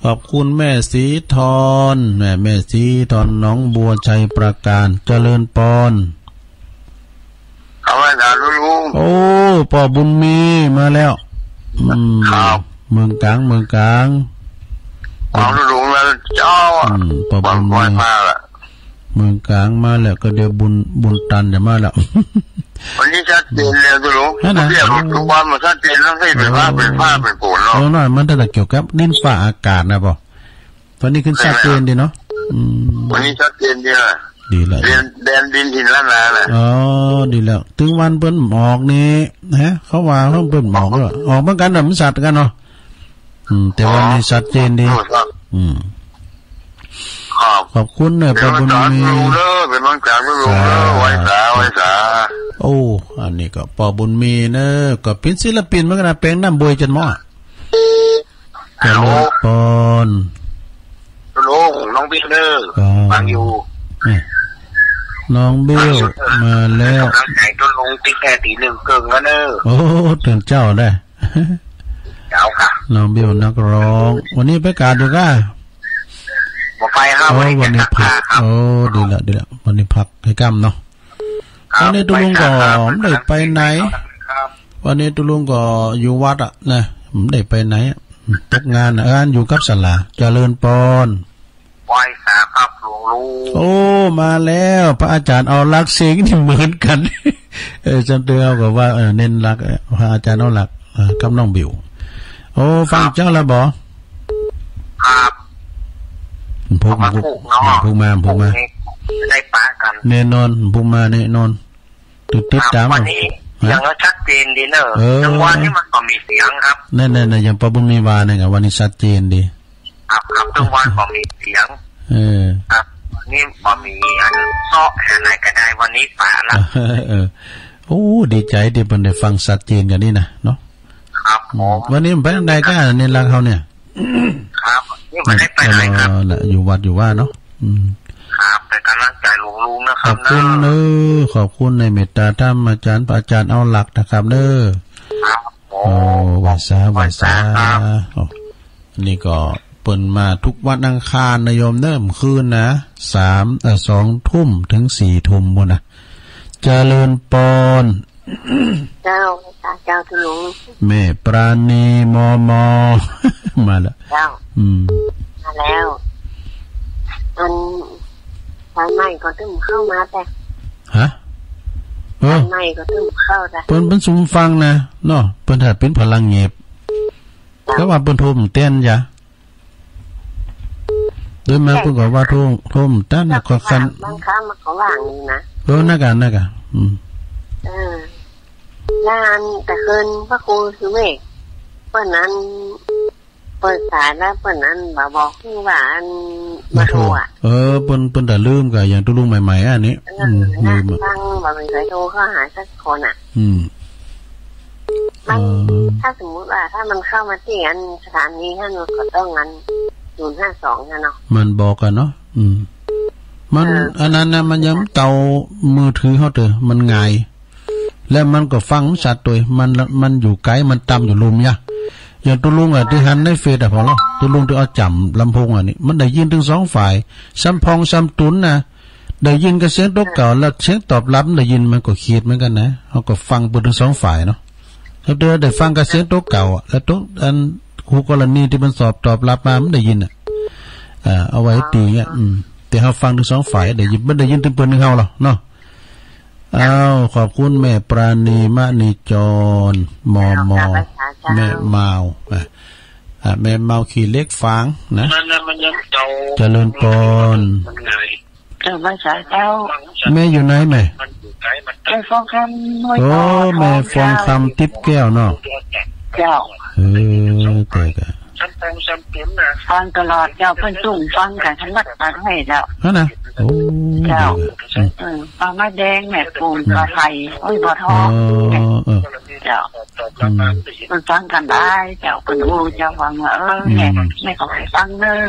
ขอบคุณแม่สีทอน แม่ แม่สีทอน หนองบัว ไชยประการ เจริญปอน เอาไว้นะลุง โอ้ ป้อบุญมีมาแล้ว อืม ครับ เมืองกลาง เมืองกลาง ของลุงแล้วเจ้า อืม ป้อบุญมี วันไหว้พระละ เมืองกลางมาแล้ว ก็เดี๋ยวบุญ บุญตันจะมาแล้ว วันนี้ชัดเจนแล้วลุง นั่นน่ะ เรียกทุกวันมันชัดเจนแล้ว ให้เป็นพระเป็นผ้าเป็นโขนเนาะ เออ นั่นมันตั้งแต่เกี่ยวกับดินฟ้าอากาศนะป้อ วันนี้ขึ้นชัดเจนดีเนาะ อืม วันนี้ชัดเจนดีนะ ดีแล้ว แดน แดนดินถิ่นล้านนาน่ะ อ๋อ ดีแล้ว ถึงวันเปิ้นออกนี่ ฮะ เขาว่าเปิ้นออกแล้ว ออกเหมือนกันน่ะ มันสัตว์กันเนาะ อืม แต่วันนี้ชัดเจนดี อ๋อ ครับ อืม ครับ ขอบคุณเนอะ เป็นวันสา ป้อบุญมี ลุงเด้อ เป็นวันสาลุงเด้อ สา ไหว้สา ไหว้สา โอ้ อันนี้ก็ป้อบุญมีเนอะ ก็เป็นศิลปินเหมือนกันนะ แปลงน้ำบวยจนหมด ฮัลโหล เจริญปอน ฮัลโหล น้องเบลเด้อ อ๋อ ฟังอยู่ นี่ น้องเบล ฟังอยู่ มาแล้ว กำลังใจตุ๊ลุงติ๊กแค่ตีหนึ่งเกิงแล้วเนอะ โอ้ ตื่นเช้าได้ เช้าค่ะ น้องเบลนักร้อง วันนี้ไปกาดอยู่ก้า บ่ไปครับ โอ้ วันนี้ วันนี้พัก วันนี้พักครับ โอ้ ดีละ ดีละ วันนี้พักให้ค่ำเนาะ ครับ วันนี้ตุ๊ลุงก็ ไปครับ ไม่ได้ไปไหน ครับ วันนี้ตุ๊ลุงก็อยู่วัดอะนะ ไม่ได้ไปไหนอะ ตกงานอะ เออ อยู่กับศาลา เจริญปอน ไหว้สาครับหลวงลุง โอ้ มาแล้ว พระอาจารย์เอาหลัก เสียงนี่เหมือนกัน เออ ฉันเตือนเอาก็ว่า เออ เน้นหลัก เออ พระอาจารย์เอาหลัก เออ กับน้องบิว โอ้ ฟังเจ้าแล้วบ่ ครับ พุก เอามาพุกเนาะ พุกมา พุกมา พุกนี้ได้ปะกัน แน่นอน พุกมาแน่นอน ติด ติดตาม วันนี้ ฮะ ยังชัดเจนดีเนอะ เออ จังหวะนี้มันก็มีเสียงครับ นั่นๆๆ อย่างป้อบุญมีว่าเนี่ยไง วันนี้ชัดเจนดี ครับ ครับ จังหวะก็มีเสียง เออ ครับ นี่บ่มีอันเซาะอันไหนก็ได้ วันนี้ปะละ เออ โอ้ ดีใจที่เปิ้นได้ฟังชัดเจนกันนี่นะเนาะ ครับผม วันนี้ไปทางใดก้า เน้นหลักเขาเนี่ย ครับ นี่ไม่ได้ไปไหนครับ เออ น่ะ อยู่วัดอยู่ว่าเนาะ อืม ครับ เป็นกำลังใจหลวงลุงนะครับ ขอบคุณเนอะ ขอบคุณในเมตตาธรรมอาจารย์ พระอาจารย์เอาหลักนะครับเนอะ ครับผม โอ้ ไหว้สา ไหว้สา ไหว้สาครับ โอ้ นี่ก็เปิ้นมาทุกวันอังคารนะโยมเนอะ มื้อคืนนะ สาม เอ่อ สองทุ่มถึงสี่ทุ่มพู้นนะ เจริญปอน เจ้า เจ้า เจ้า คุณลุง แม่ปราณี มอมอ มาแล้ว เจ้า อืม มาแล้ว อัน สายใหม่ก็ตึ้มเข้ามาแต่ ฮะ เออ สายใหม่ก็ตึ้มเข้าแต่ เปิ้น เปิ้นซุ่มฟังนะ เนาะ เปิ้นถ้าเป็นพลังเงียบ เจ้า แต่ว่าเปิ้นโทรมาแทนยะ โดยมากเปิ้นก็ว่าโทร โทรมาแทนนะ ก็คัน บางครั้งมันก็ว่างอยู่นะ เออ นั่นกะ นั่นกะ อืม เออ แล้วอันแต่คืนพระครูสุเมธ เปิ้นนั้น เปิ้นสายแล้วเปิ้นนั้นบ่บอกคือว่าอัน มาโทร มาโทรอะ เออ เปิ้น เปิ้นแต่ลืมกะ อย่างตุ๊ลุงใหม่ๆ อันนี้ เออ อืม นะ ลืมอะ ฟังบ่มีใครโทรเข้าหาสักคนอะ อืม มัน เออ ถ้าสมมุติว่าถ้ามันเข้ามาที่อันสถานีท่านก็ต้องอัน ศูนย์ห้าสอง นะเนาะ มันบอกกันเนาะ อืม มัน เออ อันนั้นนะ มันยังเตามือถือเฮาเตอะ มันง่าย และมันก็ฟังชัดตัวย มัน มันอยู่ไกล มันต่ำอยู่ลุ่มยะ อย่างตุ๊ลุงอะ ที่หันในเฟซอะ พอแล้ว ตุ๊ลุงที่เอาจ่ำลำโพงอะนี่ มันได้ยินถึงสองฝ่าย ซ้ำพองซ้ำตุนนะ ได้ยินกับเสียงตัวเก่า แล้วเสียงตอบรับได้ยิน มันก็ขีดเหมือนกันนะ เฮาก็ฟังเปิ้นถึงสองฝ่ายเนาะ แล้วเธอได้ฟังกับเสียงตัวเก่าอะ แล้วตัวอันคู่กรณีที่มันสอบตอบรับมา มันได้ยินอะ อ่า เอาไว้ตีเงี้ย อืม แต่เฮาฟังถึงสองฝ่าย ได้ยิน มันได้ยินถึงเปิ้นถึงเฮาหรอเนาะ อ้าว ขอบคุณแม่ปราณี มณีจร มอมอ เจ้า แม่เมา อ่ะ อ่ะ แม่เมาขี้เหล็กฝางนะ นั่นน่ะมันยังเก่า เจริญพร เจ้า ภาษาเจ้า แม่อยู่ไหนแม่ แม่ฟองคำ ห้วย โอ้ ตอด แม่ฟองคำ เจ้า ติ๊บแก้วเนาะ เจ้า เออ แต่ก็ ฟังตลอดเจ้า เปิ้นซุ่มฟังกันทั้งวัดทั้งให้เจ้า นั่นนะ โอ้ เจ้า ดีเลย อืม เออ ปลาไม้แดง แม่ปูน ปลาไผ่ โอ้ย บ่อทอง อ๋อ เออ เจ้า อืม เปิ้นฟังกันได้เจ้า เปิ้นฮู้เจ้า ฟังว่า เออ แม่ อืม แม่ก็ไปฟังเด้อ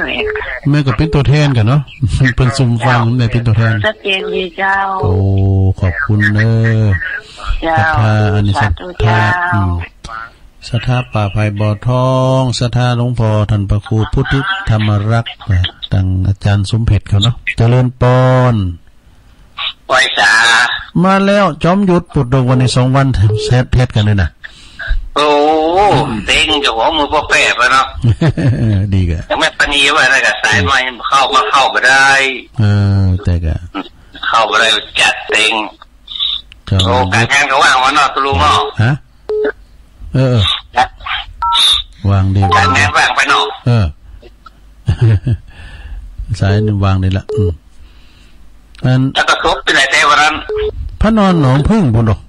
แม่ก็เป็นตัวแทนกันเนาะ เปิ้นซุ่มฟัง เจ้า แม่เป็นตัวแทน ชัดเจนดีเจ้า โอ้ ขอบคุณเด้อ เจ้า ศรัทธา อันนี้ สาธุ ศรัทธา เจ้า อืม ศรัทธาป่าไผ่บ่อทอง ศรัทธาหลวงพ่อท่านพระครูพุทธิธรรมรักษ์ ตั้งอาจารย์สมเพชรเขาเนาะ เจริญปอน ไหว้สา มาแล้ว จอมยุทธ ปุดดงวันนี้สองวัน แซดแพทกันเลยนะ โอ้ เต็งเจ้าของมือพวกแปรไปเนาะ ดีกะ ยังไม่ปานนี้ว่าอะไรกะ สายไม้เข้ามาเข้าบ่ได้ เออ แต่กะ เข้าบ่ได้ จัดเต็ง เจ้า โอ้ การงานก็ว่างวะเนาะ ตุ๊ลุงเนาะ ฮะ เออ เออ นะ วางดี การงานว่างไปเนาะ เออ สายนี่วางดีละ อืม อัน แล้วก็ศพที่ไหนแต่วันนั้น พระนอนหนองผึ้งพุ้นดอก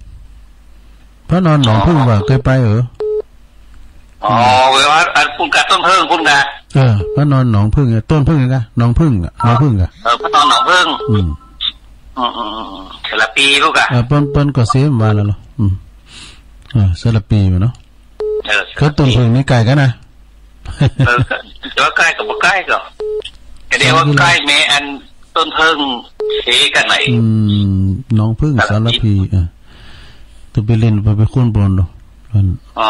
พระนอนหนองผึ้ง อ๋อ ว่าเคยไปเออ อ๋อ เวลาอันพุ้นกะ ต้นผึ้งพุ้นกะ เออ พระนอนหนองผึ้งเนี่ย ต้นผึ้งกะ หนองผึ้งอะ อ๋อ หนองผึ้งกะ เออ พระนอนหนองผึ้ง อืม อืม อืม อืม อืม เสร็จละปีพุ้นกะ เออ เปิ้น เปิ้นก็เสียมาแล้วเนาะ อืม เออ เสร็จละปีมาเนาะ เออ ก็ต้นผึ้งนี่ใกล้กันนะ เออ ก็จะว่าใกล้ก็บ่ใกล้ก็ ก็เรียกว่าใกล้แม่อันต้นผึ้งเสกันไหน อืม หนองผึ้งสารพี เออ ตัวไปเล่นไป ไปคุ้นปอนดู เปิ้น อ๋อ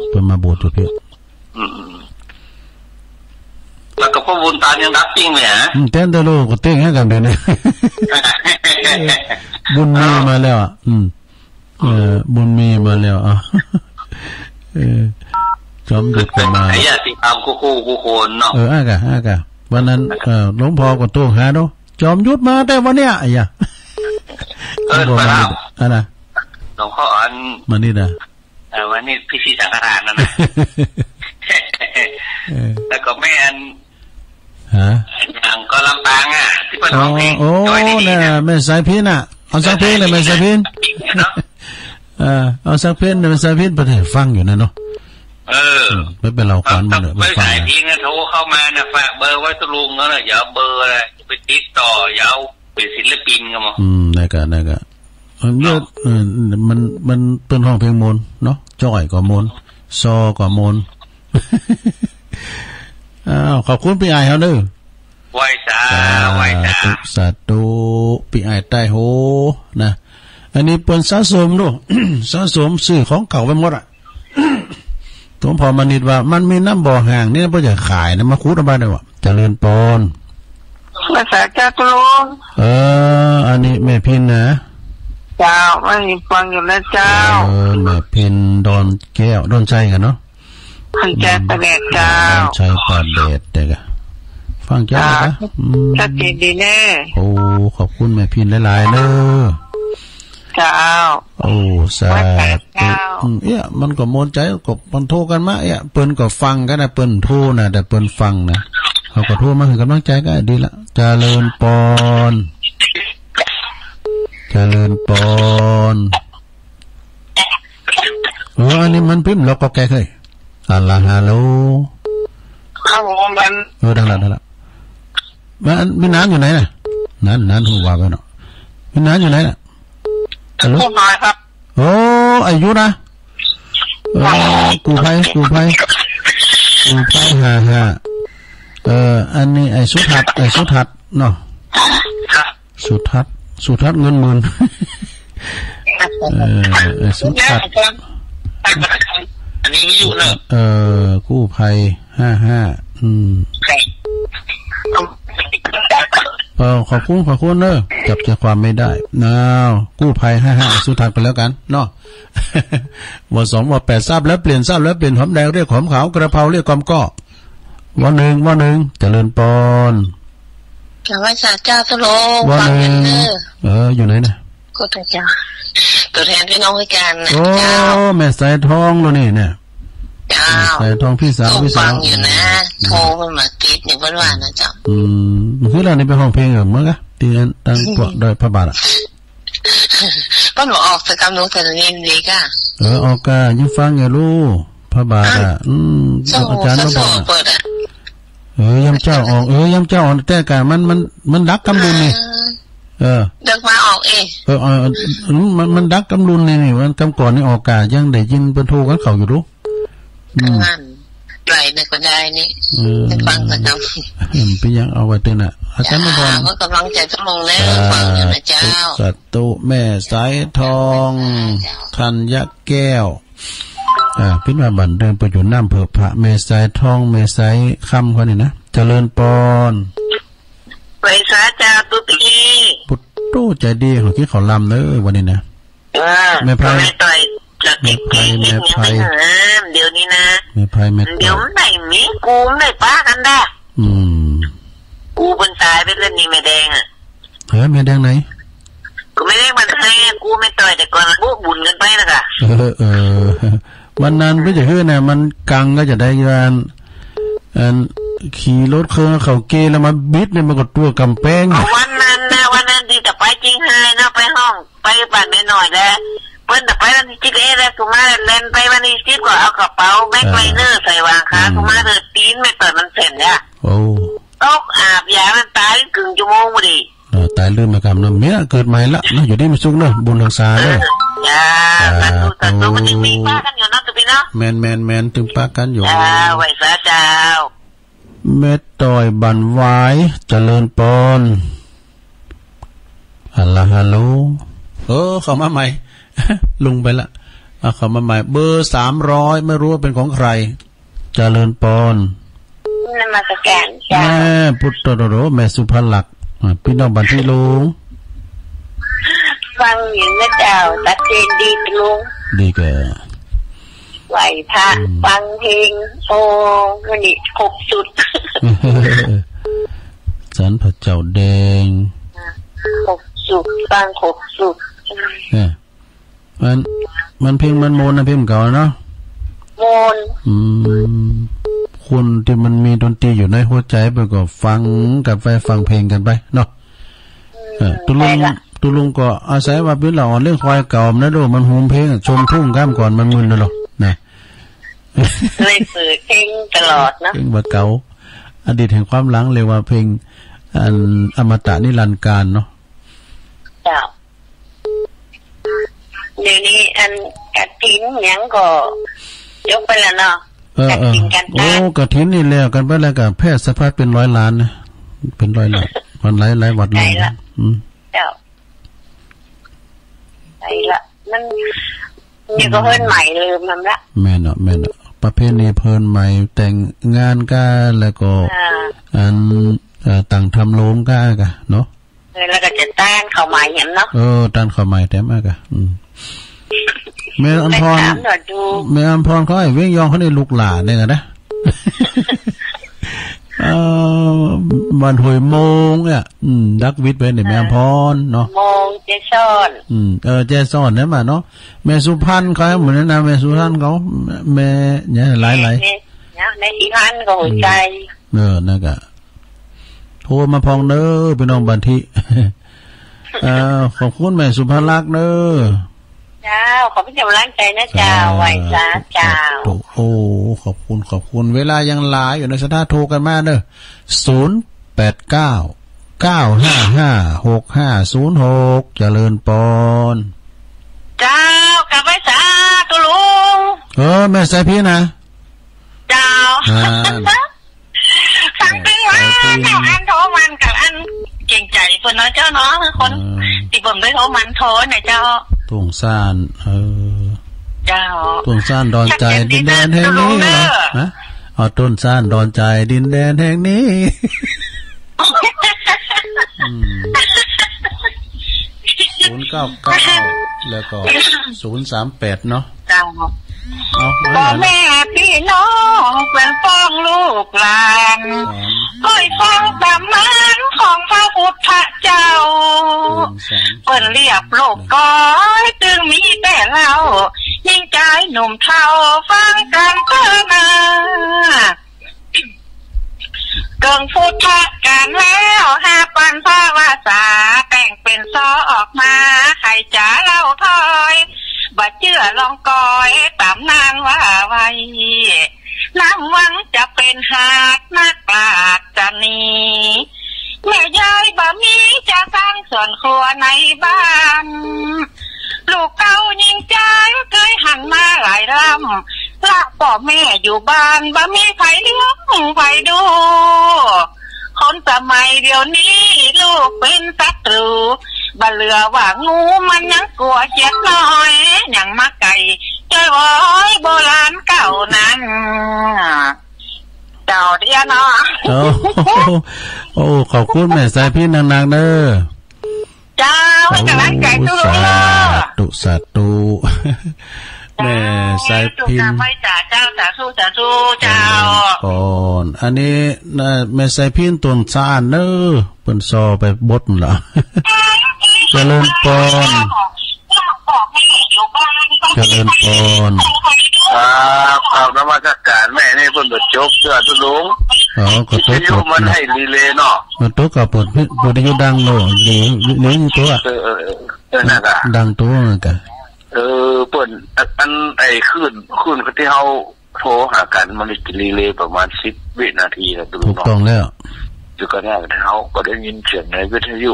เปิ้นมาโบสถ์ตัวเพีย อืม แล้วก็พ่อบุญตายังดับจริงไหมฮะ อืม แต่นแต่โลกก็เต้งให้กันเดี๋ยวนี้ บุญมีมาแล้วอ่ะ อืม เออ บุญมีมาแล้ว อ่ะ เออ จอมยุทธก็มา ไอ้ยาติธรรมคู่คู่คู่คนเนาะ เออ อ่ะกะ อ่ะกะ วันนั้น เออ หลวงพ่อก็โทรหาเนาะ จอมยุทธมาแต่วันเนี้ย ไอ้ยา เออ หลวงพ่อมา ไปแล้ว นี่ อ่ะนะ หลวงพ่ออัน มานี่นะ เออ วันนี้พี่ศรีสังฆทานนั่นนะ เออ แล้วก็แม่อัน ฮะ อย่างก็ลำปางอ่ะ ที่เปิ้นร้องเพลง อ๋อ โอ้ จอยดีๆ น่ะ น่ะ แม่สายพิณน่ะ เอาสักเพลงเลย แม่สายพิณ เนาะ เออ เอาสักเพลงเลย แม่สายพิณ เปิ้นให้ฟังอยู่นะเนาะ เออ อืม ไม่เป็นเราขวัญมันเลย แม่สายพิณน่ะ โทรเข้ามาน่ะ ฝากเบอร์ไว้ตุ๊ลุงแล้วน่ะ อย่าเอาเบอร์อะไร ไปติดต่อ อย่าเอาเป็นศิลปินก็มา อืม ได้กะ ได้กะ มันเยอะ เนาะ เออ มัน มันเปิ้นฮ้องเพลงม่วนเนาะ จ้อยก็ม่วน ซอก็ม่วน อ้าว ขอบคุณพี่อ้ายเฮาเด้อ ไหว้สา สาธุ ไหว้สา สาธุ พี่อ้ายใต้โหนะ อันนี้เปิ้นสะสมดู สะสมซื้อของเก่าไว้หมดอะ หลวงพ่อมณิตว่า มันมีน้ำบ่อห่างนี่ บ่อยากขายนะ มาขุดเอามาได้วะ เจริญปอน ภาษาเจ้าตุ๊ลุง เออ อันนี้แม่พิณนะ เ เจ้า ไม่มีฟังอยู่นะเจ้า เออ แม่พินดอนแก้ว ดอนชัยกันเนาะ ดอนชัยป่าแดดเจ้า ดอนชัยป่าแดดเด้อ ฟังเจ้า เจ้า อืม ชัดเจนดีแน่ โอ้ ขอบคุณแม่พินหลายๆเด้อ เจ้า โอ้ สาธุ ว่าแต่เจ้า อืม เอ๊ะ มันก็ม่วนใจ ก็มันโทรกันมา เอ๊ะ เปิ้นก็ฟังกันนะ เปิ้นโทรนะ แต่เปิ้นฟังนะ เขาก็โทรมาให้กำลังใจก็ดีละ เจริญปอน เจริญปอน เออ อันนี้มันพิมพ์แล้วก็แก้เคย ฮัลโหล ฮัลโหล ครับผม มัน เออ ดังละ ดังละ มัน มีหนานอยู่ไหนน่ะ หนาน หนาน ฮู้ว่าไปเนาะ มีหนานอยู่ไหนน่ะ ฮัลโหล ผู้น้อยครับ โอ้ อายุนะ เออ กู้ภัย กู้ภัย กู้ภัย ฮ่า ฮ่า เออ อันนี้ไอ้สุทัศน์ ไอ้สุทัศน์เนาะ ครับ สุทัศน์ สุทัศน์เงินหมื่น เออ เออ สุทัศน์ อันนี้วิทยุเนอะ เออ กู้ภัย ฮ่า ฮ่า อืม เออ ขอบคุณ ขอบคุณเนอะ จับใจความไม่ได้ อ้าว กู้ภัย ฮ่า ฮ่า สุทัศน์ไปแล้วกันเนาะ ว่าสองว่าแปด ทราบแล้วเปลี่ยน ทราบแล้วเปลี่ยน หอมแดงเรียกหอมขาว กระเพราเรียกกอมก้อ ว่าหนึ่ง ว่าหนึ่ง เจริญปอน กราบไหว้สาเจ้า สโล ว่าหนึ่ง ฟังกันเด้อ เออ อยู่ไหนนะ ก็ตัวเจ้า ตัวแทนพี่น้องด้วยกันนะ โอ้ เจ้า แม่สายทองแล้วนี่เนี่ย เจ้า แม่สายทอง พี่สาว ก็ พี่สาว ฟังอยู่นะ อืม โทรมันมาติดนี่เพิ่นว่านะเจ้า อืม คือเรานี่ไปฮ้องเพลงกับเมื่อกะ ที่ตั้งพวกดอยพระบาทอะ เปิ้นบ่ออกสักกำหนึ่งเท่านั้นเองดีก้า เออ ออกก้า ยังฟังอยู่ลูก พระบาทอะ อ้าว อืม โซ่ อาจารย์ก็บอก โซ่เปิดอะ เออ ยามเจ้าออก เออ ยามเจ้าออก แต่กะมัน มัน มันดักกำบุญนี่ เออ เออ เดินมาออกเอง เออ เออ อืม มัน มันดักกำบุญนี่ นี่ มันกำก่อนนี่ออกก้า ยังได้ยินเปิ้นโทรกันเข้าอยู่ลูก อืม นั่น ไหลเนี่ยก็ได้นี่ เออ ได้ฟังกันเนาะ เห็นไปยังเอาไว้เต้นน่ะ อาจารย์นพพร จ้า ก็กำลังใจสมองแล้ว อ่า ฟังอยู่นะเจ้า สาธุ แม่สายทอง ธัญแก้ว อ่า พี่น้องบ้านเดิมไปอยู่น้ำเผือกพระ แม่สายทอง แม่สายคำเขานี่นะ เจริญปอน ไหว้สาเจ้าตุ๊กตี้ ปุตโตใจดี เขากินข้าวลำเนอะวันนี้นะ เออ แม่ไพร แม่ต่อย แม่ไพร แม่ไพร เดี๋ยวนี้นะ แม่ไพร แม่ต่อย เดี๋ยวมันได้มีกูมันได้ปะกันได้ อืม กูมันตายไปแล้วนี่แม่แดงอะ เฮ้ย แม่แดงไหน กูแม่แดงมันให้กูแม่ต่อยแต่ก่อนมันบุกบุญกันไปนะกะ เออ เออ วันนั้นก็จะคือเนี่ย มันกังก็จะได้อยู่อัน อันขี่รถเครื่องเขาเกแล้วมาบิดเนี่ย มันก็ตัวกำแพง เอาวันนั้นนะ วันนั้นที่จะไปเจียงไฮ้นะ ไปฮ้อง ไปบ้านแม่น้อยแล้ว เปิ้นจะไปวันที่สิบเอ็ดแล้ว กูมาแล่นไปวันที่สิบก็เอากระเป๋าแม็กไลเนอร์ใส่วางขา อืม กูมาเดินตีนแม่ต่อยมันเส้นเนี่ย โอ้ ตกอาบยามันตายครึ่งชั่วโมงพอดี เออ ตายลืมมากำเนาะ เมียเกิดใหม่ละเนาะ อยู่ดีมีสุขเนาะ บุญรักษาเนาะ เออ จ้า สาธุ สาธุ สาธุ มันยังมีป้ากันอยู่เนาะ ตุ๊กตี้เนาะ แม่น แม่น แม่น ตึงปะกันอยู่ จ้า ไหว้สาเจ้า แม่ต่อยบ้านหวาย เจริญปอน ฮัลโหล ฮัลโหล เออ เข้ามาใหม่ ลงไปละ เอาเข้ามาใหม่ เบอร์สามร้อย ไม่รู้ว่าเป็นของใคร เจริญปอน นมัสการเจ้า แม่พุทธโดโด แม่สุภลักษณ์ อ่า พี่น้องบ้านที่ลุง ฟังอยู่นะเจ้า ชัดเจนดีลุง ดีแก่ ไหว้พระ อืม ฟังเพลง โอ้ มื้อนี้ครบชุด สันพระเจ้าแดง ครบชุด ฟังครบชุด เนี่ย มัน มันเพลงมันม่วนนะ เพลงเก่าเนาะ ม่วน อืม คนที่มันมีดนตรีอยู่ในหัวใจ เปิ้นก็ฟังกันไป ฟังเพลงกันไปเนาะ เออ ตุ๊ลุง ใช่ละ ตุ๊ลุงก็อาศัยว่าเปิ้นละอ่อนเลี้ยงควายเก่านะลูก มันโฮมเพลงอะ ชมทุ่งข้ามก่อนมันมึนนะลูกนะ เลยเปิดเพลงตลอดเนาะ เพลงบ่าเก่า อดีตแห่งความหลัง เรียกว่าเพลงอันอมตะนิรันดร์กาลเนาะ เจ้า เดี๋ยวนี้อันกฐินหยังก็ยกไปแล้วเนาะ เออ กฐิน เออ กัน โอ้ ตา กฐินนี่แล้วกันไปแล้วก็แพร่สะพัดเป็นร้อยล้านนะ เป็นร้อยล้าน มันหลาย หลายวัดเลย หลายละ อืม เจ้า หลายละ มัน นี่ก็เพิ่นใหม่ลืมนำละ แม่นเนาะ แม่นเนาะ ประเพณีเพิ่นใหม่ แต่งงานกา แล้วก็ อ่า อัน เอ่อ ตั้งธรรมโลงกากะเนาะ แล้วก็จะต้านเขามาเห็นเนาะ เออ ต้านเขามาแถมมากอะ อืม แม่อำพร แม่อำพรเขาไอ้เวียงยองเขานี่ลูกหลานเนี่ยนะ เออ บ้านห้วยโมงเนี่ย อืม ดักวิทย์ไปเนี่ย แม่อำพรเนาะ โมงเจสอน อืม เออ เจสอนเนี่ยมาเนาะ แม่สุพรรณเขาเหมือนนะ แม่สุพรรณเขา แม่เนี่ยหลายๆ แม่ เนี่ย แม่สุพรรณก็หัวใจ เออ นั่นก็ โทรมาพองเด้อ พี่น้องบ้านที่ เอ่อ ขอบคุณแม่สุภาลักษณ์เด้อ เจ้า ขอบคุณกำลังใจนะเจ้า สาธุ ไหว้สาเจ้า สาธุ โอ้ ขอบคุณ ขอบคุณ เวลายังหลายอยู่นะ สถาโทรกันมาเด้อ ศูนย์แปดเก้า เก้าห้าห้า หกห้าศูนย์หก เจริญปอน เจ้า กลับไหว้สาธุลุง เออ แม่สายพินนะ เจ้า อ่า ฟังตึงว่า เจ้าอันโทรมันกับอันเกรงใจเปิ้นเนาะเจ้าเนาะ คน อืม ที่เปิ้นได้โทรมันโทรนะเจ้า ต้นซาน เออ เจ้า ต้นซานดอนใจดินแดนแห่งนี้เหรอ ฮะ เอาต้นซานดอนใจดินแดนแห่งนี้ อืม ศูนย์เก้าเก้า แล้วก็ ศูนย์สามแปด เนาะ เจ้า เอา พ่อแม่พี่น้องเพื่อนพ้องลูกหลาน ครับ ค่อยฟังตำนานของพระพุทธเจ้า หนึ่งสาม เปิ้นเรียบโลกก้อย จึงมีแต่เฮา ยิ่งชายหนุ่มเฒ่า ฟังกันเถิดนา เกิ่งพุทธกาลแล้ว หาปันภาวาสา แต่งเป็นซอออกมา ใครจะเล่าถอย บ่เชื่อลองกอย ตำนานว่าไว้ น้ำวังจะเป็นหาด นักปราชญ์จะหนี แม่ยายบ่มีจะสร้างสวนครัวในบ้าน ลูกเต้ายิงจายเคยหันมาหลายลำ ละพ่อแม่อยู่บ้านบ่มีไผเลี้ยงไผดู คนสมัยเดี๋ยวนี้ลูกเป็นศัตรู บ่เหลือว่างูมันยังกลัวเขียดน้อย ยังมาไก่จ้อยว้อยโบราณเก่านั้น เจ้าเดียวเนาะ โอ้ โอ้ ขอบคุณแม่สายพินหนักๆ เด้อ เจ้า ให้กำลังใจทุกคนเด้อ สาธุ สาธุ แม่สายพิน เจ้า ไหว้สาเจ้า สาธุ สาธุ เจ้า เจริญปอน อันนี้นะ แม่สายพินต้นซานเด้อ เปิ้นซอไปบดนั่นละ เจริญปอน เจริญปอน ครับ ครับ นมัสการ แม่นี่เปิ้นบ่จบเตื้อตุลุง อ๋อ ก็ตก วิทยุมันให้รีเลย์เนาะ มันตกกับเปิด เปิดวิทยุดังโลด หรือ หรืออยู่ตัว เออ เออ เออ เออ นั่นน่ะ ดังตัวนั่นกะ เออ เปิ้น อัน อัน ไอ้คลื่น คลื่นที่เฮา โทรหากันมันจะรีเลย์ประมาณสิบวินาทีนะตุลุงเนาะ ถูกต้องแล้ว อยู่ก็ได้ เฮาก็ได้ยินเสียงในวิทยุ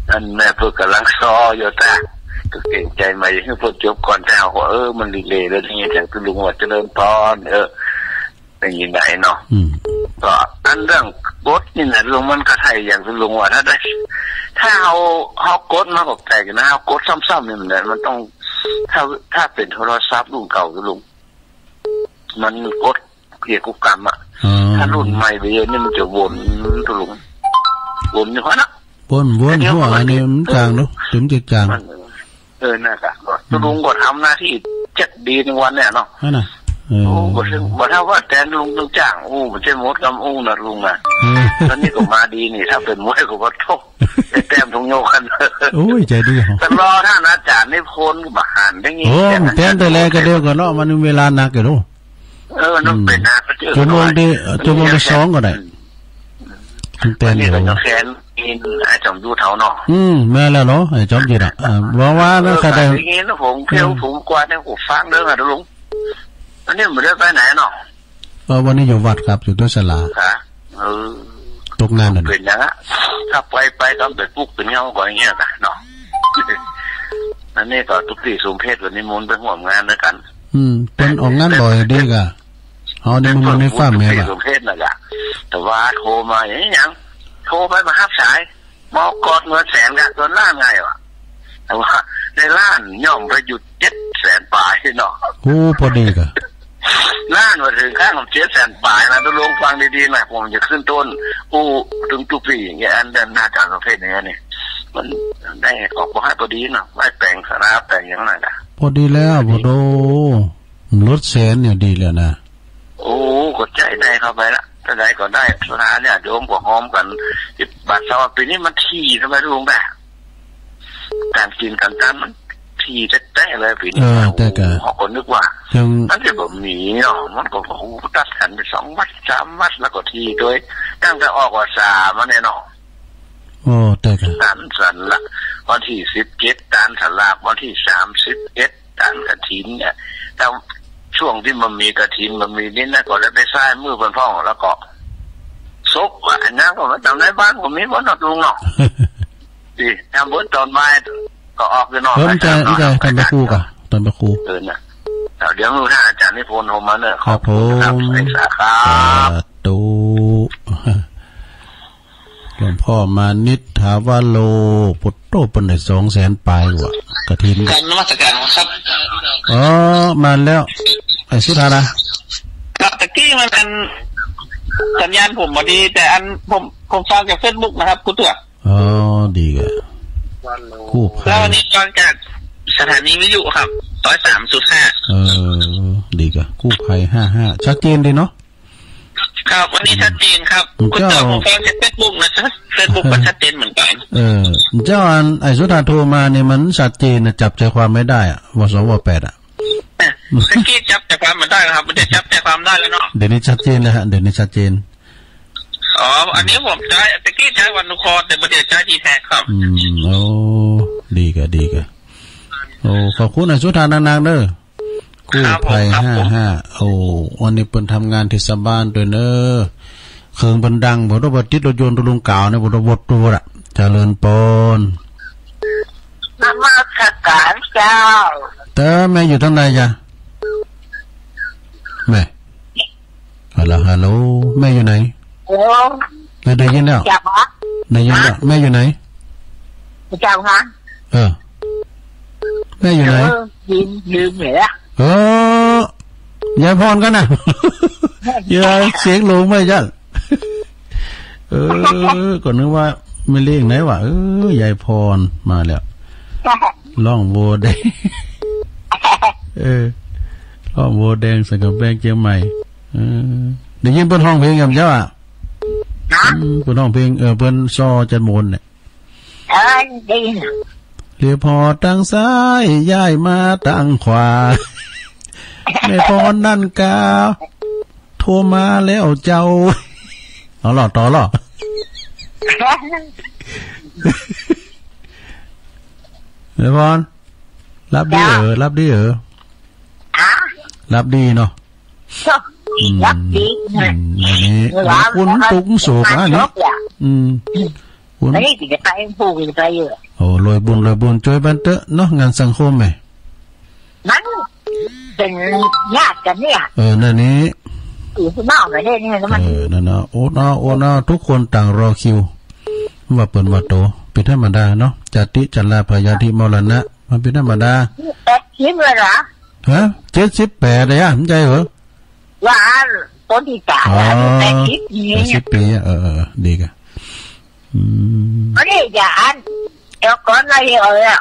นั่นแม่เพิ่นกำลังซออยู่ แต่ก็เกรงใจแม่ ให้เพิ่นจบก่อน แต่เฮาก็ เออ มันรีเลย์แล้ว ได้ยินเสียงตุลุงว่าเจริญพร เออ ได้ยินได้เนาะ อืม ก็อันเรื่องกดนี่นะลุง มันก็ใช่อย่างตุลุงว่า ถ้าได้ ถ้าเฮา เฮากดมันก็แปลกนะ เฮากดซ้ำๆนี่มัน มันต้อง ถ้า ถ้าเป็นโทรศัพท์รุ่นเก่าตุลุง มันกดเกียร์กุกกำอะ อ๋อ ถ้ารุ่นใหม่ไปเยอะนี่มันจะวนตุลุง วนอยู่หั้นนะ วน วน แต่เดี๋ยว หัวอันนี้มันจางเนาะ เออ ถึงจะจาง มัน เออ นั่นกะ อืม ตุลุงก็ทำหน้าที่เจ็ดดีหนึ่งวันเนี่ยเนาะ นั่นน่ะ เออ โอ้ บ่ถึง บ่เท่าว่าแตนลุงต้องจ้าง โอ้ บ่ใช่มดกำอุ้งนะลุงนะ เออ ตอนนี้ก็มาดีนี่ ถ้าเป็นมวยก็บ่โทษ ได้แต้มทุกยกกัน โอ้ย ใจดีเหรอ แต่รอท่านอาจารย์นิพนธ์ก็บ่หันได้ยิน โอ้ เสียง แตนแต่แรกก็เดียวกันเนาะ มันเวลานักอยู่เนาะ เออ นั่นเป็นนะ อืม ก็เจอ ชั่วโมงที่ ชั่วโมงที่สองก็ได้ อืม มันเป็นอยู่ อันนี้ก็จะแขนกินไอ้จอมยูเฒ่าเนาะ อืม แม่นแล้วเนาะ ไอ้จอมยูน่ะ อ่า ว่าว่านะ เออ ถ้าได้ ก็ได้ยินนะ ผมเที่ยว อืม ผมกวาดเนี่ย ผมฟังเรื่องอะลุง อันนี้มันได้ไปไหนเนาะ เออ วันนี้อยู่วัดครับ อยู่ที่ศาลา ค่ะ เออ ตกงานน่ะ เป็นอย่างนั้น ถ้าไป ไปตอนไปปลุกเป็นเงาก่อนอย่างเงี้ยค่ะเนาะ อันนี้ก็ตุ๊กตี้สมเพชรวันนี้มนต์ไปร่วมงานด้วยกัน อืม เปิ้นออกงานบ่อยดีกะ เอาในมือในฟ้าแม่ว่ะ สมเพชรน่ะกะ แต่ว่าโทรมาอย่างเงี้ย โทรไปมาฮับสาย มากอดเงินแสนกะ ส่วนล้านไงวะ แต่ว่าในล้านย่อมไปอยู่เจ็ดแสนปลายเนาะ โอ้ พอดีกะ ล้านมาถึงข้างผมเจ็ดแสนปลายนะ ต้องลองฟังดีๆนะ ผมจะขึ้นต้น อู้ ถึงตุ๊กตี้อย่างเงี้ย อันนั้นหน้าตาประเภทอย่างเงี้ยนี่ มันได้ออกบ่ให้พอดีเนาะ ไว้แปลงสาราแปลงหยังนั่นน่ะ พอดีแล้ว พอดี โอ้โห ลดแสนเนี่ยดีแล้วนะ โอ้ ก็ใจได้เข้าไปละ เท่าใดก็ได้ สาราเนี่ย โยมก็หอมกัน บาดเสาร์ปีนี้มันถี่ทำไมลุงได้ การกินการตานมันถี่แต๊ๆเลยปีนี้ เออ โอ้โห แต่ก็ เขาก็นึกว่า ยัง มันจะบ่มีเนาะ มันก็ โอ้โห ตัดกันไปสองวัดสามวัด แล้วก็ถี่โดย ตั้งแต่ออกพรรษามาเนี่ยเนาะ โอ้ แต่ก็ ตันสันละ วันที่สิบเจ็ด ตันสลาก วันที่สามสิบเอ็ด ตันกฐินเนี่ย แต่ช่วงที่มันมีกฐิน มันมีนี่นะ ก็ได้ไปซ้ายมือเพิ่นพ่อง แล้วก็ ศพอะ อันนั้นก็มาตามในบ้านก็มีบ่เนาะลุงเนาะ ที่ทำบุญตอนบ่ายก็ออกอยู่นอก เออ มันจะ อาจารย์เนาะ มันจะ อาจารย์ ตอนพระครูกะ ตอนพระครู เออนะ เดี๋ยวมื้อหน้าอาจารย์นิพนธ์โทรมาเนอะ ครับ ขอบคุณครับ ผม สาธุ สาธุ หลวงพ่อมานิตถาวโร พุทโธ เปิ้นได้สองแสนปลายว่ะ กฐิน กราบนมัสการครับ อ๋อ มาแล้ว ไอ้สุธานะ ครับ ตะกี้มันอัน สัญญาณผมบ่ดี แต่อันผม ผมฟังจากเฟซบุ๊กนะครับ ครูเตื้อ อ๋อ ดีกะ กู้ภัย แล้ววันนี้ฟังจากสถานีวิทยุครับ ร้อยสามจุดห้า เออ ดีกะ กู้ภัยห้าห้า ชัดเจนดีเนาะ ครับ วันนี้ชัดเจนครับ อืม คุณเจ้า เจ้า ผมฟังจากเฟซบุ๊กนะครับ เฟซบุ๊กก็ชัดเจนเหมือนกัน เออ เจ้าอัน ไอ้สุธาโทรมาเนี่ยมันชัดเจนนะ จับใจความไม่ได้อะ วสวแปดอะ อ่ะ เมื่อกี้จับใจความไม่ได้ครับ มันจะจับใจความได้แล้วเนาะ เดี๋ยวนี้ชัดเจนแล้วฮะ เดี๋ยวนี้ชัดเจน อ๋อ อันนี้ผมใช้ เมื่อกี้ใช้วันทุกคอ แต่เมื่อกี้ใช้ดีแท็กครับ อืม โอ้ ดีกะ ดีกะ โอ้ ขอบคุณไอ้สุธานักๆเด้อ กู้ภัย ครับผม ห้าห้า โอ้ วันนี้เปิ้นทำงานเทศบาลด้วยเนอะ เครื่องเปิ้นดัง บ่ต้องไปติดรถยนต์ตะลุงกาวเนี่ย บ่ต้องวดตัวละ เจริญปอน นมัสการเจ้า เต๋อ แม่อยู่ทางไหนจ๊ะ แม่ ฮัลโหล ฮัลโหล แม่อยู่ไหน โอ้ ได้ยินแล้ว เจ้าคะ ได้ยินแล้ว ฮะ แม่อยู่ไหน เจ้าคะ เออ แม่อยู่ไหน เออ ลืม ลืมไปแล้ว เออ ยายพรกันนะ ยายเสียงหลงไปจ้ะ เออ ก็นึกว่าแม่เลี้ยงไหนวะ เออ ยายพรมาแล้ว ร้องโวแดง เออ ร้องโวแดงใส่กำแพงเชียงใหม่ เออ ได้ยินเปิ้นฮ้องเพลงยามเช้าอ่ะ ฮะ อืม เปิ้นฮ้องเพลง เออ เปิ้นซอจัดมนต์เนี่ย เออ ได้ยิน เรียกพ่อทางซ้าย ย้ายมาทางขวา แม่พรนั่นกา โทรมาแล้วเจ้า เอาล่ะ ต่อล่ะ แม่พร หลับดี เจ้า เออ หลับดี เออ ฮะ หลับดีเนาะ อืม หลับดี อืม อันนี้ หลับ คนตกโศกอันนี้ หลับ อืม คน อันนี้จะไปพูดจะไปอยู่ โอ้ รวยบุญ รวยบุญ ช่วยปันเต๊อะเนาะ งานสังคมแหม มันเป็นญาติกันเนี่ย เออ นั่นนี่ อยู่ข้างนอกประเทศนี่มัน เออ นั่นนะ โอ้เนาะ โอ้เนาะ ทุกคนต่างรอคิว ว่าเปิ้นว่าโต เป็นธรรมดาเนาะ ชาติ ชรา พยาธิ มรณะ มันเป็นธรรมดา แปดสิบเลยเหรอ ฮะ เจ็ดสิบแปดเลยอะ มันใจเหรอ ว่าคนที่ตายอะ อ๋อ แปดสิบปี แปดสิบปีอะ เออ เออ เออ ดีกะ อืม อันนี้จะอ่าน เอาก่อนอะไรเอาเลยอะ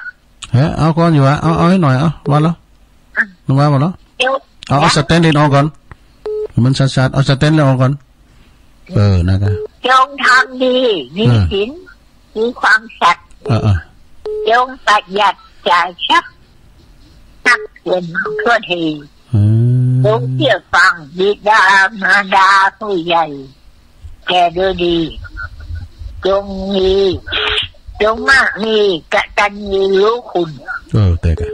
เฮ้ย เอาก่อนอยู่วะ เอา เอาให้หน่อย เอา ว่าแล้ว นึกว่าหมดแล้ว เดี๋ยว เอา เอา นะ สแตนด์อินออกก่อน มันชัดๆ เอาสแตนด์อินออกก่อน เออ นะครับ จงทำดี มี เออ ศีล มีความสัตย์ เออ เออ จงประหยัดจ่ายทรัพย์ นักเรียนทั่วที อืม จงเชื่อฟังบิดามารดาผู้ใหญ่ แก่โดยดี จงมี จงมากมีกตัญญูรู้คุณ เออ แต่กะ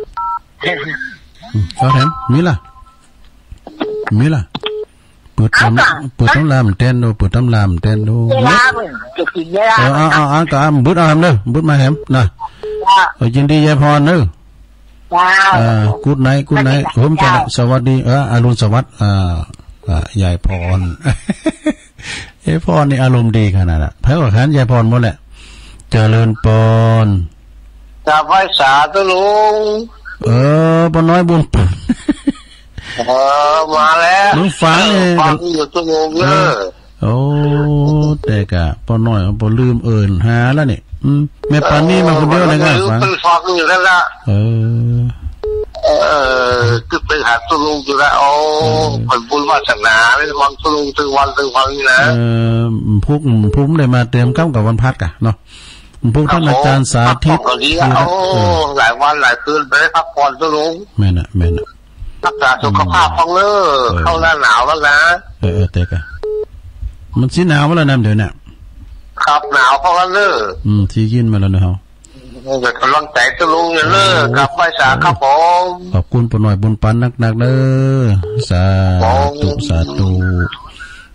อืม เอาแถม มีล่ะ มีล่ะ เปิดตำ เอาก่อน เปิดตำรามแตนดู เปิดตำรามแตนดู เวลามันจะกินเวลา เออ เอา เอา เอา ก็เอา บึดเอาแหมเด้อ บึดมาแหมนะ จ้า เออ ยินดียายพรเด้อ จ้า อ่า กู๊ดไนท์ กู๊ดไนท์ สวัสดีค่ะ ผมจะ จ้า สวัสดี เออ อรุณสวัสดิ์ อ่า อ่า ยายพร ยายพรนี่อารมณ์ดีขนาดน่ะ ไผว่าขานยายพรหมดแหละ เจริญปอน กราบไหว้สาธุลุง เออ ป้าน้อยบุญ เออ มาแล้ว ลุงฟัง เออ เนี่ย ฟังอยู่ชั่วโมงเนอะ เออ โอ้ แต่กะป้อน้อยบ่ลืมเอิ้นหาแล้วนี่ อืม แม่ปานนี้มาคนเดียวเลยครับ เออ เปิ้นฟังอยู่นั่นล่ะ เออ เออ คือไปหาตุ๊ลุงอยู่นะ โอ้ เออ เปิ้นบุญวาสนาเลย ฟังตุ๊ลุงตึงวันตึงวันนี่นะ เออ พุก พุกได้มาเตรียมกำกับวันพัดกะเนาะ พุกท่านอาจารย์สาธิต ครับผม พักผ่อนก็ดีอะ เออ โอ้ หลายวันหลายคืนไม่ได้พักผ่อนตุ๊ลุง แม่นน่ะ แม่นน่ะ รักษาสุขภาพ อืม พ่องเนอะ เออ เข้าหน้าหนาวแล้วนะ เออ เออ แต่กะ มันสิหนาวแล้วนะเดี๋ยวเนี้ย ครับ หนาวพ่องเนอะ อืม สิกินมาแล้วนะเฮา เออ เป็นกำลังใจตุ๊ลุงอยู่เนอะ โอ้ ครับ ไหว้สาครับผม ขอบคุณป้อน้อยบุญปันนักๆ เด้อ สาธุ ครับผม สาธุ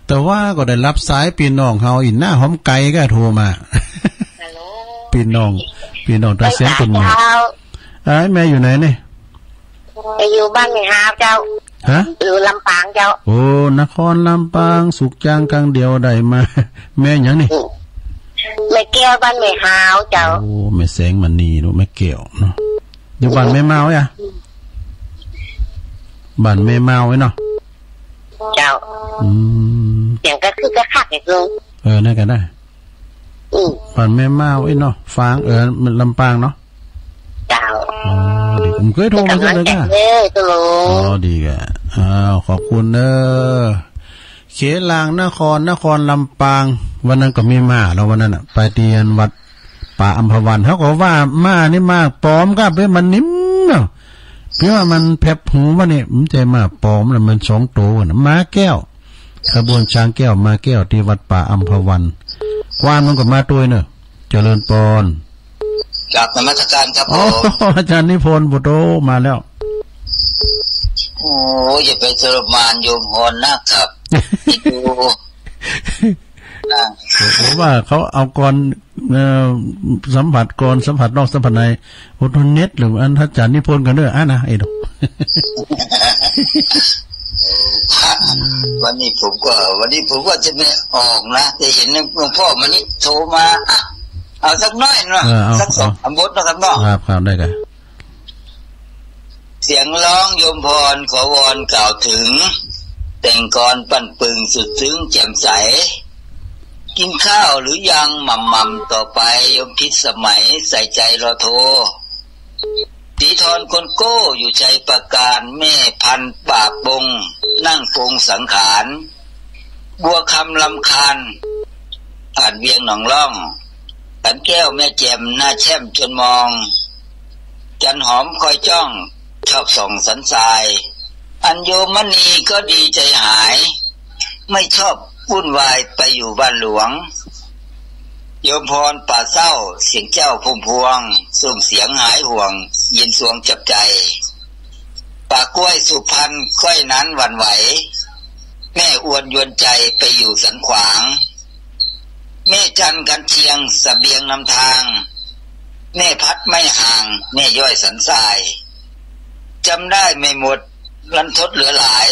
แต่ว่าก็ได้รับสายพี่น้องเฮาอีกหน้าหอมไก่ก็โทรมา ฮัลโหล พี่น้อง พี่น้องตาเสียงเป็นไง ไหว้สาเจ้า เอ้ย แม่อยู่ไหนนี่ ไปอยู่บ้านแม่ฮาวเจ้า ฮะ อยู่ลำปางเจ้า โอ้ นครลำปาง สุขจังครั้งเดียวได้มา แม่หยังนี่ แม่แก้วบ้านแม่ฮาวเจ้า โอ้ แม่แสงมณีลูก แม่แก้วเนาะ อยู่บ้านแม่เมาอ่ะ บ้านแม่เมาไอ้เนาะ เจ้า อืม เสียงก็คือก็คักอีกลุง เออ นั่นก็ได้ อืม บ้านแม่เมาไอ้เนาะ ฟาง เออ ลำปางเนาะ เจ้า อ๋อ ดี ผมเคยโทรมา เป็นกำลังใจ เด้อ เด้อ ตุ๊ลุง อ๋อ ดีกะ อ้าว ขอบคุณเด้อ เขลางนคร นครลำปาง วันนั้นก็มีม้าเนาะ วันนั้นน่ะ ไปที่วัดป่าอัมพวัน เขาก็ว่าม้านี่ม้าปลอมครับ เอ้ย มันนิ่มเนาะ เพียงว่ามันแผบหูว่านี่ มันใช่ม้าปลอมแล้ว มันสองตัวน่ะ ม้าแก้ว ขบวนช้างแก้ว ม้าแก้ว ที่วัดป่าอัมพวัน ควานมันก็มาด้วยเนอะ เจริญปอน กราบนมัสการครับ อ๋อ ผม อาจารย์นิพนธ์ โอ้โห มาแล้ว โอ้ อย่าไปทรมานโยมฮอนนะครับ คิดดู อ่า ผมว่าเขาเอาก่อน เอ่อ สัมผัสก่อน สัมผัสนอก สัมผัสใน โอ้โห เน็ตหรืออันอาจารย์นิพนธ์กันเนอะ อ่ะนะ ไอ้ดอก วันนี้ผมก็ วันนี้ผมก็จะไม่ออกนะ แต่เห็นหลวงพ่อมานี่โทรมา อ่ะ เอาสักน้อยเนาะ เออ เอา สักสอง เอา สามบทเนาะครับเนาะ ครับ ครับ ได้ครับ เสียงร้องโยมพรขอวอนกล่าวถึง แต่งกลอนปลิ้นปึ้งสุดซึ้งแจ่มใส กินข้าวหรือยังหม่ำๆ ต่อไปโยมพิสมัยใส่ใจรอโทร ศรีธรคนโก้อยู่ชัยปราการ แม่พันธุ์ป่าปง นั่งปรงสังขาร บัวคำรำคาญ ผ่านเวียงหนองล่อง ขันแก้วแม่แจ่มหน้าแช่มชวนมอง จันหอมคอยจ้อง ชอบส่องสันทราย อัญโยมณีก็ดีใจหาย ไม่ชอบวุ่นวายไปอยู่บ้านหลวง โยมพรป่าเศร้า เสียงแจ้วพุ่มพวง ส่งเสียงหายห่วง เย็นสวงจับใจ ป่ากล้วยสุพรรณ ก้อยนั้นหวั่นไหว แม่อวนยวนใจไปอยู่สันขวาง แม่จันกันเชียง เสบียงนำทาง แม่พัดไม่ห่าง แม่ย่อยสันทราย จำได้ไม่หมด รันทดเหลือหลาย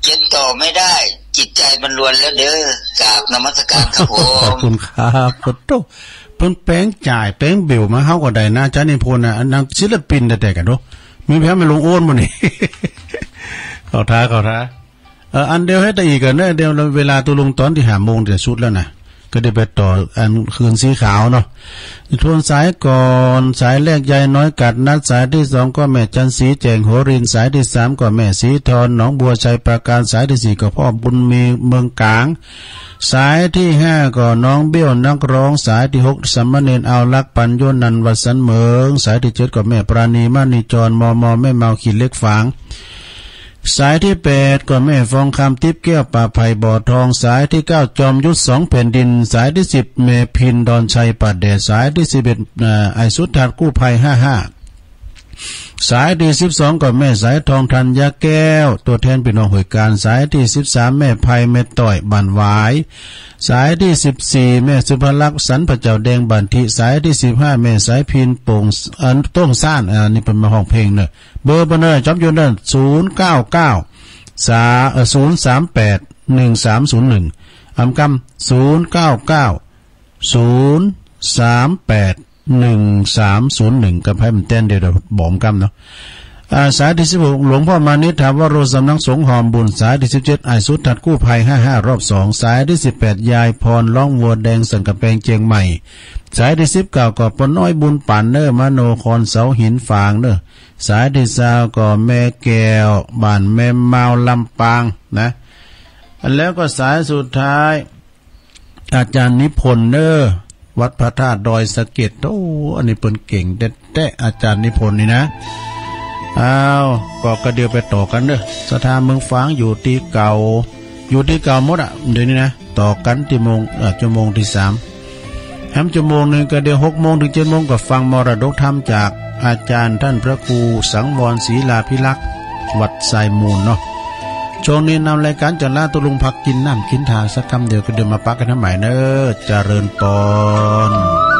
เขียนต่อไม่ได้ จิตใจมันรวนแล้วเด้อ กราบนมัสการครับผม ขอบคุณครับ ขอโทษ เปิ้นแปลงจ่าย แปลงเบลมา เฮาก็ได้นะ อาจารย์นิพนธ์นะ อันนั้นศิลปินแท้ๆ กันเนาะ มีแผนไม่ลงโอนบ่นี่ เข้าท่า เข้าท่า เอ่อ อันเดียวให้แต่อีกกันเนอะ เดี๋ยวเวลาตุ๊ลุงตอนตี้ห้าโมงจะสุดแล้วนะ ก็ได้ไปต่ออันคืนสีขาวเนาะ ทวนสายก่อน สายแรกยายน้อยกัดนัด สายที่สองก็แม่จันทร์ศรีแจ่งหัวริน สายที่สามก็แม่ศรีธรหนองบัวชัยปราการ สายที่สี่ก็พ่อบุญมีเมืองกาญ สายที่ห้าก็น้องเบี้ยวนักร้อง สายที่หกสามเณรเอารักปัญโยนันท์วสันต์เหมิง สายที่เจ็ดก็แม่ปราณีมณีจร มม แม่เมาขี้เหล็กฝาง สายที่แปดก็แม่ฟองคำทิพย์แก้วป่าไผ่บ่อทอง สายที่เก้าจอมยุทธสองแผ่นดิน สายที่สิบแม่พินดอนชัยป่าแดด สายที่สิบเอ็ด เอ่อ ไอ้สุทัศน์กู้ภัยห้าห้า สายที่สิบสองก็แม่สายทองธัญญาแก้ว ตัวแทนพี่น้องห้วยกาญ สายที่สิบสามแม่ไพแม่ต้อยบ้านหวาย สายที่สิบสี่แม่สุภลักษณ์สันพระเจ้าแดงบ้านทิ สายที่สิบห้าแม่สายพินโป่ง เอ่อ โต้งซ่าน อันนี้เปิ้นมาฮ้องเพลงเนอะ เบอร์เปิ้นเนอะ จอมยุทธเนอะ ศูนย์เก้าเก้า สา เอ่อ ศูนย์สามแปด หนึ่งสามศูนย์หนึ่ง อำกำ ศูนย์เก้าเก้า ศูนย์สามแปด หนึ่งสามศูนย์หนึ่ง กับไพ่มันแต้นเดียวเดี๋ยวบอมกำเนาะ อ่า สายตี้สิบหก หลวงพ่อมานิช ถาวโร สำนักสงฆ์หอมบุญ สายตี้สิบเจ็ด อ้ายสุทัศน์ กู้ภัย ห้าห้า รอบสอง สายตี้สิบแปด ยายพร ร้องวัวแดง สันกำแพง เชียงใหม่ สายตี้สิบเก้า ก็ป้อน้อยบุญปันเนอ มโนคร เสาหินฝางเนอ สายตี้ซาว ก็แม่แก้ว บ้านแม่เมา ลำปางนะ แล้วก็สายสุดท้าย อาจารย์นิพนธ์เนอ วัดพระธาตุดอยสะเก็ด โอ้ อันนี้เปิ้นเก่งแต๊ๆ อาจารย์นิพนธ์นี่นะ อ้าว ก็กระเดียวไปต่อกั๋นเนอ ศรัทธาเมืองฝาง อยู่ตี้เก่า อยู่ตี้เก่าหมดอะ เดี๋ยวนี้นะ ต่อกั๋นตี้โมง เอ่อ ชั่วโมงตี้สาม แหมชั่วโมงหนึ่งก็เดี๋ยว หกโมงถึงเจ็ดโมง ก็ฟังมรดกธรรมจากอาจารย์ท่านพระครูสังวรศรีลาภิรักษ์ วัดทรายมูลเนาะ ช่วงนี้นำรายการจะลาตุลุงพักกินน้ำกินท่าสักกำเดียว ก็เดี๋ยวมาปะกั๋นใหม่เนอ เจริญปอน